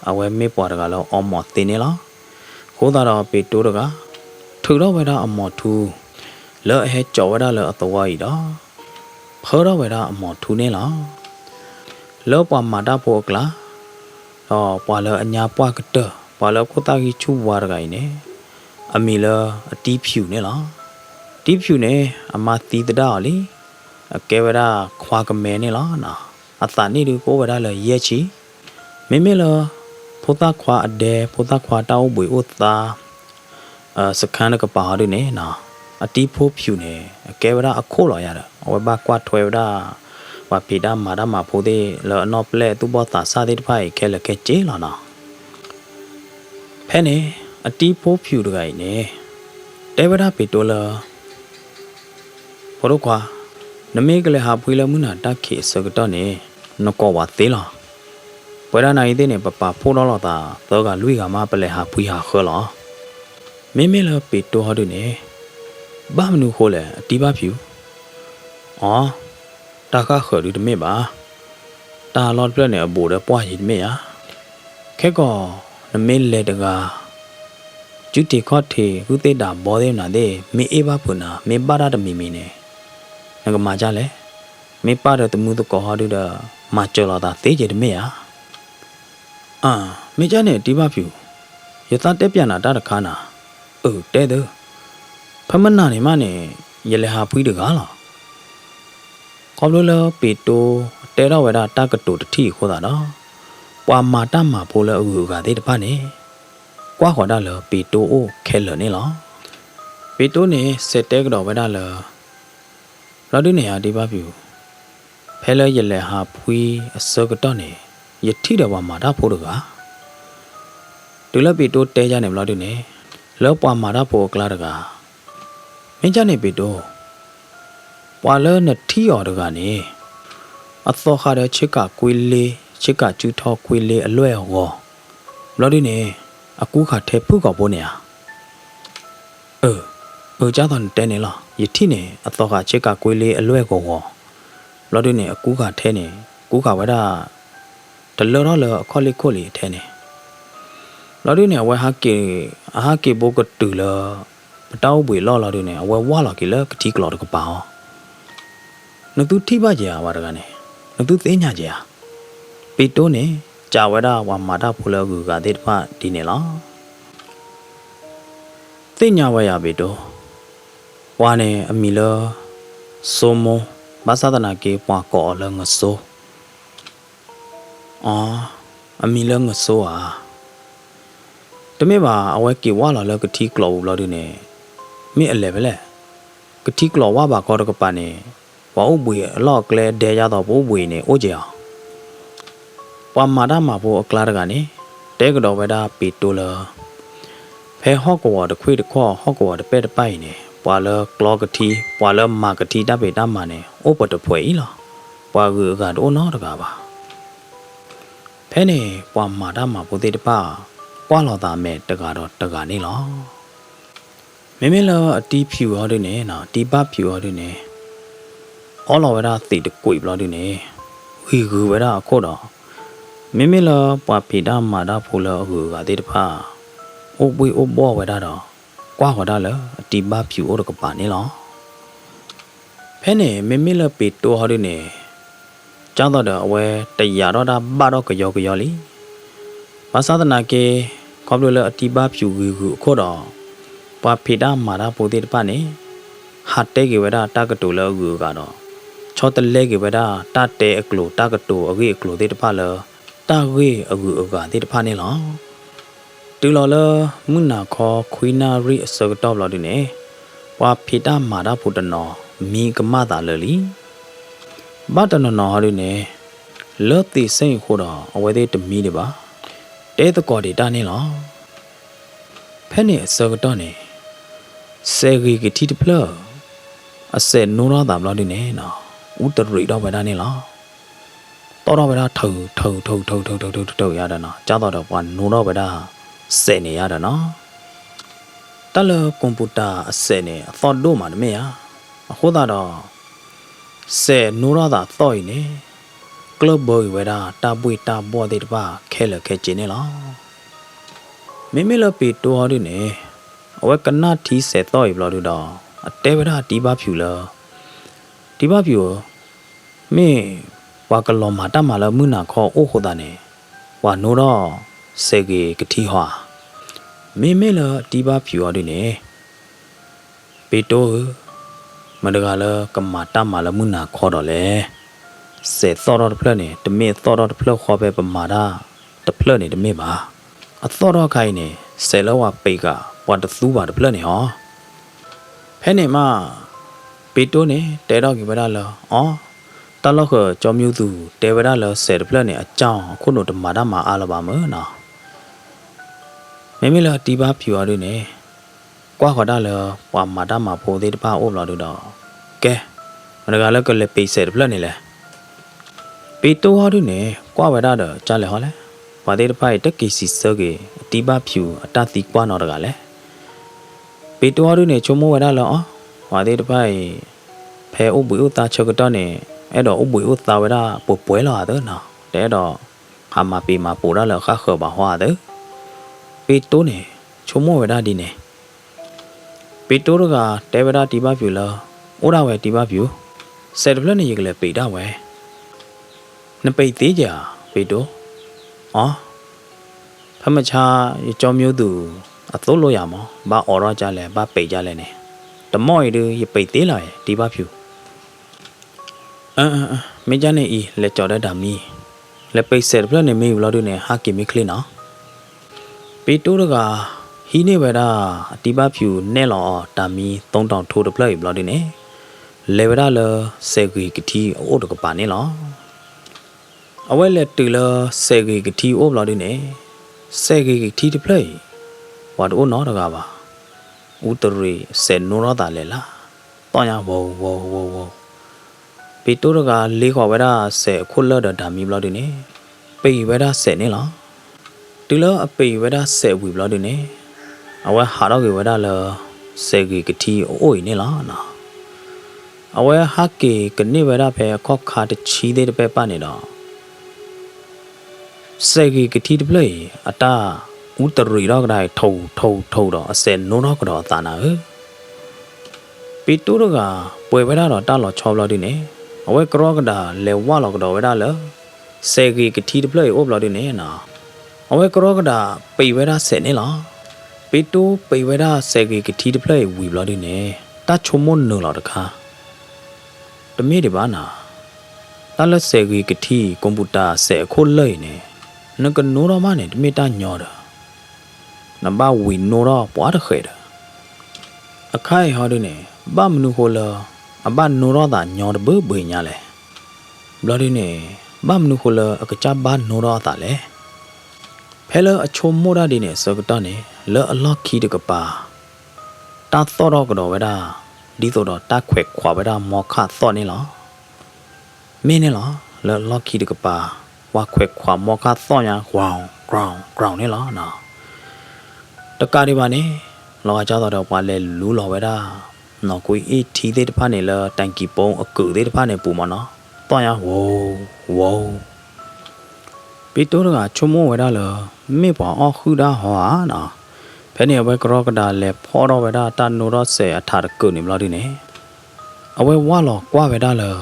အဝဲမ့ၢ်ပှၤတဂၤလၢအီမီၤသ့န့ၣ်လီၤ. အဃိသတးဒီးပ့းတိတဂၤ ထုးထီၣ်ဝဲဒၣ်အမီၤထူ လၢအဟဲကၠီးဝဲဒၣ်လၢအသဝီအံၤဒီး ဖၢထီၣ်ဝဲဒၣ်အမီၤထူန့ၣ်လီၤ. လၢပှၤမၤတၢ်ဖိအကျါ ဒီးပှၤလၢအညါပှၢ်ကတၢၢ် ပှၤလၢအခိၣ်သၣ်ဂံၢ်ဆူၣ်ဝါတဂၤအံၤန့ၣ် အမံၤလၢအတံဖၠူးန့ၣ်လီၤ. တံဖၠူးန့ၣ် အမါသံသဒၣ်အီၤလံ. အကဲဝဲဒၣ်ခွါကမဲန့ၣ်လီၤ. အသးနံၣ်ဒုကအိၣ်ဝဲဒၣ်လၢယဲၢ်ဆံ. မ့မ့ၢ်လၢ ဖိသၣ်ခွါအဒဲ ဖိသၣ်ခွါတၢ်အိၣ်ဘှံးအိၣ်သါ စခန်းတကပၤဟီဒုန့ၣ်နီၤ အတံဖိဖၠူးန့ၣ် အကဲဝဲဒၣ်အခိၣ်လီၤယါဒီး အဝဲဘၣ်ကွၢ်ထွဲဝဲဒၣ် ပှၤဖံးတၢ်မၤတၢ်မၤဖိသ့ၣ်လၢအနီၢ်ပျဲၢ်သူၣ်ဘီၣ်သးစၢ်သ့ၣ်တဖၣ်အံၤခဲလၢာ်ခဲဆ့လီၤနီၤ. ဖဲန့ၣ် အတံဖိဖၠူးတဂၤအံၤန့ၣ် တဲဝဲဒၣ်ပ့းတိလၢ ဖိဒိၣ်ခွါ, နမ့ၢ်ကလဲၤဟးဖှံလၢမုၢ်နၤတၢ်ခံးအဆၢကတီၢ်န့ၣ် နကိးဝဲသ့လီၤ. ပဝဲဒၣ်နာ်အံၤသ့ၣ်န့ၣ် ပပာ်ဖှိၣ်ထီၣ်လိာ်သးသၢဂၤလွံၢ်ဂၤမး ပလဲၤဟးဖှံဟးဃၢလီၤ. မ့မ့ၢ်လၢပ့းတိဟီဒုန့ၣ် ဘၣ်မနုၤဃိလဲၣ် အတံဘၣ်ဖၠူး. အီ, တၢ်ဃၣ်ဃၢၤဒုတမ့ၢ်ဘၣ်. တၢ်လီၢ်တဖျၢၣ်န့ၣ် အဘူးဒီးပှၢ်ယံၤတမ့ၢ်ဧါ. ခဲကီး နမ့ၢ်လဲၤတဂၤ စုထံးခီၣ်ထံး ဟုသ့ၣ်ဒၣ်ဘီသ့ၣ်မနုၤသ့ၣ် မ့ၢ်အ့ၣ်ဘၣ်ဖုးနၤ မ့ၢ်ဘၣ်တၢ်တမံၤမံၤန့ၣ် နကမၤဒ်လဲၣ်. မ့ၢ်ပၢ်ဒီးသမူသကိးဟီဒုဒီး မၤစၢၤလိာ်သးသ့က့ၤတမ့ၢ်ဧါ. အၢ, မ့ၢ်ကၢ်န့ၣ် တံဘၣ်ဖၠူး, ယသးတဲပျးနၤတၢ်တခါနၤ, အၢ တဲသု, ဖဲမနၤန့ၣ်မးန့ၣ် ယလဲၤဟးဖှံတဂၤလီၤ. ခီဖျိလၢပ့းတိတဲထီၣ်ဝဲဒၣ်တၢ်ကတိၤတထံၣ်အဃိသတးဒီး ပှၤမၤတၢ်မၤဖိလၢအဂုၤအဂၤသ့ၣ်တဖၣ်န့ၣ် ကွၢ်ဃီၤဒၣ်လၢပ့းတိအိၣ်ခဲလၢာ်န့ၣ်လီၤ. ပ့းတိန့ၣ်စံးတဲကဒီးဝဲဒၣ်လၢ ဘျီဒုန့ၣ်ဧါ တံဘၣ်ဖၠူး, ဖဲလၢယလဲၤဟးဖှံအဆၢကတီၢ်န့ၣ် ယထံၣ်ဒီးပှၤမၤတၢ်ဖိတဂၤ တုၤလၢပ့းတိတဲယါန့ၣ်ဘျီဒုန့ၣ် လၢပှၤမၤတၢ်ဖိအကျါတဂၤ မ့ၢ်ကၢ်န့ၣ်ပ့းတိ, ပှၤလၢနထံၣ်အီၤတဂၤန့ၣ် အသီဃာ်ဒီးဆ့ကၤကွ့လ့, ဆ့ကၤစုထီကွ့လ့အလွဲၢ်အဂီၤ, ဘျီဒုန့ၣ် အကူဃာ်ထဲဖုၣ်ကိာ်ဖိန့ၣ်ဧါ. အၢ, အၢ ကၢ်သိးနတဲန့ၣ်လီၤ. ယထံၣ်န့ၣ် အသီဃာ်ဆ့ကၤကွ့လ့အလွဲၢ်ဂီၤဂီၤ, ဘျီဒုန့ၣ် အကူဃာ်ထဲန့ၣ် ကူဃာ်ဝဲဒၣ် တလၢထီၣ်လၢအခီၣ်လ့ၢ်ခိၣ်လံအထဲန့ၣ် ဘျီဒုန့ၣ် အဝဲဟးက့ၤ, အဟးက့ၤဘိကတုၤလၢ ပတၢ်အိၣ်ဘှံးအလီၢ်လီၤဒုန့ၣ် အဝဲဝၢ်လီၤက့ၤလၢကထံကျိးတကပၤအီၤ, နသုထံၣ်ဘၣ်က့ၤဧါ ပှၤတဂၤန့ၣ်, နသုသ့ၣ်ညါက့ၤဧါ. ပ့းတိန့ၣ် စံးဝဲဒၣ်ပှၤမၤတၢ်ဖိလၢအဂုၤအဂၤသ့ၣ်တဖၣ်ဒ်န့ၣ်လီၤ. သ့ၣ်ညါဝဲယၤပ့းတိ, ပှၤန့ၣ်အမံၤလၢ စိမိ, ဘၣ်ဆၣ်သနာ်က့ပှၤကိးအီၤလၢငစိ. အီ, အမံၤလၢငစိဧါ. တမ့ၢ်ဘၣ် အဝဲက့ၤဝၢ်လီၤလၢကထံကျိးပူၤဘျီဒုန့ၣ် မ့ၢ်အလဲၤဖဲလဲၣ်. ကထံကျိးဝၢ်ဘးခီတကပၤန့ၣ် ပှၤအိၣ်ဘှံးအလီၢ်အကျဲဒဲယါသိး ပအိၣ်ဘှံးန့ၣ် အိၣ်က့ၤအီၤ. ပှၤမၤတၢ်မၤဖိအကျါတဂၤန့ၣ် တဲကဒီးဝဲဒၣ်ပ့းတိလၢ ဖဲဟီၣ်ကဝီၤတခွ့ၣ်တခီၣ် ဟီၣ်ကဝီၤတပဲၢ်တပၢ်အံၤန့ၣ် ပှၤလၢကျီကထံ ပှၤလၢမၤကထံတၢ်ဖံးတၢ်မၤန့ၣ် အိၣ်ပတဖှဲးအံၤလီၤ. ပှၤဂုၤအဂၤတအိၣ်နီတဂၤဘၣ်. ဖဲန့ၣ် ပှၤမၤတၢ်မၤဖိသ့ၣ်တဖၣ် ကွၢ်လီၤသးမဲာ်တဂၤဒီးတဂၤန့ၣ်လီၤ. မ့မ့ၢ်လၢအတံဖၠူးအီၤဒုန့ၣ်, တံဘၣ်ဖၠူးအီၤဒုန့ၣ် အီလီၤဝဲဒၣ်သံးတကွံာ်ဘျီဒုန့ၣ် ဂံၤဂုၤဝဲဒၣ်အခိၣ်ဒီး မ့မ့ၢ်လၢပှၤဖံးတၢ်မၤတၢ်ဖိလၢအဂုၤအဂၤသ့ၣ်တဖၣ် အိၣ်ဘှ့ၣ်အိၣ်ဘှီၣ်ဝဲဒၣ်ဒီး ကွၢ်ဃီၤတၢ်လၢအတံၤဘၣ်ဖၠူးအိၣ်တကပၤန့ၣ်လီၤ. ဖဲန့ၣ် မ့မ့ၢ်လၢပ့းတိၢ်ဟီဒုန့ၣ် ကၢ်သိးဒီးအဝဲတယာ်ထီၣ်တၢ်ဘၣ်ထီၣ်ကယီကယီလံ. ဘၣ်ဆၣ်သနာ်က့ ခီဖျိလၢအတံၤဘၣ်ဖၠူးဂ့ၤဂုာ်အခိၣ်ဒီး ပှၤဖံးတၢ်မၤတၢ်ဖိသ့ၣ်တဖၣ်န့ၣ် ဟးတဲက့ၤဝဲဒၣ်တၢ်ကတိၤလၢအဂုၤအဂၤဒီး ဆီတလဲက့ၤဝဲဒၣ်တၢ်တဲအကျိၤတၢ်ကတိၤအဂ့ၢ်အကျိၤသ့ၣ်တဖၣ်လၢ တၢ်ဂ့ၢ်အဂုၤအဂၤသ့ၣ်တဖၣ်န့ၣ်လီၤ. တုၤလီၤလၢမုၢ်နၤခီခွံနၣ်ရံၣ်အဆၢကတီၢ်ဘျီဒုန့ၣ် ပှၤဖံးတၢ်မၤတၢ်ဖိတနီၤ မံကမၣ်သးလၢာ်လံ. ဘၣ်တနီၤနီၤဟီဒုန့ၣ် လၢသ့ၣ်စ့ၣ်အဃိဒီး အဝဲသ့ၣ်တမံဒံးဘၣ်, တဲသကိးဒံးတၢ်န့ၣ်လီၤ. ဖဲန့ၣ်အဆၢကတီၢ်န့ၣ် စဲးဂ့ၤကထံတဖျၢၣ် အစဲးနိထီၣ်သးဘျီဒုန့ၣ် အူတရံးထီၣ်ဝဲဒၣ်န့ၣ်လီၤ. သီၣ်ထီၣ်ဝဲဒၣ်ထုးထုးထုးထုးထုးထုးယါဒီးနီၤ, ကၢ်သိးဒီးပှၤနိထီၣ်ဝဲဒၣ်စဲးန့ၣ်ယါဒီးနီၤ. တၢ်လၢ computer အစဲးန့ၣ် အသီၣ်ဒိၣ်မးတမ့ၢ်ဧါ. အဃိသတးဒီး စဲးနိထီၣ်သးသီၣ်အံၤန့ၣ် ကျၢၢ်ဘၢအံၤဝဲဒၣ်တၢ်ဘှ့ၣ်တၢ်ဘှီၣ်သ့ၣ်တဖၣ်ခဲလၢာ်ခဲဆ့န့ၣ်လီၤ. မ့မ့ၢ်လၢပ့းတိၢ်ဟီဒုန့ၣ် အဝဲကနၣ်ထံစဲးသီၣ်အံၤဘျီဒုဒီး အတဲဝဲဒၣ်တံၤဘၣ်ဖၠူးလၢ တံၤဘၣ်ဖၠူးဧၢ, မ့ၢ်ပှၤကလီၤမၤတၢ်မၤလၢမုၢ်နၤခီအိၣ်ဃိသးန့ၣ် ပှၤနိထီၣ်စဲးဂ့ၤကထံဟီဧါ. မ့မ့ၢ်လၢတံၤဘၣ်ဖၠူးဟီဒုန့ၣ် ပ့းတိၢ်ဧၢ, မတၤတဂၤလၢကမၤတၢ်မၤလၢမုၢ်နၤခီဒီးလဲၣ်. စဲးသီၣ်ထီၣ်တဖျၢၣ်န့ၣ် တမ့ၢ်အသီၣ်ထီၣ်တဖျၢၣ်ဃီဖဲပမၤတၢ်တဖျၢၣ်န့ၣ်တမ့ၢ်ဘၣ်. အသီၣ်ထီၣ်ခါအံၤန့ၣ် စဲးလၢပှၤပံးဃာ် ပှၤတသူဘၣ်တဖျၢၣ်န့ၣ်ဟီ. ဖဲန့ၣ်မး ပ့းတိၢ်န့ၣ် တဲထီၣ်က့ၤဝဲဒၣ်လၢ အီ, တၢ်လီၢ်ဃၢၤကၠီမၠိသူ တဲဝဲဒၣ်လၢစဲးတဖျၢၣ်န့ၣ် အကၠီအခိၣ်နူာ်တမၤတၢ်မၤအါလၢၤဘၣ်မၢ်နီၤ. မ့မ့ၢ်လၢတံၤဘၣ်ဖၠူးအီၤဒုန့ၣ် ကွၢ်ဃီၤတၢ်လၢပှၤမၤတၢ်မၤဖိသ့ၣ်တဖၣ်အအိၣ်ဘျီဒုဒီး ကဲ, မတၤတဂၤလၢကလဲၤပံးစဲးတဖျၢၣ်န့ၣ်လဲၣ်. ပ့းတိၢ်ဟီဒုန့ၣ် ကွၢ်ဝဲဒၣ်ဒီးကၢ်လဲၤဟီလဲၣ်, ပှၤသ့ၣ်တဖၣ်အံၤတက့ၤစံးဆၢက့ၤ အတံၤဘၣ်ဖၠူးအတၢ်သံကွၢ်နီတဂၤလဲၣ်. ပ့းတိၢ်ဟီဒုန့ၣ် ဆိကမိၣ်ဝဲဒၣ်လၢအီၤ, ပှၤသ့ၣ်တဖၣ်အံၤ ဖဲအိၣ်ဘှံးအိၣ်သါဆၢကတီၢ်န့ၣ် အဲၣ်ဒိးအိၣ်ဘှံးအိၣ်သါဝဲဒၣ်ပှဲၤပှဲၤလီၤဧါသၢနီၤ, တအဲၣ်ဒိးဟးမၤပ့ၤမၤပိာ်တၢ်လၢအဃၣ်ဃၢၤဘၣ်ဟီဧါသၢ. ပ့းတိၢ်န့ၣ် ဆိကမိၣ်ဝဲဒၣ်ဒ်န့ၣ် ပ့းတိၢ်တဂၤတဲဝဲဒၣ်တံၤဘၣ်ဖၠူးလၢ အိၣ်ဒၣ်ဝဲတံၤဘၣ်ဖၠူး, စဲးတဖျၢၣ်န့ၣ် ယကလဲၤပံးဒၣ်ဝဲ. နပံးသ့ဧါ ပ့းတိၢ်. အီ, ဖဲမဆါ ယကၠီမၠိသူ အသိၣ်လိယၤမး, ဘၣ်အိးထီၣ်ကၢ်လဲၣ် ဘၣ်ပံးကၢ်လဲၣ်န့ၣ်, တမီၢ်အံၤဒုး ယပံးသ့လီၤ တံၤဘၣ်ဖၠူး. အၢ, မ့ၢ်ကၢ်န့ၣ်အံၤ လဲၤကၠီၤဒီးဒၣ်မံ, လဲၤပံးစဲးတဖျၢၣ်န့ၣ်မ့ၢ်ဝံၤဘျီဒုန့ၣ် ဟးက့ၤမ့ၢ်ချ့နီၤ. ပ့းတိၢ်တဂၤ ဟံးန့ၢ်ဝဲဒၣ် အတံၤဘၣ်ဖၠူးနဲၣ်လီၤအီၤတၢ်မံ သုံးထောင်ထိုး တဖျၢၣ်အံၤဘျီဒုန့ၣ် လဲၤဝဲဒၣ်လၢစဲးဂ့ၤကထံအအိၣ်တကပၤန့ၣ်လီၤ. အဝဲလဲၤတုၤလၢစဲးဂ့ၤကထံအအိၣ်ဘျီဒုန့ၣ် စဲးဂ့ၤကထံတဖျၢၣ်အံၤ ပှၤတအိၣ်နီတဂၤဘၣ်. အူတရံးစဲးနိထီၣ်သးလဲာ်လၢ်, သီၣ်ညါဝီၤဝီၤဝီၤဝီၤ. ပ့းတိၢ်တဂၤလ့ဃီၤဝဲဒၣ်စဲးအခိၣ်လၢၢ်ဒီးဒၣ်မံဘျီဒုန့ၣ် ပံးဝဲဒၣ်စဲးန့ၣ်လီၤ. တုၤလၢအပံးဝဲဒၣ်စဲးဝံၤဘျီဒုန့ၣ် အဝဲဟးထီၣ်က့ၤဝဲဒၣ်လၢ စဲးဂ့ၤကထံအအိၣ်အံၤန့ၣ်လီၤ. အဝဲဟးက့ၤကန့ၢ်ဝဲဒၣ်ဖဲအခီၣ်ခါတဆံသ့ၣ်တဖၣ်န့ၣ်ဒီး စဲးဂ့ၤကထံတဖျၢၣ်အံၤ အတၢ်အူတရံးထီၣ်ကဒါအံၤ ထိၣ်ထိၣ်ထိၣ်ဒီးအစဲးနိထီၣ်ကဒီးအသးနၤဧၢ. ပ့းတိၢ်တဂၤ ပှဲၤဝဲဒၣ်ဒီးတၢ်လီၤဆီဘျီဒုန့ၣ် အဝဲကရီကဒါလဲၤဝၢ်လီၤကဒီးဝဲဒၣ်လၢ စဲးဂ့ၤကထံတဖျၢၣ်အံၤအိၣ်ဘျီဒုန့ၣ်နီၤ, အဝဲကရီကဒါပံးဝဲဒၣ်စဲးန့ၣ်လီၤ. ပ့းတိၢ်ပံးဝဲဒၣ်စဲးဂ့ၤကထံတဖျၢၣ်အံၤဝံၤဘျီဒုန့ၣ် တၢ်ဆိကမိၣ်နုာ်လီၤတခါ တမ့ၢ်ဒံးဘၣ်နၤ, တၢ်လၢစဲးဂ့ၤကထံ computer စဲးအခိၣ်လၢၢ်အံၤန့ၣ် နကနိထီၣ်မးန့ၣ် တမ့ၢ်တၢ်ညီဒီး နဘၣ်ဝံၤနိထီၣ်ပှၤတဃဲးဒီး အခါအံၤဟီဒုန့ၣ် ဘၣ်မနုၤဃိလၢ အဘၣ်နိထီၣ်သးညီတဘ့ၣ်ဘ့ၣ်ညါလဲၣ်. ဘျီဒုန့ၣ် ဘၣ်မနုၤဃိလၢအကစၢ်ဘၣ်နိထီၣ်အသးလဲၣ်. ဖဲလၢအဆိကမိၣ်တၢ်ဒ်န့ၣ်အဆၢကတီၢ်န့ၣ် လၢအလီၢ်ခံတကပၤ တၢ်သီၣ်ထီၣ်ကဒီးဝဲဒၣ် ဒ်သိးဒီးတၢ်ခွဲးခွးဝဲဒၣ်မီခၣ်သီၣ်န့ၣ်လီၤ. မ့ၢ်န့ၣ်လီၤ လၢအလီၢ်ခံတကပၤ ပှၤခွဲးခွးမီခၣ်သီၣ်ညါ ground ground ground န့ၣ်လီၤ. တကးဒံးဘၣ်န့ၣ် လီၤဂာ်ကၢ်သိးဒီးပှၤလဲၤလူလီၤဝဲဒၣ် နီၢ်ကွံအ့ၣ်ထံသ့ၣ်တဖၣ်န့ၣ်လၢ တၢ်ကံၢ်ပူအကုးသ့ၣ်တဖၣ်န့ၣ်ပူၤမၢ်နီၤ သီၣ်ညါ ဝိၤဝိၤ ပ့တိတဂၤဆိကမိၣ်ဝဲဒၣ်လၢ မ့ၢ်ပှၤအီၣ်ဟုၣ်တၢ်ဟီဧါနီၤ. ဖဲန့ၣ်အဝဲကရီကဒါလဲၤဖီၣ်ထီၣ်ဝဲဒၣ်တၢ်နိထီၣ်စဲးအထးတကုာ်န့ၣ်ဘျီဒုန့ၣ်, အဝဲဝၢ်လီၤကွၢ်ဝဲဒၣ်လၢ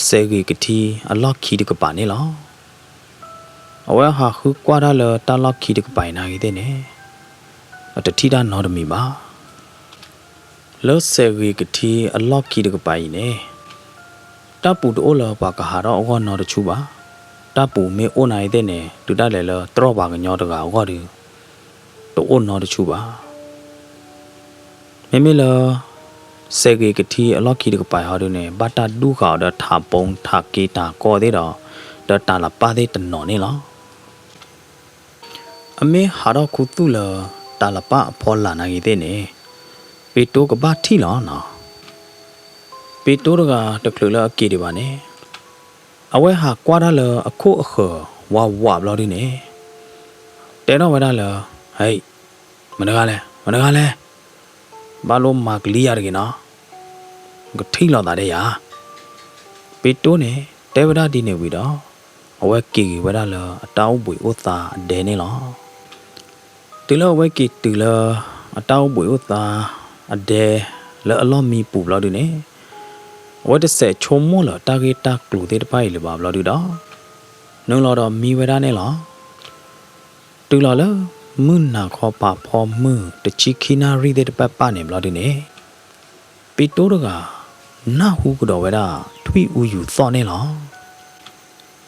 စဲးဂ့ၤကထံအလီၢ်ခံတကပၤန့ၣ်လီၤ. အဝဲဟးဃုကွၢ်တၢ်လၢတၢ်လီၢ်ခံတကပၤအံၤနာ်ဂ့ၤသ့ၣ်န့ၣ်, အတထံၣ်တၢ်နီတမံၤဘၣ်. လၢစဲးဂ့ၤကထံအလီၢ်ခံတကပၤအံၤန့ၣ်, တၢ်ပူၤတအိၣ်လၢပှၤကဟးထီၣ်အဂီၢ်နီတဆူဘၣ်. တၢ်ပူၤမ့ၢ်အိၣ်နာ်ဂ့ၤသ့ၣ်န့ၣ် တုၤဒၣ်လဲာ်လၢတြီၢ်ပှၤကညီတဂၤအဂီၢ်ဒီး တအိၣ်နီတဆူဘၣ်. မ့မ့ၢ်လၢ စဲးဂ့ၤကထံအလီၢ်ခံတကပၤဟီဒုန့ၣ် ဘၣ်တၢ်ဒူဃာ်အီၤဒီးထးဘိထးက့တၢ်ကီသ့ၣ်ဒီး ဒီးတၢ်လပၢ်သ့ၣ်တနီၤန့ၣ်လီၤ. အမ့ၢ်ဟးထီၣ်ခူသူၣ်လၢ တၢ်လပၢ်အဖီလာ်နာ်ဂ့ၤသ့ၣ်န့ၣ်, ပ့တိကဘၣ်ထံၣ်လီၤနီၤ. ပ့တိတဂၤတချုးလၢအက့ၤဒံးဘၣ်န့ၣ်, အဝဲဟးကွၢ်တၢ်လၢအခိၣ်အဃၢၤဝးဝးဘျီဒုန့ၣ်, တဲထီၣ်ဝဲဒၣ်လၢ, ဟဲ, မတဂၤလဲၣ်, မတဂၤလဲၣ်, ဘၣ်လိၣ်မၤကလံယၤတဂ့ၤနီၤ, ကထံၣ်လိာ်သးဒ်ယၤ. ပ့တိန့ၣ် တဲဝဲဒၣ်ဒ်န့ၣ်ဝံၤဒီး, အဝဲက့ၤဂ့ၤဝဲဒၣ်လၢအတၢ်အိၣ်ဘှံးအိၣ်သါအဒဲန့ၣ်လီၤ. တုၤလၢအဝဲက့ၤတုၤလၢ အတၢ်အိၣ်ဘှံးအိၣ်သါအဒဲ လၢအလီၢ်မံပူၤဘျီဒုန့ၣ်, အဝဲတစဲးဆိကမိၣ်လၢတၢ်ဂ့ၢ်တၢ်ကျိၤသ့ၣ်တဖၣ်အံၤလၢၤဘၣ်ဘျီဒုဒီး, နုာ်လီၤဒီးမံဝဲဒၣ်န့ၣ်လီၤ. တုၤလီၤလၢ မုၢ်နၤခီပၤဖီမုၢ်တဆံခံနၣ်ရံၣ်သ့ၣ်တဖၣ်ပာ်န့ၣ်ဘျီဒုန့ၣ်, ပ့တိတဂၤ နၢ်ဟူကဒီးဝဲဒၣ် ထွံၣ်အူယူၤသီၣ်န့ၣ်လီၤ.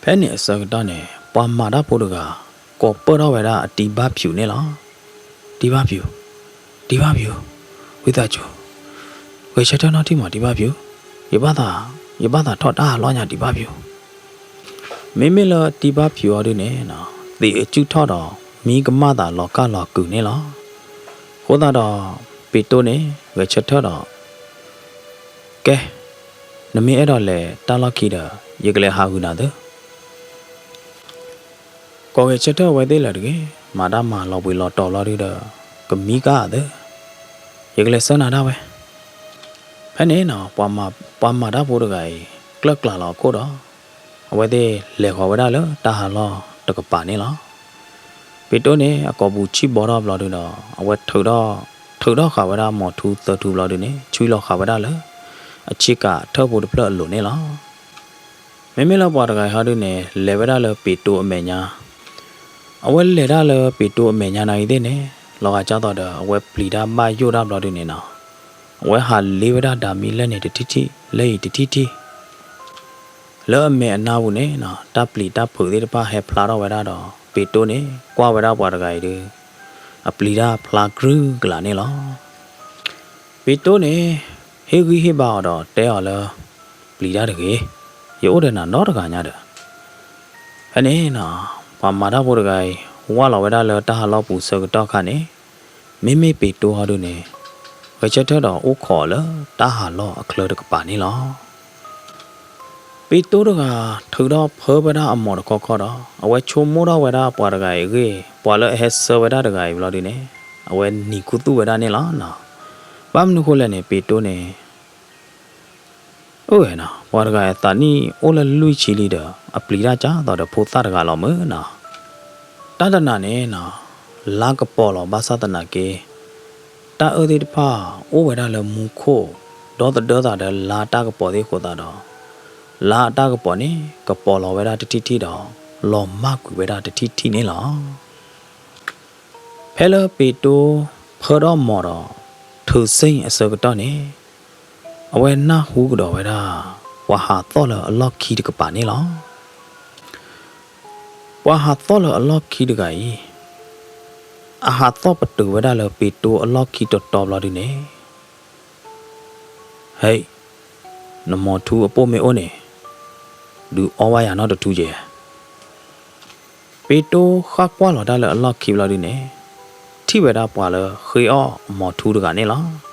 ဖဲန့ၣ်အဆၢကတီၢ်န့ၣ် ပှၤမၤတၢ်ဖိတဂၤ ကိးပၢၢ်ထီၣ်ဝဲဒၣ်အတံၤဘၣ်ဖၠူးန့ၣ်လီၤ. တံၤဘၣ်ဖၠူး, တံၤဘၣ်ဖၠူး, ဝံသးစူၤ, ဂဲၤဆၢထၢၣ်နီၣ်ထံၣ်မးတံၤဘၣ်ဖၠူး, ယဘၣ်သး, ယဘၣ်သးထီၣ်တၢ်ဟးလီၢ်ညါတံၤဘၣ်ဖၠူး. မ့မ့ၢ်လၢတံၤဘၣ်ဖၠူးအီၤဒုန့ၣ်, သံးအစုၣ်ထီၣ်ဒီး မံကမၣ်သးလီၤကၢ်လီၤကုာ်န့ၣ်လီၤ. အဃိသတးဒီး ပ့တိန့ၣ် ဂဲၤဆၢထၢၣ်ဒီး ကဲ, နမ့ၢ်အဲၣ်ဒိးလဲၤတၢ်လီၢ်ခံဒီး ယကလဲၤဟးဂုာ်နၤသု. ကိးဂဲၤဆၢထၢၣ်အဝဲသ့ၣ်လၢာ်တဂ့ၤ, မၤတၢ်မၤလီၤဘှံးလီၤတီၤဘျီဒုဒီး ကမံကၣ်သု, ယကလဲၤဆှၢနၤဒၣ်ဝဲ. ဖဲန့ၣ်နီၤ ပှၤမၤတၢ်ဖိတဂၤအံၤ ကျၢၢ်ကျးလီၤအခိၣ်ဒီး အဝဲသ့ၣ်လဲၤဃီၤဝဲဒၣ်လၢတၢ်ဟးလီၢ်တကပၤန့ၣ်လီၤ. ပ့တိန့ၣ် အကိာ်ပူၤဆံၣ်ဘီထီၣ်ဘျီဒုဒီး အဝဲထုးထီၣ်ဃာ်ဝဲဒၣ်မိာ်ထူသၢထူဘျီဒုန့ၣ် ဆွံလီၤဃာ်ဝဲဒၣ်လၢ အဆ့ကၤထၢၣ်ဖိတဖျၢၣ်အလိၤန့ၣ်လီၤ. မ့မ့ၢ်လၢပှၤတဂၤအံၤဟီဒုန့ၣ် လဲၤဝဲဒၣ်လၢပ့တိအမဲာ်ညါ, အဝဲလဲၤတၢ်လၢပ့တိအမဲာ်ညါနာ်ဂ့ၤသ့ၣ်န့ၣ် လီၤဂာ်ကၢ်သိးဒီး အဝဲပျံၤတၢ်ဘၣ်ယိၣ်တၢ်ဘျီဒုန့ၣ်နီၤ, အဝဲဟးလ့ဝဲဒၣ်ဒၤမံလၢန့ၣ်တထံၣ်ထံၣ် လၢအံၤတထံၣ်ထံၣ် လၢအမဲာ်အနါပူၤန့ၣ်နီၤ တၢ်ပျံၤတၢ်ဖုးသ့ၣ်တဖၣ်ဟဲဖျါထီၣ်ဝဲဒၣ်ဒီး ပ့တိန့ၣ် ကွၢ်ဝဲဒၣ်ပှၤတဂၤအံၤဒီး အပျံၤတၢ်ဖျါကြုာ်ကလာ်န့ၣ်လီၤ. ပ့တိန့ၣ် ဟ့ၣ်ဂံၢ်ဟ့ၣ်ဘါအီၤဒီးတဲအီၤလၢ ပျံၤတၢ်တဂ့ၤ, ယအိၣ်ဒီးနၤနီတဂၤညါဒီး ဖဲန့ၣ်နီၤ ပှၤမၤတၢ်ဖိတဂၤအံၤ ဝၢ်လီၤဝဲဒၣ်လၢတၢ်ဟးလီၢ်ပူၤဆၢကတီၢ်ခါန့ၣ် မ့မ့ၢ်ပ့တိဟီဒုန့ၣ် ဂဲၤဆၢထၢၣ်ဒီးအိၣ်ခိးအီၤလၢတၢ်ဟးလီၢ်အချၢတကပၤန့ၣ်လီၤ. ပ့တိတဂၤထုးထီၣ်ဖၢဝဲဒၣ်အမိာ်တခီခီဒီး အဝဲဆိကမိၣ်ထီၣ်ဝဲဒၣ်ပှၤတဂၤအံၤအဂ့ၢ် ပှၤလၢအဟဲဆှၢဝဲဒၣ်တဂၤအံၤဘျီဒုန့ၣ် အဝဲနံၤခူသူၣ်ဝဲဒၣ်န့ၣ်လီၤနီၤ. ဘၣ်မနုၤဃိလဲၣ်န့ၣ် ပ့တိန့ၣ် အိၣ်နီၤ ပှၤတဂၤအသးနံၣ်အိၣ်လၢလွံၢ်ဆံလံဒီး အပျံၤတၢ်ကၢ်သိးဒီးဖိသၣ်တဂၤလီၤမ့ၢ်နီၤ. တၢ်တနၤန့ၣ်နီၤ လါကပီၤလီၤဘၣ်ဆၣ်သနာ်က့ တၢ်အၢသ့ၣ်တဖၣ်အိၣ်ဝဲဒၣ်လၢမူခိၣ် ဒီသဒၢသးဒီးလါတၢ်ကပီၤသ့ၣ်အဃိသတးဒီး လါအတၢ်ကပီၤန့ၣ် ကပီၤလီၤဝဲဒၣ်တထံၣ်ထံၣ်ဒီး လီၤမၢ်ကွံာ်ဝဲဒၣ်တထံၣ်ထံၣ်န့ၣ်လီၤ. ဖဲလၢပ့တိဖၢထီၣ်မိာ်ဒီး ထုးစ့ၣ်အဆၢကတီၢ်န့ၣ် အဝဲနၢ်ဟူကဒီးဝဲဒၣ် ပှၤဟးသီၣ်လၢအလီၢ်ခံတကပၤန့ၣ်လီၤ. ပှၤဟးသီၣ်လၢအလီၢ်ခံတဂၤအံၤ အဟးသီၣ်ပတုာ်ဝဲဒၣ်လၢပ့တိအလီၢ်ခံတီတီဘျီဒုန့ၣ် ဟဲ, နမိာ်ထူအပိၢ်မ့ၢ်အိၣ်န့ၣ် ဒုးအီဝဲယၤနီတထူကဲ. ပ့တိဃၣ်ကွၢ်လီၤတၢ်လၢအလီၢ်ခံဘျီဒုန့ၣ် ထံၣ်ဝဲဒၣ်ပှၤလၢဃ့အီၣ်မိာ်ထူတဂၤန့ၣ်လီၤ.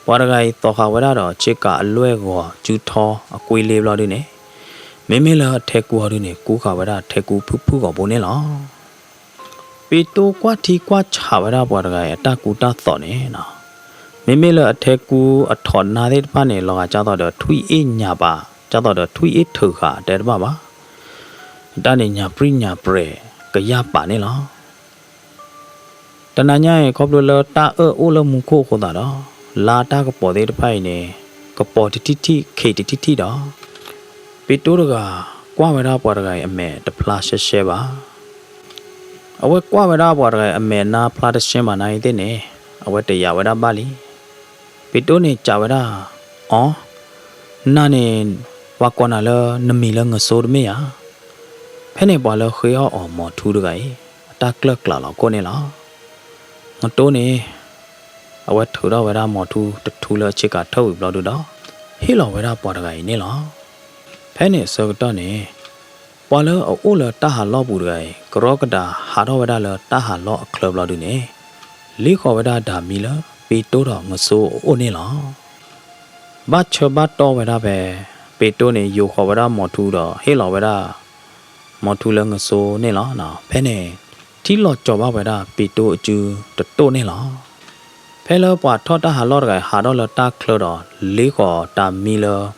ပှၤတဂၤအံၤသိးဃာ်ဝဲဒၣ်ဒီး ဆ့ကၤအလွဲၢ်ဂီၤစုထီအကွ့လ့ဘျီဒုန့ၣ် မ့မ့ၢ်လၢအထဲကူဟီဒုန့ၣ် ကူဃာ်ဝဲဒၣ်ထဲကူဖုၣ်ဖုၣ်ဂီၤဘိန့ၣ်လီၤ. ပ့တိကွၢ်ထံကွၢ်ဆးဝဲဒၣ်ပှၤတဂၤအံၤအတၢ်ကူတၢ်သိးန့ၣ်နီၤ, မ့မ့ၢ်လၢအထဲကူအထိးနါသ့ၣ်တဖၣ်န့ၣ် လီၤဂာ်ကၢ်သိးဒီးထွံၣ်အ့ၣ်ညၣ်ပာ် ကၢ်သိးဒီးထွံၣ်အ့ၣ်ထုးဃာ်တဲတဘၣ်ဘၣ်. တၢ်န့ၣ်ညၣ်ပြံၣ်ညၣ်ပြဲၤ ကယၢ်ပာ်န့ၣ်လီၤ. တနၤညါအံၤ ခီဖျိလၢတၢ်အၢၣ်အိၣ်လၢမူခိၣ်အဃိသတးဒီး လါတၢ်ကပီၤသ့ၣ်တဖၣ်အံၤန့ၣ် ကပီၤတထံၣ်ထံၣ်ခံးတထံၣ်ထံၣ်ဒီး ပ့းတိၣ်တဂၤ ကွၢ်ဝဲဒၣ်ပှၤတဂၤအံၤအမဲာ်တဖျါရှဲရှဲဘၣ်. အဝဲကွၢ်ဝဲဒၣ်ပှၤတဂၤအံၤအမဲာ်နါဖျါတရှဲဘၣ်နၤအံၤသ့ၣ်န့ၣ် အဝဲတယာ်ဝဲဒၣ်ဘၣ်လံ. ပ့းတိၣ်န့ၣ်စံးဝဲဒၣ်, အိ, နၤန့ၣ် ပှၤကိးနၤလၢနမံၤလၢငစိတမ့ၢ်ဧါ. ဖဲန့ၣ်ပှၤလၢဃ့အီၣ်အီၤမိၢ်ထူတဂၤအံၤ အတၢ်ကျၢၢ်ကျးလီၤခိၣ်န့ၣ်လီၤ. ငတိၢ်န့ၣ် အဝဲထုးထီၣ်ဝဲဒၣ်မိၢ်ထူတထူလၢအဆ့ကၤထၢၣ်ဝံၤဘျီဒုဒီး ဟ့ၣ်လီၤဝဲဒၣ်ပှၤတဂၤအံၤန့ၣ်လီၤ. ဖဲန့ၣ်အဆၢကတီၢ်န့ၣ် ပှၤလၢအအိၣ်လၢတၢ်ဟးလီၢ်ပူၤတဂၤအံၤ ကရီကဒးဟးထီၣ်ဝဲဒၣ်လၢတၢ်ဟးလီၢ်အချၢဘျီဒုန့ၣ် လ့ဃီၤဝဲဒၣ်တၢ်မံလၢပ့းတိၣ်ဒီးငစိအအိၣ်န့ၣ်လီၤ. ဘၣ်ဆၢဘၣ်တီၢ်ဝဲဒၣ်ဖဲ ပ့းတိၣ်န့ၣ် ယိၤဃီၤဝဲဒၣ်မိၢ်ထူဒီးဟ့ၣ်လီၤဝဲဒၣ် မိၢ်ထူလၢငစိန့ၣ်လီၤ. ဖဲန့ၣ် ထံၣ်လီၤကၠီၤဘၣ်ဝဲဒၣ်ပ့းတိၣ်အစုတတိၣ်န့ၣ်လီၤ. ဖဲလၢပှၤထီၣ်တၢ်ဟးလီၢ်တဂၤအံၤဟးထီၣ်လၢတၢ်ချၢဒီး လ့ဃီၤတၢ်မံလၢ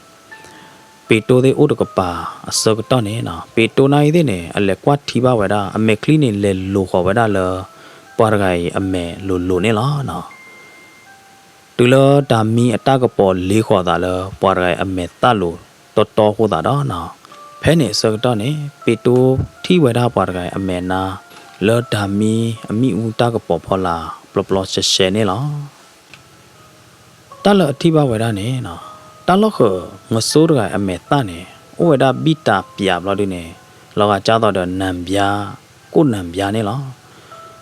ပ့းတိၣ်သ့ၣ်အိၣ်တကပၤအဆၢကတီၢ်န့ၣ် ပ့းတိၣ်နၤအံၤသ့ၣ်န့ၣ် အလဲၤကွၢ်ထံဘၣ်ဝဲဒၣ် အမဲာ်ချံန့ၣ် လဲၤလိၤဃီၤဝဲဒၣ်လၢ ပှၤတဂၤအံၤအမဲာ်လိၤလိၤန့ၣ်လီၤ. တုၤလၢတၢ်မံအတၢ်ကပီၤလ့ဃီၤသးလၢ ပှၤတဂၤအံၤအမဲာ်သၣ်လိၤတီတီအဃိသတးဒီး ဖဲန့ၣ်အဆၢကတီၢ်န့ၣ် ပ့းတိၣ်ထံၣ်ဝဲဒၣ်ပှၤတဂၤအံၤအမဲာ်နါ လၢတၢ်မံအမံၣ်အူတၢ်ကပီၤဖီလာ် ပျီပျီရှဲရှဲန့ၣ်လီၤ. တၢ်လၢအထံၣ်ဘၣ်ဝဲဒၣ်န့ၣ် တၢ်လီၢ်ဃၢၤငစိတဂၤအံၤအမဲာ်သၣ်န့ၣ် အိၣ်ဝဲဒၣ်ဘံၣ်တၢ်ပၠးဘျီဒုန့ၣ် လီၤဂာ်ကၢ်သိးဒီးနၢ်ဘျါ ကိၣ်နၢ်ဘျါန့ၣ်လီၤ.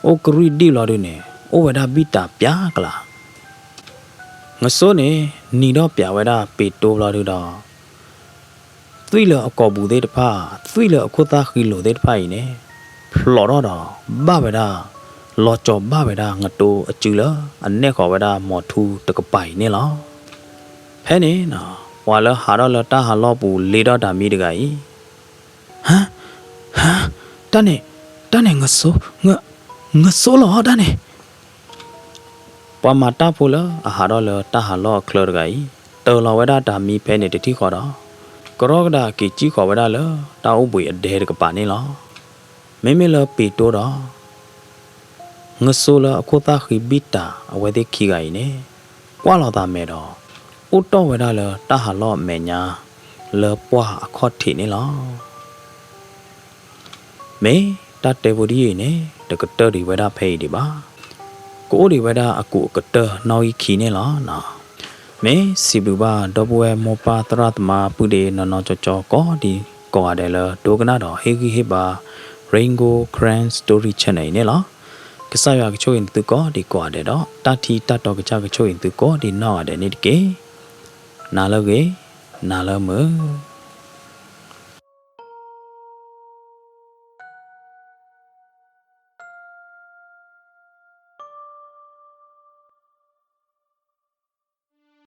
အိၣ်ကရံၣ်ဒံၣ်ဘျီဒုန့ၣ် အိၣ်ဝဲဒၣ်ဘံၣ်တၢ်ပၠးကလး ငစိန့ၣ် နံၤဒီၣ်ပၠးဝဲဒၣ်ပ့းတိၣ်ဘျီဒုဒီး သွံၣ်လၢအကိာ်ပူၤသ့ၣ်တဖၣ် သွံၣ်လၢအခိၣ်သၣ်ဃံလိာ်သ့ၣ်တဖၣ်အံၤန့ၣ် ဖျိးထီၣ်ဒီး ဘၣ်ဝဲဒၣ် လီၤကၠီၤဘၣ်ဝဲဒၣ်ငတိၢ်အစုလၢ အနဲၣ်ဃီၤဝဲဒၣ်မိၢ်ထူတကပၤအံၤန့ၣ်လီၤ. ဖဲန့ၣ် ပှၤလၢဟးထီၣ်လၢတၢ်ဟးလီၢ်ပူၤလ့ထီၣ်တၢ်မံတဂၤအံၤ ဟါ, ဟါ, တၢ်န့ၣ်, တၢ်န့ၣ် ငစိ, င, ငစိလီၤတၢ်န့ၣ်. ပှၤမၤတၢ်ဖိလၢအဟးထီၣ်လၢတၢ်ဟးလီၢ်အချၢတဂၤအံၤ တၢၤလီၤဝဲဒၣ်တၢ်မံဖဲန့ၣ်တထံၣ်ဃီဒီး ကရီကဒးက့ၤကံၣ်ဃီၤဝဲဒၣ်လၢတၢ်အိၣ်ဘှံးအဒဲတကပၤန့ၣ်လီၤ. မ့မ့ၢ်လၢပ့းတိၣ်ဒီး ငစိလၢအခိၣ်သၣ်ဃံဘံၣ်တၢ်အဝဲသ့ၣ်ခံဂၤအံၤန့ၣ် ကွၢ်လီၤသးမဲာ်ဒီး အိၣ်တီၢ်ဝဲဒၣ်လၢတၢ်ဟးလီၢ်အမဲာ်ညါ လၢပှၢ်အခီၣ်ထံးန့ၣ်လီၤ. မ့ၢ်တၢ်တဲဖိဒ်အံၤန့ၣ် တကတၢၢ်ဒံးဝဲဒၣ်ဖဲအံၤဒံးဘၣ်. ကအိၣ်ဒံးဝဲဒၣ်အကူာ်အကတၢၢ်နီၣ်ဂံၢ်ခံန့ၣ်လီၤ. မ့ၢ်စံးဘျုးဘၣ်ဒီပုၢ်ဝဲၢ်မိၢ်ပၢ်သရၣ်သမါပုၢ်ဒ့နီၢ်နီၢ်ကၠီကၠီကိးဒံးကိးဂၤဒဲးလၢဒိကနၣ်ဒီးဟ့ၣ်ဂံၢ်ဟ့ၣ်ဘါ Rain Gold Karen Story Channel အံၤန့ၣ်လီၤ. ကစၢ်ယွၤကဆိၣ်ဂ့ၤနသုကိးဒံးကိးဂၤဒဲးဒီး တၢ်ထံတၢ်တီကစၢ်ကဆိၣ်ဂ့ၤနသုကိးဒံးနီၢ်ဂၤဒဲးန့ၣ်တက့ၢ်. နၤလၢအဂ့ၤ, နၤလၢမုာ်.